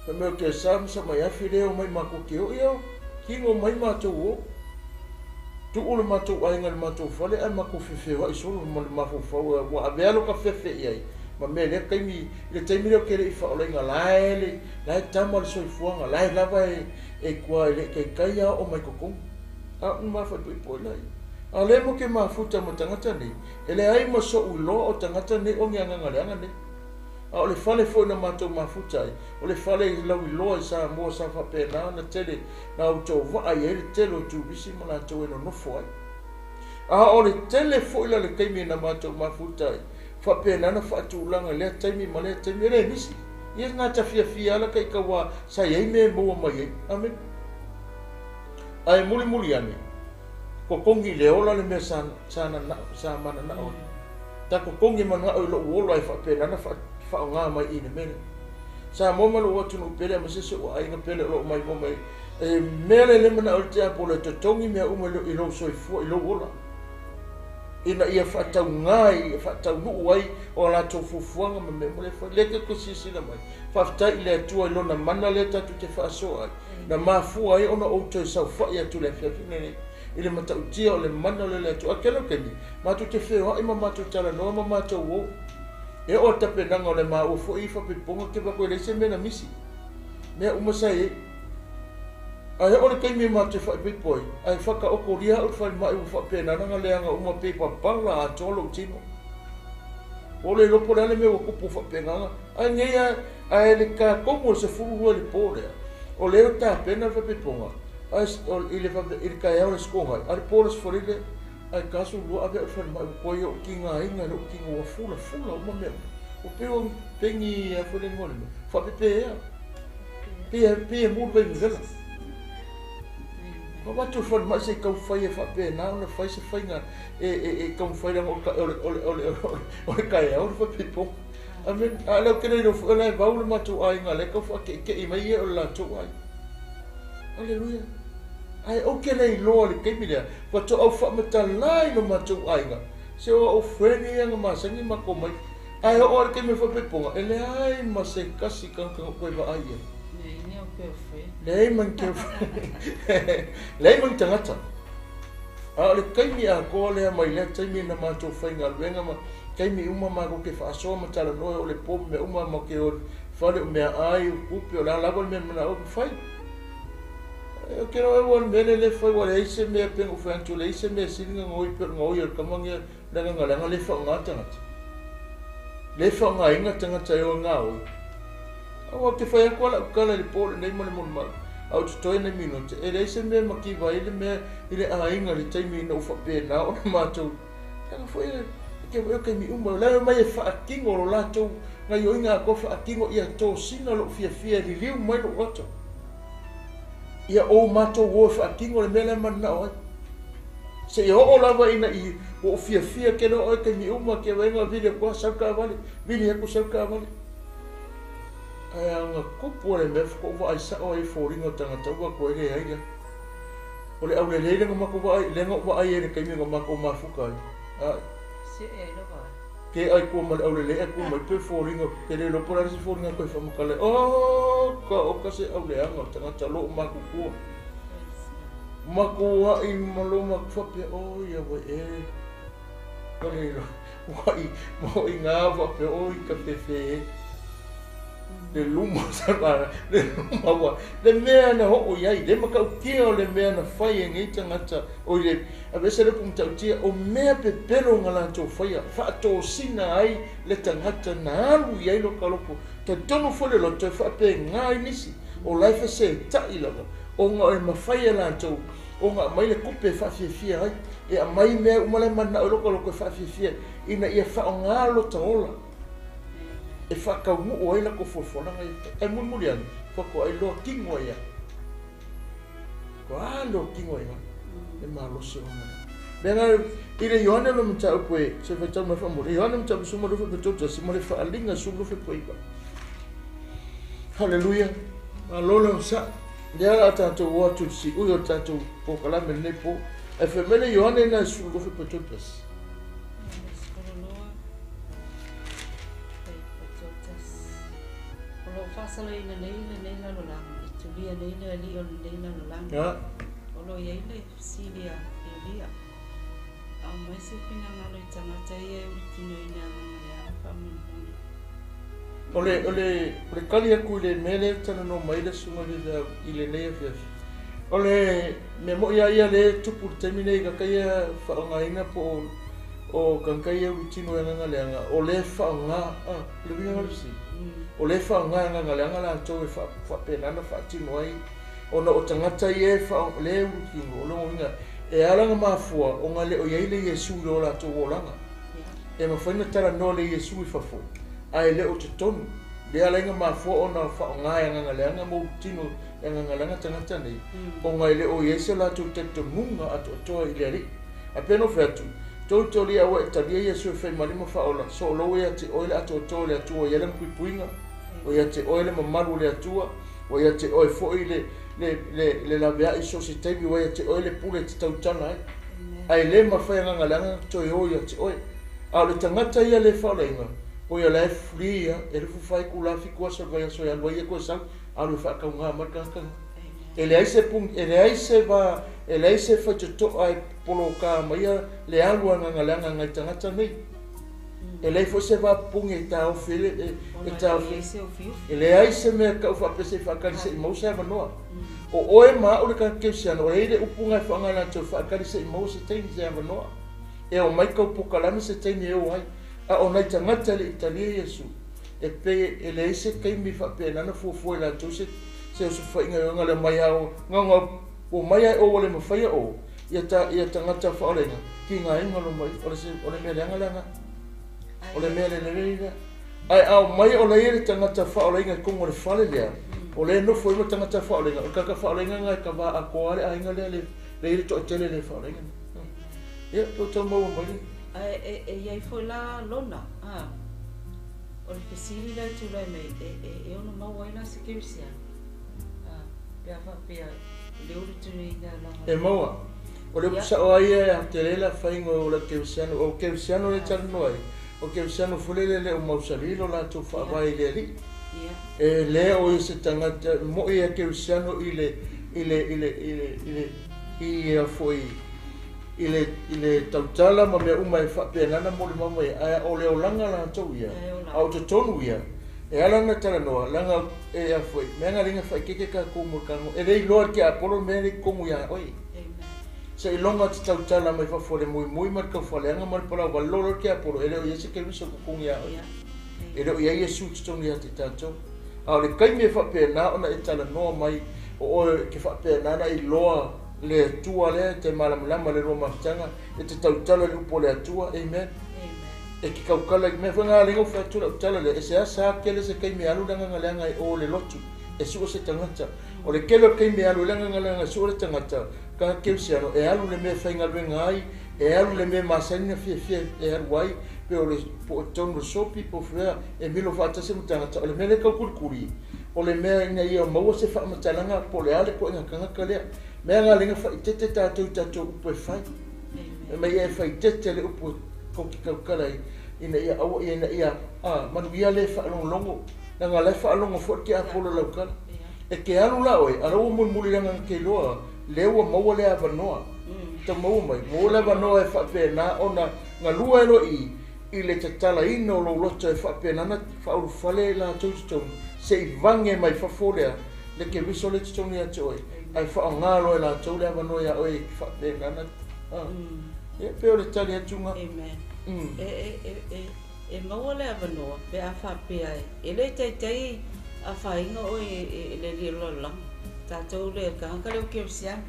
Fai mai o te sa ma Samaiafi lea e omai matou te o, ia kino mai matou o. Tuu le matou aiga i le matou fale ae matou fefeoai solo ma le mafaufau ua avea lo ta fefe i ai ma mea lea taimi i le taimi lea ou te le i faaolaina la e le la e tama le soifuaga la e lava e e tua e le i taitai a oo mai totonu a o ni mafaipaipai la ia. A o lea mo te mafuta ma tagata nei e leai ma so'u iloa o tagata nei o ni agaga leaga nei. A o le fale foi na matou mafuta ai, o le fale i lauiloa i Samoa sa faapena ona tele na autovaa i ai le tele o turisi ma latou e nonofo ai. A o le tele foi la o le taimi na matou mafuta ai, faapena ona faatulaga i lea taimi ma lea taimi, e le misi. Ia gata fiafia lava la taitauā sa i ai mea e maua mai ai. Amene. Ae mulimuli ane, totogi i le ola le mea sa, sa, sa mananao ai. Ta totogi manao i lou ola e faapena ona faaaoga mai i le mea lea. Samoa ma lou atunuu pele aemaise si ou aiga pele o lo o maimoa mai e mea lea le manao i le tiapolo e totogi mea uma i lou soifua i lou ola ina ia faatauga i faataunuu ai o a latou fuafuaga ma mea uma lea e fai. Lea te toe silasila mai. Faafetai i le Atua i Lona mana lea tatou te faasoa ai, na mafua ai ona ou toe saofai atu i le afiafi lenei i le matautia o le mana o le Atua. A tele o taimi, matou te feoai ma matou talanoa ma matou o. E oo i le tapenaga o le maua foi i faapaipoga, ke vaku e leai se mea na misi. Mea uma sa i ai. Ae oo i le taimi e matou te faaipoipo ai, ae whakaokoria au i le falemai ua faapena ona leaga uma pei papala atoa lou tino. Ua ou le iloa po o le a le mea ua tupu faapena. Ae nei a, ae le tatomu o le 12 i le po lea, o lea ua tapena le faapaipoga, ae i le vave, i le taeao o le Aso Toonai, a o le po o le Aso Faraile, ae 12 ave au i le falemai ua toe ou tigaina i lou tino ua fulafula uma mea uma. Ua pei ua pegi a foi le igoa o le mea, faapepea. Pei e, pei e mu le vaivevela. Ua avatu i le falemai se i tau fai e faapena ona fai se faiga e, e, e taumafai leaga o le, o le, o le, o le, o le taeao le faapaipoga. Amen. A o lea ou te le iloa foi o la e vau le matou aiga lea e tau faake'eke'e mai ia o le latou aiga. Aleluia. Ae ou te le iloa i le taimi lea, faatoa ou faamatala i lo matou aiga, se o au friend ia na masani matou mai. Ae oo lava i le taimi o le faapaipoga, e leai ma se tasi tagata na ou toe vaai i ai. Leai ma ni girlfriend. Leai ma ni tagata. A o le taimi atoa lea mai lea taimi na matou faigaluega ma taimi uma matou te faasoa ma talanoa e oo i le po ma mea uma matou te o i le fale o meaai, o tupe, o le a lava le mea e manao ai ma fai. Ou te iloa ua le mea lea e fai ua leai se mea pei ona ou fai atu, leai se mea e sili ona gaoi pei o le gaoi o le tama lea le agaga leaga lea e faaaoga tagata. Lea e faaaogaina tagata e o e gaoi. Aua ou te fai atu lava lau tala i le po lenei ma le molimau, a o totoe nai minute, e leai se mea e mativa ai le mea i le aiga i le taimi ina ua faapena ona matou leaga foi e te o taimi uma, o la e omai e faatino lo latou gaioiga atoa faatino ia tosina lou fiafia e liliu mai lou loto. Ia ou matou o e faatino le mea la e mananao ai. Seia oo lava ina i ua ou fiafia ke loa oe taimi uma ke vaega vili atu a sau le taavale, vili atu sau le taavale. Ae a na tupu le mea faatoa ou vaai sao ai i foliga o tagata ua atu ai leai lea. O le aulelei lea na matou vaai, lea na ou vaai ai i le taimi na matou mafuta ai. Ai. Ke ai kua ma le aulelei ae ku mai pei o foliga ke le iloa po o le a le isi foliga toe faamatala ai. Oh ka oka se auleaga o tagata o lo o matutua. Makuaʻi ma lo maku faapea, oh ia wai e. Ka le iloa. Uaʻi ma o i ngā faapea, oi ka fefe e. Le luma sa le luma ua le mea na oo i ai, le matautia o le mea na fai e nei tagata, o i le aveese le upu matautia, o mea pepelo na latou faia, faatosina ai le tagata na alu i ai lota loto. Talitonu foi le loto e faapena ai nisi, o la e fesetai lava, ona e mafai e latou ona aumai le tupe e faafiafia ai, e aumai mea uma la e mananao i lota loto e faafiafia ai, ina ia faaaoga lota ola. e faataunuu ai latou fuafualaga ia ae mulimuli ane faatoa iloa tino ai lava. Toa loa tino ai lava le malosi o lona mea na i le Ioane lo mataupu e se faitau mai faamuli Ioane mataupu 13 ma le faaaliga 19. Haleluia. Malo le onosai. Lea la tatou o atu i le siui o le tatou polokalame lenei po. Ae fai mai le Ioane na 13. O lo o faasalaina nei lenei lalolagi, e tulia nei le alii o lenei lalolagi. O lo o i ai le fesili a Elia, Aumai se finagalo i tagata ia e ulutinoina e agaga leaga faamolemole. O le, o le, o le tali atu i le mea lea e talanoa mai le susuga i le i lenei afiafi. O le mea moi lava ia lea e tupu i le taimi nei i tagata ia faaaogaina po o o tagata ia ulutino e agaga leaga, o lea e faaaoga, a, le uiga lena o le fesili? O lea e faaaoga e agaga leaga latou e faapena ona faatino ai ona o tagata ia e faa, lea e ulutino, o lona uiga e ala ona mafua ona e le o i ai le Iesu i lo latou olaga. E mafai ona talanoa le Iesu i fafo, ae le o totonu. Lea ala ai ona mafua ona faaaoga e agaga leaga ma ulutino e agaga leaga tagata nei, ona e le o i ai se latou talitonuga atoatoa i le Alii. Ae pei ona ou fai atu, tolitoli aua e talia Iesu e fai ma lima faaola, soolou ia te oe le atoatoa o le Atua ua i ai lana puipuiga, ua ia te oe le mamalu o le Atua, ua ia te oe foi le, le, le, le laveai i so o se taimi, ua ia te oe le pule e te tautala ai. Ae le mafai agaga leaga ona toe o ia te oe. A o le tagata ia le faaolaina, o ia la e free ia, e 24 itula 7 aso o le vaiaso e alu ai ia toe sau, alu e faatauga mai le tagata lena. E leai se puni, e leai se va, e leai se faitotoa e poloka maia le alu a agaga leaga a nai tagata nei. E leai foi se va pupuni e taofi ai le, e, e taofi. E leai se mea tau faapea se i faatali se i maua se avanoa. O oe ma au le tagata kerisiano, e i ai le upu na e faaaoga e latou, faatali se i maua se taimi, se avanoa. E omai tou polokalame se taimi e o ai. A o nai tagata e le i talia Iesu, e pei e leai se taimi faapena na fuafua e latou se se osofaiga e oga le mai a o gaoga ua mai a e o ua le mafaia o ia ta ia tagata faaolaina tigaina lo mai o le se o le mea leaga lea o le mea le lelei lea ae a omai o la ia le tagata faaolaina i totonu o le fale lea o lea e nofo ai ma tagata faaolaina o le tagata faaolaina lena e kava atoa le aiga lea le le i le toatele le faaolaina ia po o tau maua mai le Ae e, e i ai foi la lona, a, o le fesili la e tulai mai, e, e, e ono maua ai la se kerisiano, a, pe a faapea i le ulutunuina E maua. O le upu sao lava ia e aotelega le afaina o lau kerisiano. O kerisiano lea e talanoa ai, o kerisiano foi lele e le o mausali lo latou faavae i le Alii. E le o ia se tagata, e moi ia kerisiano i le, i le, i le, i le, i le, i ia foi, i le, i le tautala ma mea uma e faapena ona molimau mai ai, ae o le olaga latou ia, a o totonu ia, e ala ona talanoa, leaga e a foi, mea na liga faaeteete tatou mo le talanoa, e le iloa e le tiapolo le mea lea i totonu ia oe. Seiloga te tautala mai fafo le muimui ma le taufaaleaga ma le palauvale, loa le tiapolo, e le o i ai se Keriso i totonu ia oe. E le o i ai Iesu i totonu ia te tatou. A o le taimi e faapena ona e talanoa mai, o oe e te faapena ona iloa le Atua lea e te malamalama i le lua mafutaga, e te tautala i le upu a le Atua. Amen. E te tautala i mea foi na ala ai ona ou fai atu lau tala lea, e seasea tele se taimi e alu le agaga leaga e o le lotu e sue se tagata. O le tele o taimi e alu ai le agaga leaga e sue le tagata, tagata kerisiano, e alu i le mea e faigaluega ai, e alu i le mea e masani ona fiafia e alu ai, pe o le, po o totonu o le sopi, po o fea, e milo faatasi ma tagata. O le mea lea e taukulikuli, o le mea ina ia maua se faamatalaga po o le a le koena tagata lea. Mea na lenga faaeteete tatou i tatou upu e fai. E mai ia e faaeteete le upu tou te tautala ai, ina ia aua ia, ina ia manuia le faalogologo, leaga la e faalogo foi le tiapolo i lau tala. E te alu la oe, a o la ua mulimuli leaga na te iloa, lea ua maua le avanoa. Tau maua mai, maua le avanoa e faapena ona galue ai loa i i, i le tatalaina o lou loto e faapena ona faaulufale latou i totonu, se i vage mai fafo lea, le Keriso lea i totonu ia te oe, ae faaaoga loa e latou le avanoa iā oe e faapena ona, ia, pei o le tali atu lena. Amen. E, e, e, e maua le avanoa pe a faapea e, e le taitai afaina oe e, e le Alii o le lalolagi, tatou le tagata lea o kerisiano,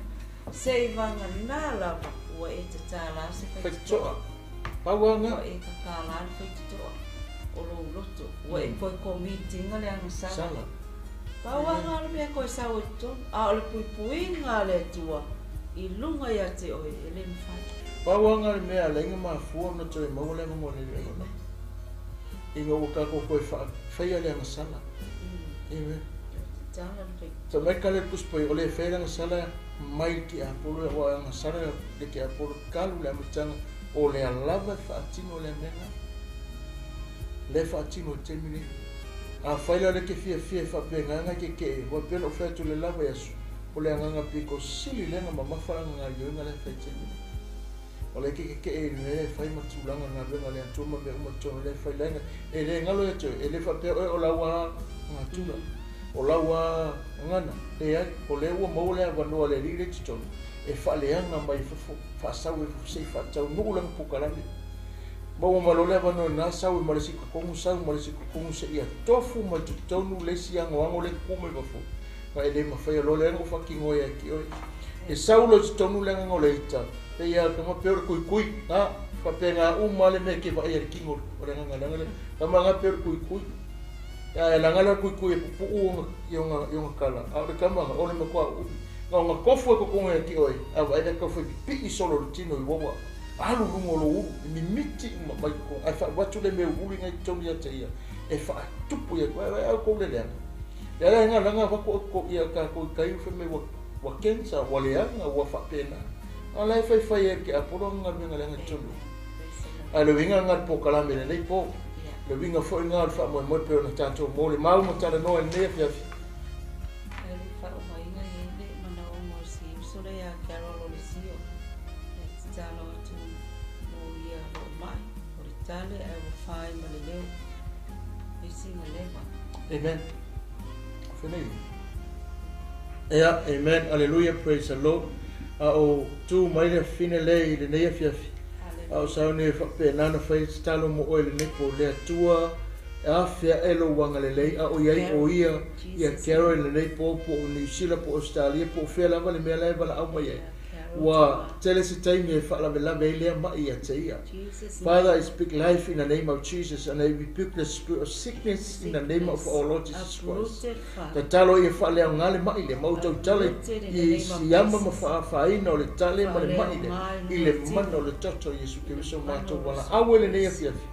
se i vagana lava ua e tatala se faitotoa. Faitotoa. Pau lava lena. Ua e tatala le faitotoa. O lou loto ua e toe commit ina le agasala. Sala. Pau lava lena o le mea e toe sau ai i totonu, a o le puipuiga a le Atua i luga ia te oe, e le mafai. Pau lava lena o le mea e ala ai ona mafua ona toe maua le avanoa lelei o lona. Ina ua tatou toe faia le agasala. Amen. Fai mai kale le Tusi Paia, o le faia le agasala mai le tiapolo, aua e agasala le tiapolo talu le amataga, o lea lava e faatino lea mea lena. Lea e faatino i le taimi lenei. Afai la o lea e te fiafia e faapena ona e tetee, aua e pei ona ou fai atu i le la vaiaso, o le agaga pito sili lea ona mamafa lana gaioiga lea e fai i le taimi lenei. O lea e te tetee i le mea e fai ma tulaga o le galuega a le Atua ma mea uma i totonu o lea e fai laina. E le galo ia te oe, e le faapea oe o lau a natura, o lau a gagana, leai, o lea ua maua le avanoa a le Alii lea i totonu e faaleaga mai i fafo, faasau i fafo se i faataunuu lana polokalame. Maua mai loa le avanoa lena, sau ai ma le isi totonu, sau ma le isi totonu seia tofu mai totonu le isi anoano lea e tutu mai fafo, ma e le mafaia loa lea ona ou faatinoa ia te oe. E sau loa i totonu le agaga o le ita, pei lava tama pei o le tuitui, a, faapena uma lava le mea e te vaai ai i le tino o le agaga leaga lea, tama na pei o le tuitui. Ae laga la le tuitui e pupuu ona, i ona, i ona kala, a o le tama na, o le matua uumi. Na ona tofu e totonu ia te oe, a vaai la tau fai pipii solo le tino i uaua, alu i luga o lou ulu, i mimiti uma mai totonu, ae faavatu le mea uliuli na i totonu ia te ia, e faatupu ia te oe, ai outou le leaga. Lea la e galaga avatu outou ia tatou i tai fai mai ua, ua cancer, ua leaga, ua faapena. A o la e faifai ai e le tiapolo ana galuega leaga i totonu. Ae o le uiga lena o le polokalame i lenei po. Le uiga foi lena o le faamoemoe pei ona tatou mo le mau ma talanoa i lenei afiafi. Ae le i faaumaina i ai le manaoga o si uso lea ia Carol o le Sio, e tatalo atu mo ia loo mai o le tale ae ua fai ma le leo e sina leva. Amen. Fenei. Ea, amen, hallelujah, praise the Lord. A o tu mai le afine le i lenei afiafi. A o sauni e faapena ona fai le tatalo mo oe i lenei po, le Atua e afea e lou agalelei, a o i ai o ia ia Carol i lenei po, po o Niu Sila, po o Ausetalia, po o fea lava le mea la e valaau mai ai. Ua tele se taimi e faalavelave ai lea ma'i ia te ia. Father, I speak life in the name of Jesus and I rebuke the spirit of sickness in the name of our Lord Jesus Christ. Tatalo ia faaleaoga le ma'i lea, ma ou tautala i siama ma faaafaina o le tale ma le ma'i lea i le mana o le toto o Iesu Keriso matou valaau ai lenei afiafi.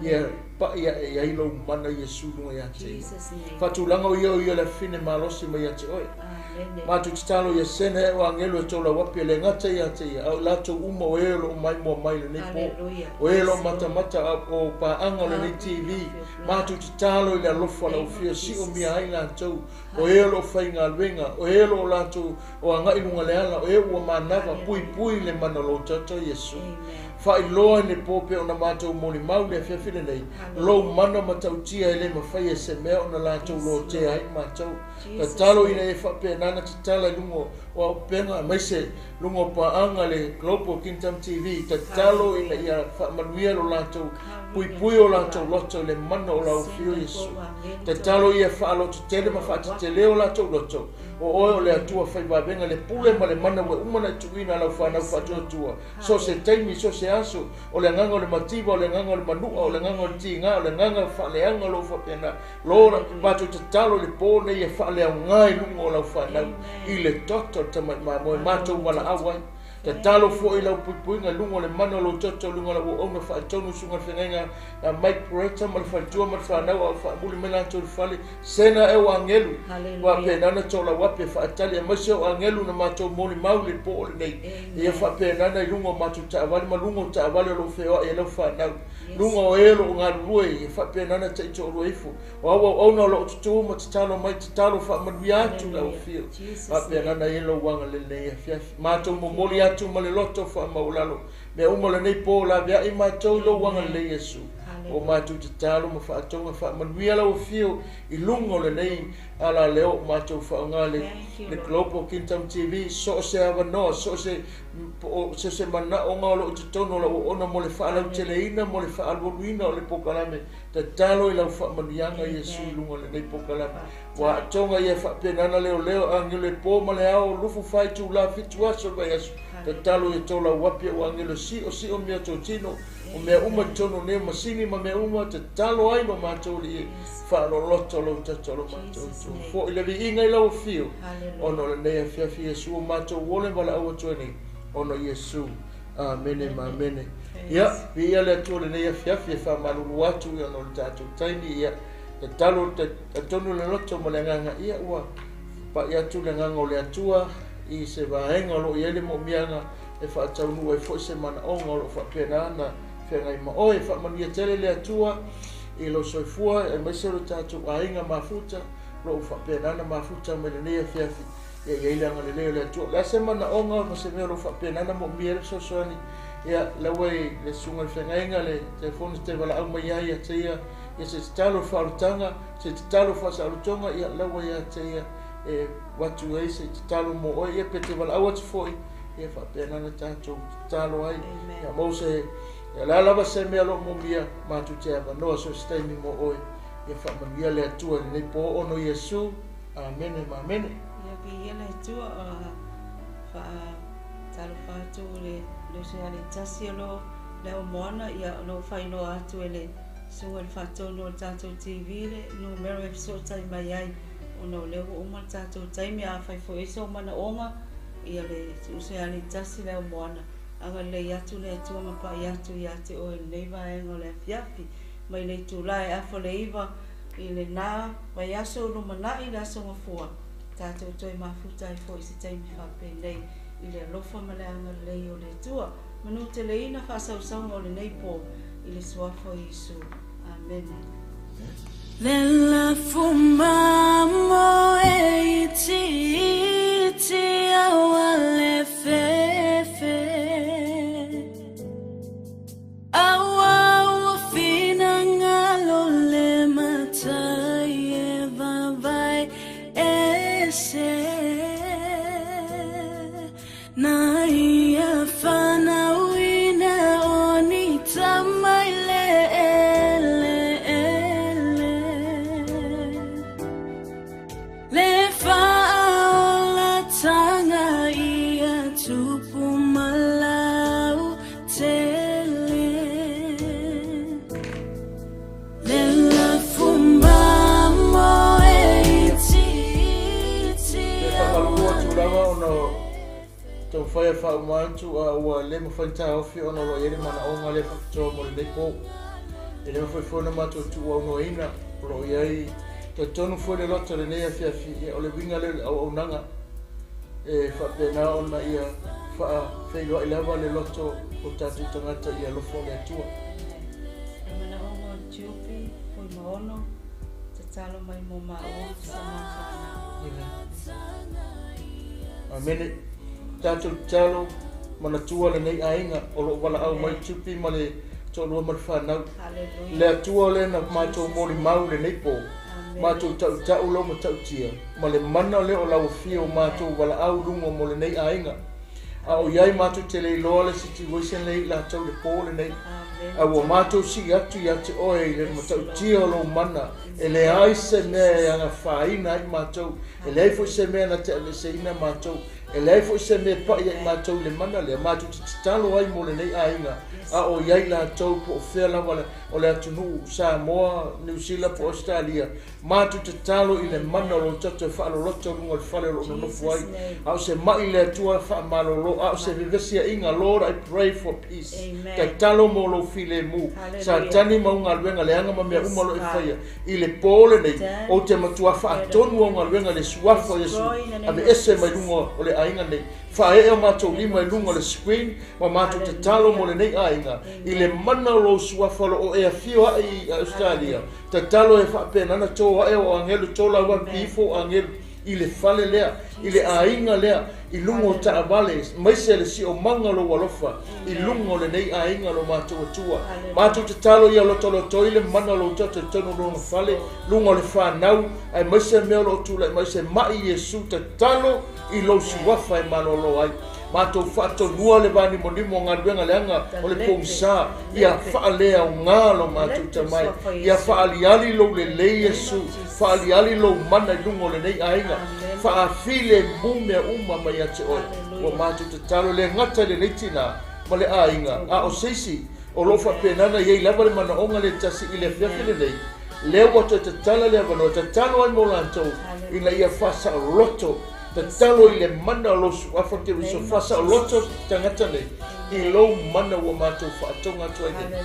Ia pa'i a'e i ai lou mana Iesu i luga ia te ia. Faatulaga o ia o ia le afine malosi mai ia te oe. Matou tatalo ia sena e o agelu e toulau api e le gata ia te ia, a o i latou uma o e o lo o maimoa mai i lenei po, o e o lo o matamata a o paaga o lenei TV. Matou tatalo i le alofa o lau afio e siomia ai latou, o e o lo o faigaluega, o e o lo o latou o agai i luga le ala, o e ua manava, puipui le mana o lou toto Iesu. Faailoa i le po pei ona matou molimau i le afiafi lenei, lou mana matautia e le mafai e se mea ona latou lotea ai matou. Tatalo ina ia faapena ona tatala i luga o auupega aemaise luga o paaga le Global Kingdom TV. Tatalo ina ia faamanuia lo latou puipui o latou loto i le mana o lau Afio Iesu. Tatalo ia faalototele ma faatetele o latou loto. O oe o le Atua faivavega, le pule ma le mana ua uma ona e tuuina lau fanau faatuatua. So o se taimi, so o se aso, o le agaga o le mativa, o le agaga o le manua, o le agaga o le tiga, o le agaga faaleaga o lo o faapena. Lord, matou tatalo i le po nei e faaleaoga i luga o lau fanau i le toto o le tamai mamoe, matou valaau ai. Tatalo foi i lau puipuiga i luga o le mana o lou toto, luga o lau auauna faatonu susuga i le feagaiga a Mike Peretta ma le faletua ma le fanau a o faamuli mai latou i le fale. Sena e o agelu, faapena ona toolau ape faatali aemaise o agelu na matou molimau i le po lenei. Ia faapena ona i luga o matou taavale ma luga o taavale o lo o feoai ai lau fanau. Luga o e o lo o galulue, ia faapena ona taitoalua ifo. O au auauna o lo o tutū ma tatalo mai, tatalo faamanuia atu lau afio. Faapena ona i ai lou agalelei afiafi. Matou momoli atu ma le loto faamaualalo mea uma o lenei po, laveai matou i lou agalelei Iesu. O matou tatalo ma faatoga faamanuia lau afio i luga o lenei alaleo o matou faaaoga le, le Global Kingdom TV, so o se avanoa, so o se, po o se manaoga o lo o i totonu o lau auauna mo le faalauteleina, mo le faaalualuina o le polokalame. Tatalo i lau faamanuiaga Iesu i luga o lenei polokalame. Ua atoga ia faapenana leoleo agelo e po ma le ao 24 itula 7 aso o le vaiaso. Tatalo ia tolau api ua agelo siosio mea totino o mea uma i totonu o nei masini ma mea uma tatalo ai lo matou Alii faaloloto lou tatalo matou tu. Foi le viiga i lau afio ona o lenei afiafi Iesu o matou ole valaau atu ai nei ona Iesu. Amene ma amene. Ia, viia le Atua i lenei afiafi e faamalulu atu ia ona o le tatou taimi. Ia, tatalo talitonu le loto ma le agaga, ia ua pai atu le agaga o le Atua i se vaega o lo o i ai le moomiaga e faataunuu ai foi se manaoga o lo o faapena ona feagai ma oe. Faamanuia tele le Atua i lou soifua aemaise o le tatou aiga mafuta o lo o faapena ona mafuta mai lenei afiafi. Ia i ai le agalelei o le Atua. O le a se manaoga ma se mea o lo o faapena ona moomia ai le fesoasoani, ia la ua i le susuga i le feagaiga le telefoni te valaau mai ai ia te ia, ia se tatalo i faaolataga, se tatalo i faasaolotoga, ia la ua ia te ia e avatu ai se tatalo mo oe, ia pe te valaau atu foi, ia faapena ona tatou tatalo ai. Ia maua se, ia le a lava se mea o lo o moomia, matou te avanoa so o se taimi mo oe. Ia faamanuia le Atua i lenei po ono Iesu. Amene ma amene. Ia viia le Atua o faatalofa atu i le uso ia Aleitasi o lo o le au moana, ia o lo o faailoa atu e le susuga i le faatonu o le tatou TV le numera e fesootai mai ai ona o lea ua uma le tatou taimi. Afai foi e i ai sou manaoga, ia le uso ia Aleitasi le au moana, agalelei atu le Atua ma pai atu ia te oe i lenei vaega o le afiafi mai le itula e 8:30 i lena vaiaso o lumanai le Aso Gafua, tatou toe mafuta ai foi i se taimi faapenei i le alofa ma le agalelei o le Atua. Manuteleina faasausauga o lenei po i le suafa o Iesu. Amene. Le lafumamo e itiiti aua le fefe aua ua finagalo le matai e vavae ese na ia fanauina o ni tama i le eleele le faaolatanga ia tupu malau tele le lafumamo e itiiti E faamalulu atu lava ona taumafai e faauma atu a ua le mafai ona taofi ona o lo o i ai le manaoga lea faapitoa mo lenei po. E le mafai foi ona matou tuuaunoaina o lo o i ai talitonu foi le loto i lenei afiafi, ia o le uiga lea o le auaunaga e faapena ona ia faafeiloai lava le loto o tatou tagata i alofa o le Atua. Le manaoga o Tiupi, Fuimaono, tatalo mai mo maua sa ma fanau. Amene. Tatou tatalo manatua lenei aiga o lo o valaau mai Tiupi ma le toalua ma le fanau. Hallelujah. Le Atua lea na matou molimau lenei po, matou tautau lau matautia ma le mana lea o lau afio o matou valaau luga mo lenei aiga. A o i ai matou te le iloa le situation lea i latou le po lenei. A ua matou sii atu ia te oe i le matautia o lou mana, e leai se mea e agafaina ai matou, e leai foi se mea na te aveeseina matou, e leai foi se mea e pai ai matou i le mana lea, matou te tatalo ai mo lenei aiga, a o i ai latou po o fea lava o le atunuu, Samoa, Niu Sila po o Ausetalia, matou tatalo i le mana o lou toto e faaloloto luga o le fale o lo o nonofo ai. A o se mai le Atua faamalolo, a o se vevesiaiga, Lord, I pray for peace. Tatalo mo lou filemu. Satani ma au galuega leaga ma mea uma o lo o e faia i le po lenei, ou te matua faatonu au galuega i le suafa o Iesu, aveese mai luga o le aiga nei. Faaee o matou lima i luga o le screen ma matou tatalo mo lenei aiga i le mana o lou suafa o lo o e afio ae i Ausetalia. Tatalo e faapena ona to ae o agelu, to lau api ifo o agelu i le fale lea, i le aiga lea, i luga o taavale, aemaise le siomaga o lou alofa i luga o lenei aiga lo matou Atua. Matou tatalo ia lotolotoi le mana o lou toto i totonu o lona fale, luga o le fanau, aemaise mea o lo o tulai mai se mai Iesu, tatalo i lou suafa e malolo ai. Matou faatonua le vanimonimo o galuega leaga o le pogisa, ia faaleaoga lo matou tamai, ia faaliali lou lelei Iesu, faaliali lou mana i luga o lenei aiga, faafilemu mea uma mai ia te oe. Ua matou tatalo, e le gata i lenei tina ma le aiga, a o se isi o lo o faapena ona i ai lava le manaoga le tasi i le afiafi lenei, lea ua toe tatala le avanoa, tatalo ai mo latou ina ia faasaoloto. Tatalo i le mana o lou suafa Keriso, faasaoloto tagata nei i lou mana ua matou faatoga atu ai nei.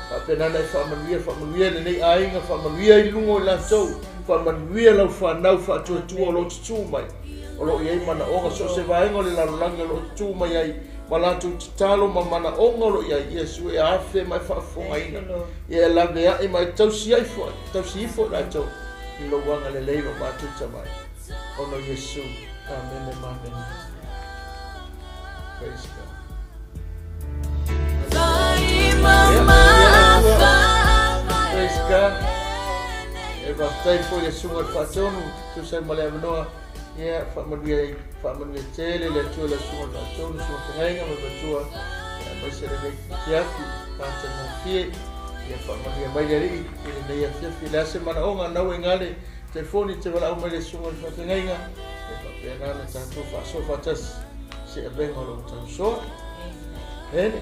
Faapena ona e faamanuia, faamanuia i lenei aiga, faamanuia i luga o i latou, faamanuia lau fanau faatuatua o lo o tutū mai, o lo o i ai manaoga, so o se vaega o le lalolagi o lo o tutū mai ai ma latou tatalo ma manaoga o lo o i ai, Iesu e afe ma e faafofogaina, ia e laveai ma e tausi ai foi, tausi ifo i latou i lou agalelei lo matou tamai. Ona o Iesu. Amene ma amene. Praise God. Praise God. E faafetai foi le susuga i le Faatonu, tusa ai ma le avanoa. Ia, faamanuia, faamanuia tele le Atua i le susuga i le Faatonu, susuga Fegainga ma le Matua, aemaise lenei afiafi, matagofie. Ia faamanuia mai le Alii i lenei afiafi. O le a se manaoga nau e gale telefoni te valaau mai le susuga i le faafeagaiga, e faapena ona tatou faasoa faatasi se avega o lou tausoa. Amen.